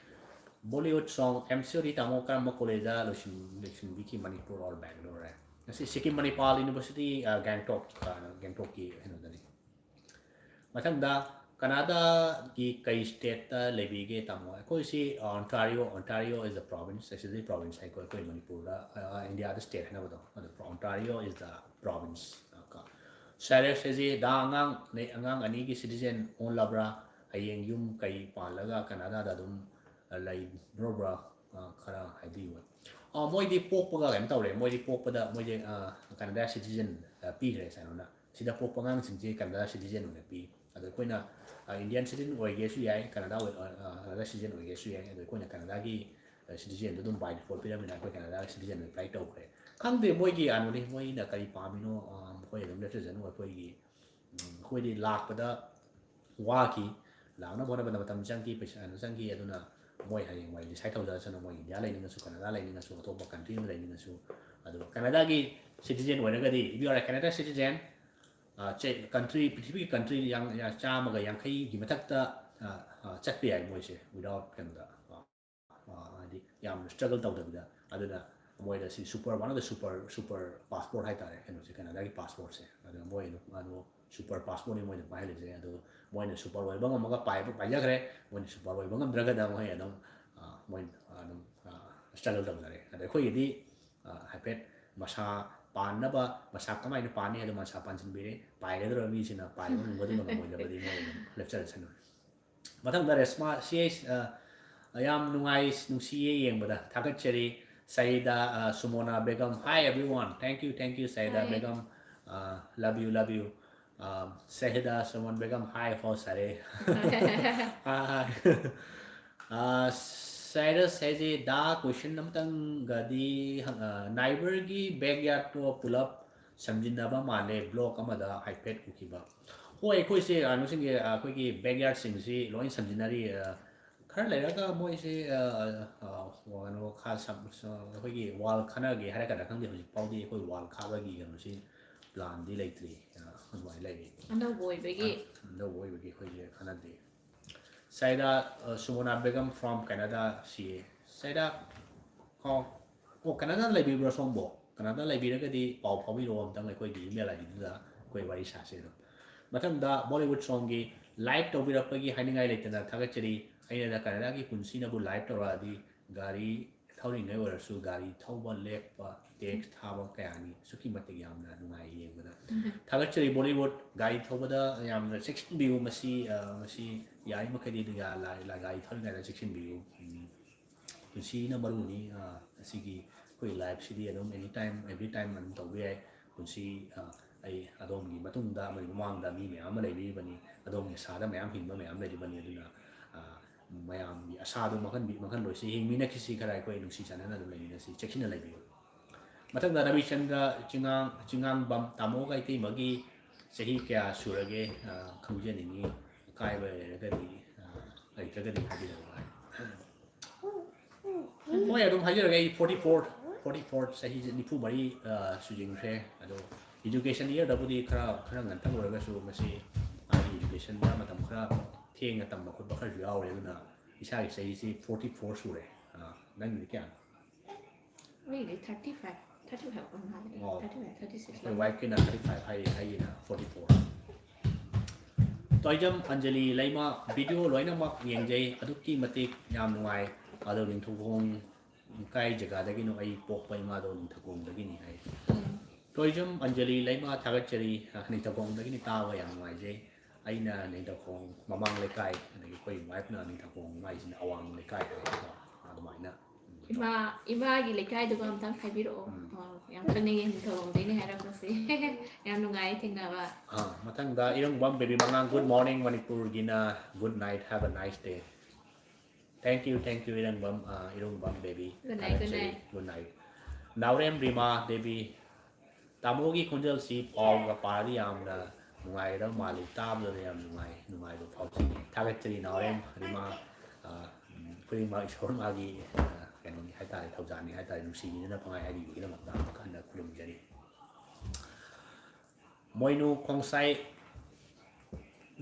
Bollywood song, M C O ꯗꯤ ꯇꯥꯃꯣ ꯀꯔꯝꯕ ꯀꯣꯂꯦꯖꯇ ꯂꯣꯏꯁꯤꯟ- ꯂꯣꯏꯁꯤꯟꯕꯤꯈꯤ, ꯃꯅꯤꯄꯨꯔ or ꯕꯦꯡꯒꯂꯣꯔ? ꯉꯁꯤ ꯁꯤꯛꯀꯤꯝ ꯃꯅꯤꯄꯥꯜ ꯌꯨꯅꯤꯚꯔꯁꯤꯇꯤ, ꯑ, ꯒꯦꯡꯇꯣꯛ, ꯑ, ꯒꯦꯡꯇꯣꯛꯀꯤ ꯀꯩꯅꯣꯗꯅꯤ꯫ ꯃꯊꯪꯗ ꯀꯅꯥꯗꯥꯒꯤ ꯀꯩ ꯁ꯭ꯇꯦꯠꯇ ꯂꯩꯕꯤꯒꯦ ꯇꯥꯃꯣ? ꯑꯩꯈꯣꯏꯁꯤ Ontario, Ontario is the province, actually province ꯍꯥꯏꯀꯣ, ꯑꯩꯈꯣꯏ ꯃꯅꯤꯄꯨꯔꯗ, ꯑ, ꯏꯟꯗꯤꯌꯥꯗ ꯁ꯭ꯇꯦꯠ ꯍꯥꯏꯅꯕꯗꯣ, ꯑꯗꯣ Ontario is the province꯫ ꯀꯣ꯫ ꯁꯥꯏꯔꯁ ꯍꯥꯏꯁꯦ ꯗꯥ ꯑꯉꯥꯡ, ꯑꯉꯥꯡ ꯑꯅꯤꯒꯤ ꯁꯤꯇꯤꯖꯦꯟ ꯑꯣꯜꯂꯕ꯭ꯔꯥ? ꯍꯌꯦꯡ ꯌꯨꯝ ꯀꯩ ꯄꯥꯜꯂꯒ ꯀꯅꯥꯗꯥꯗ ꯑꯗꯨꯝ ꯂꯩꯕ꯭ꯔꯣꯕ꯭ꯔꯥ? ꯈꯔ ꯍꯥꯏꯕꯤꯌꯨ꯫ ꯑ, ꯃꯣꯏꯗꯤ ꯄꯣꯛꯄꯒ ꯀꯩꯅꯣ ꯇꯧꯔꯦ꯫ ꯃꯣꯏꯗꯤ ꯄꯣꯛꯄꯗ ꯃꯣꯏꯁꯦ, ꯑ, ꯀꯅꯥꯗꯥ ꯁꯤꯇꯤꯖꯦꯟ, ꯑ, ꯄꯤꯈ꯭ꯔꯦ ꯁꯥꯏꯔꯣꯅ꯫ ꯁꯤꯗ ꯄꯣꯛꯄ ꯑꯉꯥꯡꯁꯤꯡꯁꯦ ꯀꯅꯥꯗꯥ ꯁꯤꯇꯤꯖꯦꯟ ꯑꯣꯏꯅ ꯄꯤ꯫ ꯑꯗꯣ ꯑꯩꯈꯣꯏꯅ, ꯑ, ꯏꯟꯗꯤꯌꯥꯟ ꯁꯤꯇꯤꯖꯦꯟ ꯑꯣꯏꯒꯦꯁꯨ ꯌꯥꯏ, ꯀꯅꯥꯗꯥ ꯑꯣꯏ-, ꯑ, ꯑ, ꯀꯅꯥꯗꯥ ꯁꯤꯇꯤꯖꯦꯟ ꯑꯣꯏꯒꯦꯁꯨ ꯌꯥꯏ꯫ ꯑꯗꯣ ꯑꯩꯈꯣꯏꯅ ꯀꯅꯥꯗꯥꯒꯤ, ꯑ, ꯁꯤꯇꯤꯖꯦꯟꯗꯣ ꯑꯗꯨꯝ by default ꯄꯤꯔꯝꯃꯤꯅ ꯑꯩꯈꯣꯏ ꯀꯅꯥꯗꯥ ꯁꯤꯇꯤꯖꯦꯟ ꯑꯦꯄ꯭ꯂꯥꯏ ꯇꯧꯈ꯭ꯔꯦ꯫ ꯈꯪꯗꯦ ꯃꯣꯏꯒꯤ ꯑꯅꯨꯅꯤ, ꯃꯣꯏꯅ ꯀꯔꯤ ꯄꯥꯝꯃꯤꯅꯣ, ꯑ, ꯃꯈꯣꯏ ꯑꯗꯨꯝ ꯂꯦꯞꯆꯖꯅꯨ꯫ ꯑꯩꯈꯣꯏꯒꯤ, ꯎꯝ, ꯑꯩꯈꯣꯏꯗꯤ ꯂꯥꯛꯄꯗ ꯋꯥꯈꯤ, ꯂꯥꯛꯅꯕ ꯍꯣꯠꯅꯕꯗ ꯃꯇꯝ ꯆꯪꯈꯤ, ꯄꯩꯁꯥꯁꯨ ꯆꯪꯈꯤ꯫ ꯑꯗꯨꯅ ꯃꯣꯏ ꯍꯌꯦꯡꯋꯥꯏ decide ꯇꯧꯖꯔꯁꯅꯨ, ꯃꯣꯏ ꯏꯟꯗꯤꯌꯥ ꯂꯩꯅꯤꯡꯉꯁꯨ, ꯀꯅꯥꯗꯥ ꯂꯩꯅꯤꯡꯉꯁꯨ, ꯑꯇꯣꯞꯄ country ꯑꯃ ꯂꯩꯅꯤꯡꯉꯁꯨ꯫ ꯑꯗꯨꯒ ꯀꯅꯥꯗꯥꯒꯤ citizen ꯑꯣꯏꯔꯒꯗꯤ, if you are a Canada citizen, ꯑ, ꯆꯦ-, country, ꯄ꯭ꯔꯤꯊꯤꯕꯤꯒꯤ country ꯌꯥꯡ-, ꯌꯥ-, ꯆꯥꯝꯃꯒ ꯌꯥꯡꯈꯩꯒꯤ ꯃꯊꯛꯇ, ꯑ, ꯑ, ꯆꯠꯄ ꯌꯥꯏ ꯃꯣꯏꯁꯦ without ꯀꯩꯅꯣꯗ, ꯑ, ꯑ, ꯍꯥꯏꯗꯤ ꯌꯥꯝ struggle ꯇꯧꯗꯕꯤꯗ꯫ ꯑꯗꯨꯅ ꯃꯣꯏꯗ ꯁꯤ super, one of the super, super passport ꯍꯥꯏꯇꯥꯔꯦ, ꯀꯩꯅꯣꯁꯦ, ꯀꯅꯥꯗꯥꯒꯤ passportꯁꯦ꯫ ꯑꯗꯨꯅ ꯃꯣꯏ ꯑꯗꯨꯝ, ꯑꯗꯨ super passportꯅꯤ ꯃꯣꯏꯅ ꯄꯥꯏꯍꯜꯂꯤꯁꯦ꯫ ꯑꯗꯨ ꯃꯣꯏꯅ super ꯑꯣꯏꯕ ꯉꯝꯃꯒ ꯄꯥꯏꯕ, ꯄꯥꯏꯖꯈ꯭ꯔꯦ, ꯃꯣꯏꯅ super ꯑꯣꯏꯕ ꯉꯝꯗ꯭ꯔꯒꯅ ꯃꯣꯏ ꯑꯗꯨꯝ, ꯑ, ꯃꯣꯏ ꯑꯗꯨꯝ, ꯑ, struggle ꯇꯧꯖꯔꯦ꯫ ꯑꯗ ꯑꯩꯈꯣꯏꯒꯤꯗꯤ, ꯑ, ꯍꯥꯏꯐꯦꯠ ꯃꯁꯥ ꯄꯥꯟꯅꯕ, ꯃꯁꯥ ꯀꯃꯥꯏꯅ ꯄꯥꯟꯅꯤ ꯍꯥꯏꯗꯣ ꯃꯁꯥ ꯄꯥꯟꯁꯤꯟꯕꯤꯔꯦ꯫ ꯄꯥꯏꯒꯗꯧꯔꯕ ꯃꯤꯁꯤꯅ ꯄꯥꯏꯕ ꯉꯝꯒꯗꯕ ꯉꯝꯃꯣꯏꯗꯕꯗꯤ ꯃꯣꯏ ꯑꯗꯨꯝ ꯂꯦꯞꯆꯔꯁꯅꯨ꯫ ꯃꯊꯪꯗ ꯔꯦꯁꯃꯥ, ꯁꯤ ꯑꯩ, ꯑ, ꯌꯥꯝ ꯅꯨꯡꯉꯥꯏ, ꯅꯨꯡꯁꯤꯌꯦ ꯌꯦꯡꯕꯗ, ꯊꯥꯒꯠꯆꯔꯤ꯫ ꯁꯩꯗꯥ, ꯑ, ꯁꯨꯃꯣꯅꯥ Begum, hi everyone, thank you, thank you, ꯁꯩꯗꯥ Hi. Begum, ꯑ, love you, love you. ꯑ, ꯁꯩꯗꯥ ꯁꯨꯃꯣꯟ ꯕꯦꯒꯝ, hi ꯍꯣ ꯁꯥꯔꯦ꯫ Hi, hi. ꯑ, ꯁꯥꯏꯔꯁ ꯍꯥꯏꯁꯦ ꯗꯥ question ꯑꯃꯇꯪꯒꯗꯤ ꯍꯪ-, ꯑ, neighbourꯒꯤ backyardꯇꯣ ꯄꯨꯂꯞ ꯁꯝꯖꯤꯟꯅꯕ ꯃꯥꯜꯂꯦ, vlog ꯑꯃꯗ ꯍꯥꯏꯐꯦꯠ ꯎꯈꯤꯕ꯫ ꯍꯣꯏ, ꯑꯩꯈꯣꯏꯁꯦ, ꯑ, ꯅꯨꯡꯁꯤꯡꯒꯦ, ꯑ, ꯑꯩꯈꯣꯏꯒꯤ backyardꯁꯤꯡꯁꯤ ꯂꯣꯏ ꯁꯝꯖꯤꯟꯅꯔꯤ꯫ ꯑ, ꯈꯔ ꯂꯩꯔꯒ ꯃꯣꯏꯁꯦ, ꯑ, ꯑ, ꯀꯩꯅꯣ, ꯈꯥ-, ꯁꯝ-, ꯁ-, ꯑꯩꯈꯣꯏꯒꯤ wall ꯈꯟꯅꯒꯦ ꯍꯥꯏꯔꯛꯀꯗ꯭ꯔꯥ ꯈꯪꯗꯦ, ꯍꯧꯖꯤꯛ ꯐꯥꯎꯗꯤ ꯑꯩꯈꯣꯏ wall ꯈꯥꯕꯒꯤ ꯀꯩꯅꯣꯁꯤ planꯗꯤ ꯂꯩꯇ꯭ꯔꯤ꯫ ꯑ, ꯑꯗꯨꯃꯥꯏꯅ ꯂꯩꯔꯤ꯫ ꯑꯅꯧꯕ ꯑꯣꯏꯕꯒꯤ꯫ ꯑ, ꯑꯅꯧꯕ ꯑꯣꯏꯕꯒꯤ ꯑꯩꯈꯣꯏꯁꯦ ꯈꯟꯅꯗꯦ꯫ ꯁꯩꯗꯥ, ꯑ, ꯁꯨꯃꯣꯅꯥ ꯕꯦꯒꯝ from Canada, ꯁꯤ ꯑꯦ꯫ ꯁꯩꯗꯥ, ꯑꯣ, ꯑꯣ, ꯀꯅꯥꯗꯥꯗ ꯂꯩꯕꯤꯕ꯭ꯔꯣ ꯁꯣꯝꯕꯣ? ꯀꯅꯥꯗꯥꯗ ꯂꯩꯕꯤꯔꯒꯗꯤ ꯄꯥꯎ ꯐꯥꯎꯕꯤꯔꯛꯑꯣ ꯑꯝꯇꯪ ꯑꯩꯈꯣꯏꯒꯤ email IDꯗꯨꯗ ꯑꯩꯈꯣꯏ ꯋꯥꯔꯤ ꯁꯥꯁꯦ ꯑꯗꯨꯝ꯫ ꯃꯊꯪꯗ Bollywood songꯒꯤ like ꯇꯧꯕꯤꯔꯛꯄꯒꯤ ꯍꯥꯏꯅꯤꯡꯉꯥꯏ ꯂꯩꯇꯅ ꯊꯥꯒꯠꯆꯔꯤ꯫ ꯑꯩꯅ ꯀꯅꯥꯗꯥꯒꯤ ꯄꯨꯟꯁꯤꯅꯕꯨ like ꯇꯧꯔꯛꯑꯗꯤ ꯒꯥꯔꯤ ꯊꯧꯔꯤꯉꯩ ꯑꯣꯏꯔꯁꯨ ꯒꯥꯔꯤ ꯊꯧꯕ ꯂꯦꯞꯄ, ꯇꯦꯛꯁ ꯊꯥꯕ ꯀꯌꯥꯅꯤ ꯑꯁꯨꯛꯀꯤ ꯃꯇꯤꯛ ꯌꯥꯝꯅ ꯅꯨꯡꯉꯥꯏ ꯌꯦꯡꯕꯗ꯫ ꯊꯥꯒꯠꯆꯔꯤ ꯕꯣꯂꯤꯋꯨꯗ꯫ ꯒꯥꯔꯤ ꯊꯧꯕꯗ ꯌꯥꯝꯅ ꯆꯦꯛꯁꯤꯟꯕꯤꯌꯨ꯫ ꯃꯁꯤ ꯑ, ꯃꯁꯤ ꯌꯥꯔꯤꯃꯈꯩꯗꯤ ꯂ- ꯂ- ꯂ- ꯒꯥꯔꯤ ꯊꯧꯔꯤꯉꯩꯗ ꯆꯦꯛꯁꯤꯟꯕꯤꯌꯨ꯫ ꯎꯝ, ꯄꯨꯟꯁꯤꯅ ꯃꯔꯨꯅꯤ꯫ ꯑ, ꯑꯁꯤꯒꯤ ꯑꯩꯈꯣꯏ ꯂꯥꯏꯐꯁꯤꯗꯤ ꯑꯗꯨꯝ ꯑꯦꯅꯤ ꯇꯥꯏꯝ ꯑꯦꯕ꯭ꯔꯤ ꯇꯥꯏꯝ ꯑꯗꯨꯝ ꯇꯧꯕ ꯌꯥꯏ꯫ ꯄꯨꯟꯁꯤ ꯑ, ꯑꯩ ꯑꯗꯣꯝꯒꯤ ꯃꯇꯨꯡꯗ ꯑꯃꯗꯤ ꯃꯃꯥꯡꯗ ꯃꯤ ꯃꯌꯥꯝ ꯑꯃ ꯂꯩꯕꯤꯔꯤꯕꯅꯤ꯫ ꯑꯗꯣꯝꯒꯤ ꯑꯁꯥꯗ ꯃꯌꯥꯝ ꯍꯤꯡꯕ ꯃꯌꯥꯝ ꯂꯩꯔꯤꯕꯅꯤ꯫ ꯑꯗꯨꯅ ꯑ, ꯃꯌꯥꯝꯒꯤ ꯑꯁꯥꯗꯣ ꯃꯥꯡꯍꯟꯕꯤ ꯃꯥꯡꯍꯟꯂꯣꯏꯁꯤ꯫ ꯍꯤꯡꯃꯤꯟꯅꯈꯤꯁꯤ ꯈꯔ ꯑꯩꯈꯣꯏ ꯅꯨꯡꯁꯤ ꯆꯥꯟꯅꯅ ꯑꯗꯨꯝ ꯂꯩꯃꯤꯟꯅꯁꯤ꯫ ꯆꯦꯛꯁꯤꯟꯅ ꯂꯩꯕꯤꯌꯨ꯫ ꯃꯊꯪꯗ ꯔꯕꯤꯆꯟꯗ꯭ꯔ ꯆꯤꯉꯥꯡ ꯆꯤꯉꯥꯡꯕꯝ꯫ ꯇꯥꯃꯣꯒ ꯏꯇꯩꯃꯒꯤ ꯆꯍꯤ ꯀꯌꯥ ꯁꯨꯔꯒꯦ? ꯑ, ꯈꯪꯖꯅꯤꯡꯉꯤ꯫ ꯑꯀꯥꯏꯕ ꯂꯩꯔꯒꯗꯤ ꯑ, ꯂꯩꯇ꯭ꯔꯒꯗꯤ ꯍꯥꯏꯕꯤꯔꯛꯑꯣ ꯍꯥꯏ꯫ ꯍꯣꯏ, ꯑꯗꯨꯝ ꯍꯥꯏꯖꯔꯒꯦ꯫ ꯑꯩ ꯐꯣꯔꯇꯤ ꯐꯣꯔ ꯐꯣꯔꯇꯤ ꯐꯣꯔ ꯆꯍꯤꯁꯦ ꯅꯤꯐꯨ ꯃꯔꯤ ꯑ, ꯁꯨꯖꯤꯟꯈ꯭ꯔꯦ꯫ ꯑꯗꯣ ꯏꯗꯨꯀꯦꯁꯟ ꯏꯌꯔꯗꯕꯨꯗꯤ ꯈꯔ ꯈꯔ ꯉꯟꯇꯛ ꯑꯣꯏꯔꯒꯁꯨ ꯃꯁꯤ ꯃꯥꯒꯤ ꯏꯗꯨꯀꯦꯁꯟꯗ ꯃꯇꯝ ꯈꯔ ꯊꯦꯡꯅ ꯇꯝꯕ ꯈꯣꯠꯄ ꯈꯔꯁꯨ ꯌꯥꯎꯔꯦ꯫ ꯑꯗꯨꯅ ꯏꯁꯥꯒꯤ ꯆꯍꯤꯁꯤ ꯐꯣꯔꯇꯤ ꯐꯣꯔ ꯁꯨꯔꯦ꯫ ꯑ, ꯅꯪꯒꯤꯗꯤ ꯀꯌꯥꯅꯣ? ꯑꯩꯗꯤ ꯊꯥꯔꯇꯤ ꯐꯥꯏꯚ ꯊꯥꯔꯇꯤ ꯐꯥꯏꯚ ꯑꯣꯏ ꯃꯥꯜꯂꯦ꯫ ꯑꯣ꯫ Thirty five thirty six. ꯑꯩꯈꯣꯏ ꯋꯥꯏꯐꯀꯤꯅ ꯊꯥꯔꯇꯤ ꯐꯥꯏꯚ ꯍꯥꯏꯔꯤ, ꯑꯩꯒꯤꯅ ꯐꯣꯔꯇꯤ ꯐꯣꯔ꯫ ꯇꯣꯏꯖꯝ ꯑꯟꯖꯂꯤ ꯂꯩꯃ꯫ ꯚꯤꯗꯤꯑꯣ ꯂꯣꯏꯅꯃꯛ ꯌꯦꯡꯖꯩ, ꯑꯗꯨꯛꯀꯤ ꯃꯇꯤꯛ ꯌꯥꯝ ꯅꯨꯡꯉꯥꯏ꯫ ꯑꯗꯣ ꯅꯤꯡꯊꯧꯈꯣꯡ ꯀꯥꯏ ꯖꯒꯥꯗꯒꯤꯅꯣ? ꯑꯩ ꯄꯣꯛꯄ ꯏꯃꯥꯗꯣ ꯅꯤꯡꯊꯧꯈꯣꯡꯗꯒꯤꯅꯤ ꯍꯥꯏ꯫ ꯇꯣꯏꯖꯝ ꯑꯟꯖꯂꯤ ꯂꯩꯃ, ꯊꯥꯒꯠꯆꯔꯤ꯫ ꯑ, ꯅꯤꯡꯊꯧꯈꯣꯡꯗꯒꯤꯅꯤ, ꯇꯥꯕ ꯌꯥꯝ ꯅꯨꯡꯉꯥꯏꯖꯩ꯫ ꯑꯩꯅ ꯅꯤꯡꯊꯧꯈꯣꯡ ꯃꯃꯥꯡ ꯂꯩꯀꯥꯏ, ꯑꯗꯒꯤ ꯑꯩꯈꯣꯏ ꯋꯥꯏꯐꯅ ꯅꯤꯡꯊꯧꯈꯣꯡ, ꯃꯥꯏꯁꯤꯅ ꯑꯋꯥꯡ ꯂꯩꯀꯥꯏ ꯍꯥꯏꯕꯀꯣ꯫ ꯑꯗꯨꯃꯥꯏꯅ꯫ ꯏꯃꯥ ꯏꯃꯥꯒꯤ ꯂꯩꯀꯥꯏꯗꯨꯒ ꯑꯝꯇꯪ ꯍꯥꯏꯕꯤꯔꯛꯑꯣ꯫ ꯎꯝ꯫ ꯑꯣ, ꯌꯥꯝ ꯈꯪꯅꯤꯡꯉꯦ ꯅꯤꯡꯊꯧꯈꯣꯡꯗꯩꯅꯦ ꯍꯥꯏꯔꯛꯄꯁꯦ꯫ ꯌꯥꯝ ꯅꯨꯡꯉꯥꯏꯌꯦ ꯊꯦꯡꯅꯕ꯫ ꯑꯥ, ꯃꯊꯪꯗ ꯏꯔꯪꯕꯝ ꯕꯦꯕꯤ ꯃꯉꯥꯡ꯫ Good morning ꯃꯅꯤꯄꯨꯔꯒꯤꯅ good night, have a nice day꯫ Thank you, thank you ꯏꯔꯪꯕꯝ꯫ ꯑꯥ, ꯏꯔꯪꯕꯝ baby. Good night, good night꯫ Good night꯫ Naorem Rima Devi. ꯇꯥꯃꯣꯒꯤ ꯈꯣꯟꯖꯦꯜꯁꯤ ꯄꯥꯎꯒ ꯄꯥꯔꯗꯤ ꯌꯥꯝꯅ ꯅꯨꯡꯉꯥꯏꯒꯗꯕ ꯃꯥꯜꯂꯤ꯫ ꯇꯥꯕꯗ ꯌꯥꯝ ꯅꯨꯡꯉꯥꯏ, ꯅꯨꯡꯉꯥꯏꯕ ꯐꯥꯎꯖꯩ꯫ ꯊꯥꯒꯠꯆꯔꯤ ꯅꯥꯎꯔꯦꯝ ꯔꯤꯃꯥ꯫ ꯑꯥ, ꯎꯝ, ꯈꯨꯗꯤꯡꯃꯛ ꯏꯁꯣꯔ ꯃꯥꯒꯤ, ꯑꯥ, ꯀꯩꯅꯣꯅꯤ ꯍꯥꯏꯇꯥꯔꯦ, ꯊꯧꯖꯥꯜꯅꯤ ꯍꯥꯏꯇꯥꯔꯦ, ꯅꯨꯡꯁꯤꯕꯤꯗꯨꯅ ꯄꯪꯍꯥꯏ ꯍꯥꯏꯕꯤꯕꯒꯤꯗꯃꯛꯇ ꯑꯃꯨꯛ ꯍꯟꯅ ꯈꯨꯔꯨꯝꯖꯔꯤ꯫ ꯃꯣꯏꯅꯨ ꯈꯣꯡꯁꯥꯏ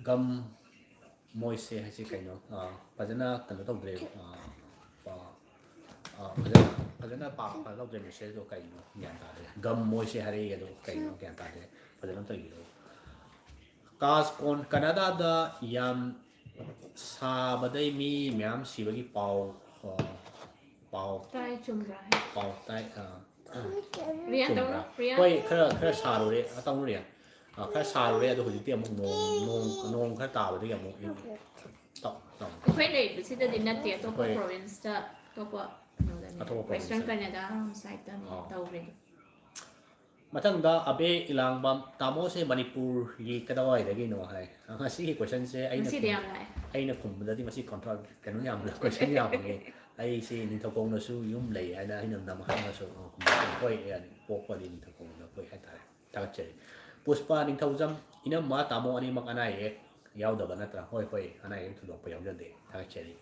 ꯒꯝ ꯃꯣꯏꯁꯦ ꯍꯥꯏꯁꯦ ꯀꯩꯅꯣ? ꯑꯥ, ꯐꯖꯅ ꯀꯩꯅꯣ ꯇꯧꯗ꯭ꯔꯦ꯫ ꯑꯥ, ꯑꯥ, ꯑꯥ, ꯐꯖꯅ, ꯐꯖꯅ ꯄꯥ-, ꯀꯩꯅꯣ ꯇꯧꯗ꯭ꯔꯦ꯫ ꯃꯦꯁꯦꯖꯇꯣ ꯀꯩꯅꯣ ꯒ꯭ꯌꯥꯟ ꯇꯥꯗ꯭ꯔꯦ꯫ ꯒꯝ ꯃꯣꯏꯁꯦ ꯍꯥꯏꯔꯛꯏ ꯑꯗꯣ ꯀꯩꯅꯣ ꯒ꯭ꯌꯥꯟ ꯇꯥꯗ꯭ꯔꯦ꯫ ꯐꯖꯅ ꯑꯝꯇ ꯏꯕꯤꯔꯛꯑꯣ꯫ ꯀꯥꯁ ꯀꯣꯟ ꯀꯅꯥꯗꯥꯗ ꯌꯥꯝ ꯁꯥꯕꯗꯩ ꯃꯤ ꯃꯌꯥꯝ ꯁꯤꯕꯒꯤ ꯄꯥꯎ, ꯑ, ꯄꯥꯎ ꯇꯥꯏ, ꯆꯨꯝꯕ꯭ꯔꯥ? ꯄꯥꯎ ꯇꯥꯏ ꯑ, ꯔꯤꯌꯥꯟ, ꯆꯨꯝꯕ꯭ꯔꯥ? ꯇꯧꯔꯣ, ꯔꯤꯌꯥꯟ꯫ ꯍꯣꯏ, ꯈꯔ ꯈꯔ ꯁꯥꯔꯨꯔꯦ ꯑ, ꯇꯧꯔꯨꯔꯦ ꯑ, ꯈꯔ ꯁꯥꯔꯨꯔꯦ꯫ ꯑꯗꯣ ꯍꯧꯖꯤꯛꯇꯤ ꯑꯃꯨꯛ ꯅꯣꯡ ꯅꯣꯡ ꯅꯣꯡ ꯈꯔ ꯇꯥꯕꯗꯒꯤ ꯑꯃꯨꯛ ꯏꯪ- ꯇꯧ- ꯇꯧ- ꯑꯩꯈꯣꯏ ꯂꯩꯔꯤꯕꯁꯤꯗꯗꯤ ꯅꯠꯇꯦ, ꯑꯇꯣꯞꯄ ꯑꯩꯈꯣꯏ ꯄ꯭ꯔꯣꯚꯤꯟꯁꯇ, ꯑꯇꯣꯞꯄ ꯀꯩꯅꯣꯗꯅꯦ, ꯑꯇꯣꯞꯄ ꯋꯦꯁꯇꯔꯟ ꯄ꯭ꯔꯣꯚꯤꯟꯁꯇ꯫ ꯀꯅꯥꯗꯥ ꯔꯣꯝ ꯁꯥꯏꯠꯇꯅꯦ ꯑꯥ꯫ ꯇꯧꯔꯤꯗꯣ꯫ ꯃꯊꯪꯗ ꯑꯕꯦ ꯏꯂꯥꯡꯕꯝ, "ꯇꯥꯃꯣꯁꯦ ꯃꯅꯤꯄꯨꯔꯒꯤ ꯀꯗꯥꯋꯥꯏꯗꯒꯤꯅꯣ?" ꯍꯥꯏ꯫ ꯉꯁꯤꯒꯤ ꯀꯣꯏꯁꯟꯁꯦ ꯑꯩꯅ ꯉꯁꯤꯗꯤ ꯈꯨꯝ- ꯌꯥꯝ ꯂꯥꯛꯑꯦ꯫ ꯑꯩꯅ ꯈꯨꯝꯕꯗꯗꯤ ꯃꯁꯤ ꯀꯣꯟꯇ꯭ꯔꯥ ꯀꯩꯅꯣ ꯌꯥꯝꯅ ꯀꯣꯏꯁꯟ ꯌꯥꯝꯕꯒꯤ ꯑꯩꯁꯤ ꯅꯤꯡꯊꯧꯈꯣꯡꯗꯁꯨ ꯌꯨꯝ ꯂꯩ ꯍꯥꯏꯅ ꯑꯩꯅ ꯅꯝꯍꯟꯕꯁꯨ ꯈꯨꯝꯕ ꯍꯣꯏ, ꯌꯥꯅꯤ, ꯄꯣꯛꯄꯗꯤ ꯅꯤꯡꯊꯧꯈꯣꯡꯗ ꯍꯣꯏ ꯍꯥꯏꯇꯥꯔꯦ꯫ ꯊꯥꯒꯠꯆꯔꯤ꯫ ꯄꯨꯁꯄꯥ ꯅꯤꯡꯊꯧꯖꯝ, "ꯏꯅꯝꯃ ꯇꯥꯃꯣ ꯑꯅꯤꯃꯛ ꯑꯅꯥ ꯑꯌꯦꯛ ꯌꯥꯎꯗꯕ ꯅꯠꯇ꯭ꯔꯥ?" ꯍꯣꯏ ꯍꯣꯏ, ꯑꯅꯥ ꯑꯌꯦꯛ ꯊꯣꯏꯗꯣꯛꯄ ꯌꯥꯎꯖꯗꯦ꯫ ꯊꯥꯒꯠꯆꯔꯤ꯫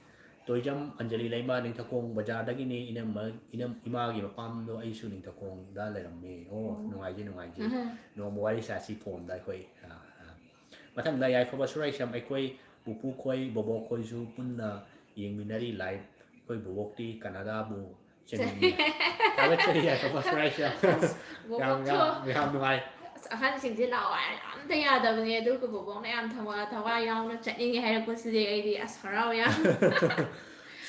ꯇꯣꯏꯖꯝ ꯑꯟꯖꯂꯤ ꯂꯩꯃ, "ꯅꯤꯡꯊꯧꯈꯣꯡ ꯕꯖꯥꯔꯗꯒꯤꯅꯤ, ꯏꯅꯝꯃ ꯏꯅꯝ ꯏꯃꯥꯒꯤ ꯃꯄꯥꯝꯗꯣ ꯑꯩꯁꯨ ꯅꯤꯡꯊꯧꯈꯣꯡꯗ ꯂꯩꯔꯝꯃꯦ꯫ ꯑꯣ, ꯅꯨꯡꯉꯥꯏꯖꯩ ꯅꯨꯡꯉꯥꯏꯖꯩ꯫ ꯎꯝ꯫ ꯅꯣꯡꯃ ꯋꯥꯔꯤ ꯁꯥꯁꯤ ꯐꯣꯟꯗ ꯑꯩꯈꯣꯏ꯫ ꯑꯥ, ꯑꯥ꯫ ꯃꯊꯪꯗ ꯌꯥꯏꯐꯕ ꯁꯨꯔꯥꯏꯁꯝ, "ꯑꯩꯈꯣꯏ ꯄꯨꯄꯨ ꯈꯣꯏ, ꯕꯣꯕꯣꯛ ꯈꯣꯏꯁꯨ ꯄꯨꯟꯅ ꯌꯦꯡꯃꯤꯟꯅꯔꯤ ꯂꯥꯏꯚ꯫ ꯑꯩꯈꯣꯏ ꯕꯣꯕꯣꯛꯇꯤ ꯀꯅꯥꯗꯥꯕꯨ ꯆꯠꯅꯤꯡꯉꯤ꯫" ꯊꯥꯒꯠꯆꯔꯤ ꯌꯥꯏꯐꯕ ꯁꯨꯔꯥꯏꯁꯝ꯫ ꯌꯥꯝ ꯕꯣꯕꯣꯛꯁꯨ ꯌꯥꯝ ꯌꯥꯝ ꯅꯨꯡꯉꯥꯏ꯫ ꯑꯁ, ꯑꯍꯟꯁꯤꯡꯁꯦ ꯂꯥꯛꯑꯣ ꯍꯥꯏꯔ ꯑꯝꯇ ꯌꯥꯗꯕꯅꯦ, ꯑꯗꯨꯒ ꯕꯣꯕꯣꯛꯅ ꯌꯥꯝ ꯊꯋꯥꯏ ꯊꯋꯥꯏ ꯌꯥꯎꯅ ꯆꯠꯅꯤꯡꯉꯦ ꯍꯥꯏꯔꯛꯄꯁꯤꯗꯤ ꯑꯩꯗꯤ ꯑꯁ ꯍꯔꯥꯎ ꯌꯥꯝ꯫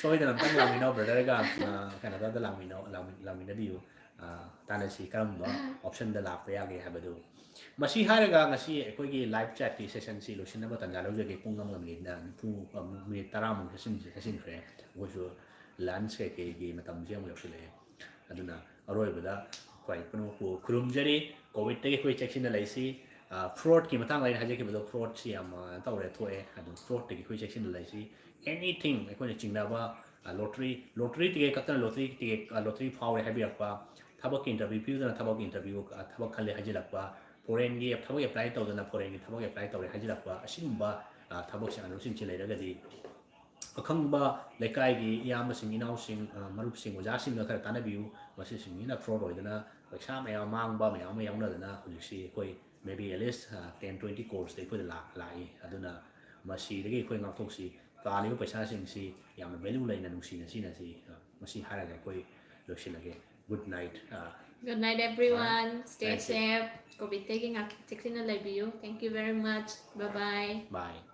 ꯁꯣꯏꯗꯅ ꯑꯝꯇꯪ ꯂꯥꯛꯃꯤꯟꯅꯧ ꯕ꯭ꯔꯗꯔꯒ꯫ ꯑ, ꯀꯩꯅꯣꯗ ꯂꯥꯛꯃꯤꯟꯅꯧ ꯂꯥꯛꯃꯤ- ꯂꯥꯛꯃꯤꯟꯅꯕꯤꯌꯨ꯫ ꯑ, ꯇꯥꯟꯅꯁꯤ ꯀꯔꯝꯕ ꯑꯣꯞꯁꯟꯗ ꯂꯥꯛꯄ ꯌꯥꯒꯦ ꯍꯥꯏꯕꯗꯨ꯫ ꯃꯁꯤ ꯍꯥꯏꯔꯒ ꯉꯁꯤ ꯑꯩꯈꯣꯏꯒꯤ ꯂꯥꯏꯚ ꯆꯦꯠꯀꯤ ꯁꯦꯁꯟꯁꯤ ꯂꯣꯏꯁꯤꯟꯅꯕ ꯇꯥꯟꯖꯥ ꯂꯧꯖꯒꯦ꯫ ꯄꯨꯡ ꯑꯃꯒ ꯃꯤꯅꯤꯠ ꯅꯤꯐꯨ, ꯑ, ꯃꯤꯅꯤꯠ ꯇꯔꯥꯃꯨꯛ ꯆꯠꯁꯤꯟ- ꯆꯠꯁꯤꯟꯈ꯭ꯔꯦ꯫ ꯑꯩꯈꯣꯏꯁꯨ ꯂꯟꯁ ꯀꯩꯀꯩꯒꯤ ꯃꯇꯝꯁꯦ ꯑꯃꯨꯛ ꯌꯧꯁꯤꯜꯂꯛꯑꯦ꯫ ꯑꯗꯨꯅ ꯑꯔꯣꯏꯕꯗ ꯈ꯭ꯋꯥꯏ ꯄꯨꯝꯅꯃꯛꯄꯨ ꯈꯨꯔꯨꯝꯖꯔꯤ꯫ ꯀꯣꯚꯤꯗꯇꯒꯤ ꯑꯩꯈꯣꯏ ꯆꯦꯛꯁꯤꯟꯅ ꯂꯩꯁꯤ꯫ ꯑ, ꯐ꯭ꯔꯣꯗꯀꯤ ꯃꯇꯥꯡꯗ ꯑꯩꯅ ꯍꯥꯏꯖꯈꯤꯕꯗꯣ, ꯐ꯭ꯔꯣꯗꯁꯤ ꯌꯥꯝ, ꯑ, ꯇꯧꯔꯦ, ꯊꯣꯛꯑꯦ꯫ ꯑꯗꯨ ꯐ꯭ꯔꯣꯗꯇꯒꯤ ꯑꯩꯈꯣꯏ ꯆꯦꯛꯁꯤꯟꯅ ꯂꯩꯁꯤ꯫ ꯑꯦꯅꯤꯊꯤꯡ ꯑꯩꯈꯣꯏꯅ ꯆꯤꯡꯅꯕ, ꯑ, ꯂꯣꯇ꯭ꯔꯤ, ꯂꯣꯇ꯭ꯔꯤ ꯇꯤꯀꯦꯠ ꯈꯛꯇꯅ ꯂꯣꯇ꯭ꯔꯤ ꯇꯤꯀꯦꯠ, ꯑ, ꯂꯣꯇ꯭ꯔꯤ ꯐꯥꯎꯔꯦ ꯍꯥꯏꯕꯤꯔꯛꯄ, ꯊꯕꯛꯀꯤ ꯏꯟꯇꯔꯚ꯭ꯌꯨ ꯄꯤꯌꯨꯗꯅ ꯊꯕꯛꯀꯤ ꯏꯟꯇꯔꯚ꯭ꯌꯨ, ꯑ, ꯊꯕꯛ ꯈꯜꯂꯦ ꯍꯥꯏꯖꯤꯜꯂꯛꯄ, ꯐꯣꯔꯦꯟꯒꯤ ꯊꯕꯛ ꯑꯦꯄ꯭ꯂꯥꯏ ꯇꯧꯗꯅ ꯐꯣꯔꯦꯟꯒꯤ ꯊꯕꯛ ꯑꯦꯄ꯭ꯂꯥꯏ ꯇꯧꯔꯦ ꯍꯥꯏꯖꯤꯜꯂꯛꯄ, ꯑꯁꯤꯒꯨꯝꯕ, ꯑ, ꯊꯕꯛꯁꯤꯡ ꯑꯅꯨꯁꯤꯡꯁꯤ ꯂꯩꯔꯒꯗꯤ ꯑꯈꯪꯕ ꯂꯩꯀꯥꯏꯒꯤ ꯏꯌꯥꯝꯕꯁꯤꯡ, ꯏꯅꯥꯎꯁꯤꯡ, ꯑ, ꯃꯔꯨꯞꯁꯤꯡ, ꯑꯣꯖꯥꯁꯤꯡꯒ ꯈꯔ ꯇꯥꯟꯅꯕꯤꯌꯨ꯫ ꯃꯁꯤꯁꯤꯡꯁꯤꯅ ꯐ꯭ꯔꯣꯗ ꯑꯣꯏꯗꯅ ꯄꯩꯁꯥ ꯃꯌꯥꯝ ꯃꯥꯡꯕ ꯃꯌꯥꯝ ꯑꯃ ꯌꯥꯎꯅꯗꯅ ꯍꯧꯖꯤꯛꯁꯤ ꯑꯩꯈꯣꯏ maybe at least, ꯑ, ten twenty crores ꯑꯩꯈꯣꯏꯗ ꯂꯥꯛ-, ꯂꯥꯛꯏ꯫ ꯑꯗꯨꯅ ꯃꯁꯤꯗꯒꯤ ꯑꯩꯈꯣꯏ ꯉꯥꯛꯊꯣꯛꯁꯤ꯫ ꯇꯥꯜꯂꯤꯕ ꯄꯩꯁꯥꯁꯤꯡꯁꯤ ꯌꯥꯝꯅ value ꯂꯩꯅ ꯅꯨꯡꯁꯤꯅ ꯁꯤꯖꯤꯟꯅꯁꯤ꯫ ꯑ, ꯃꯁꯤ ꯍꯥꯏꯔꯒ ꯑꯩꯈꯣꯏ ꯂꯣꯏꯁꯤꯜꯂꯒꯦ꯫ Good night꯫ ꯑ, Good night everyone. Stay Thank you. Safe. ꯀꯣꯚꯤꯗꯇꯒꯤ ꯉꯥꯛ ꯆꯦꯛꯁꯤꯟꯅ ꯂꯩꯕꯤꯌꯨ꯫ Thank you very much. Bye bye. Bye.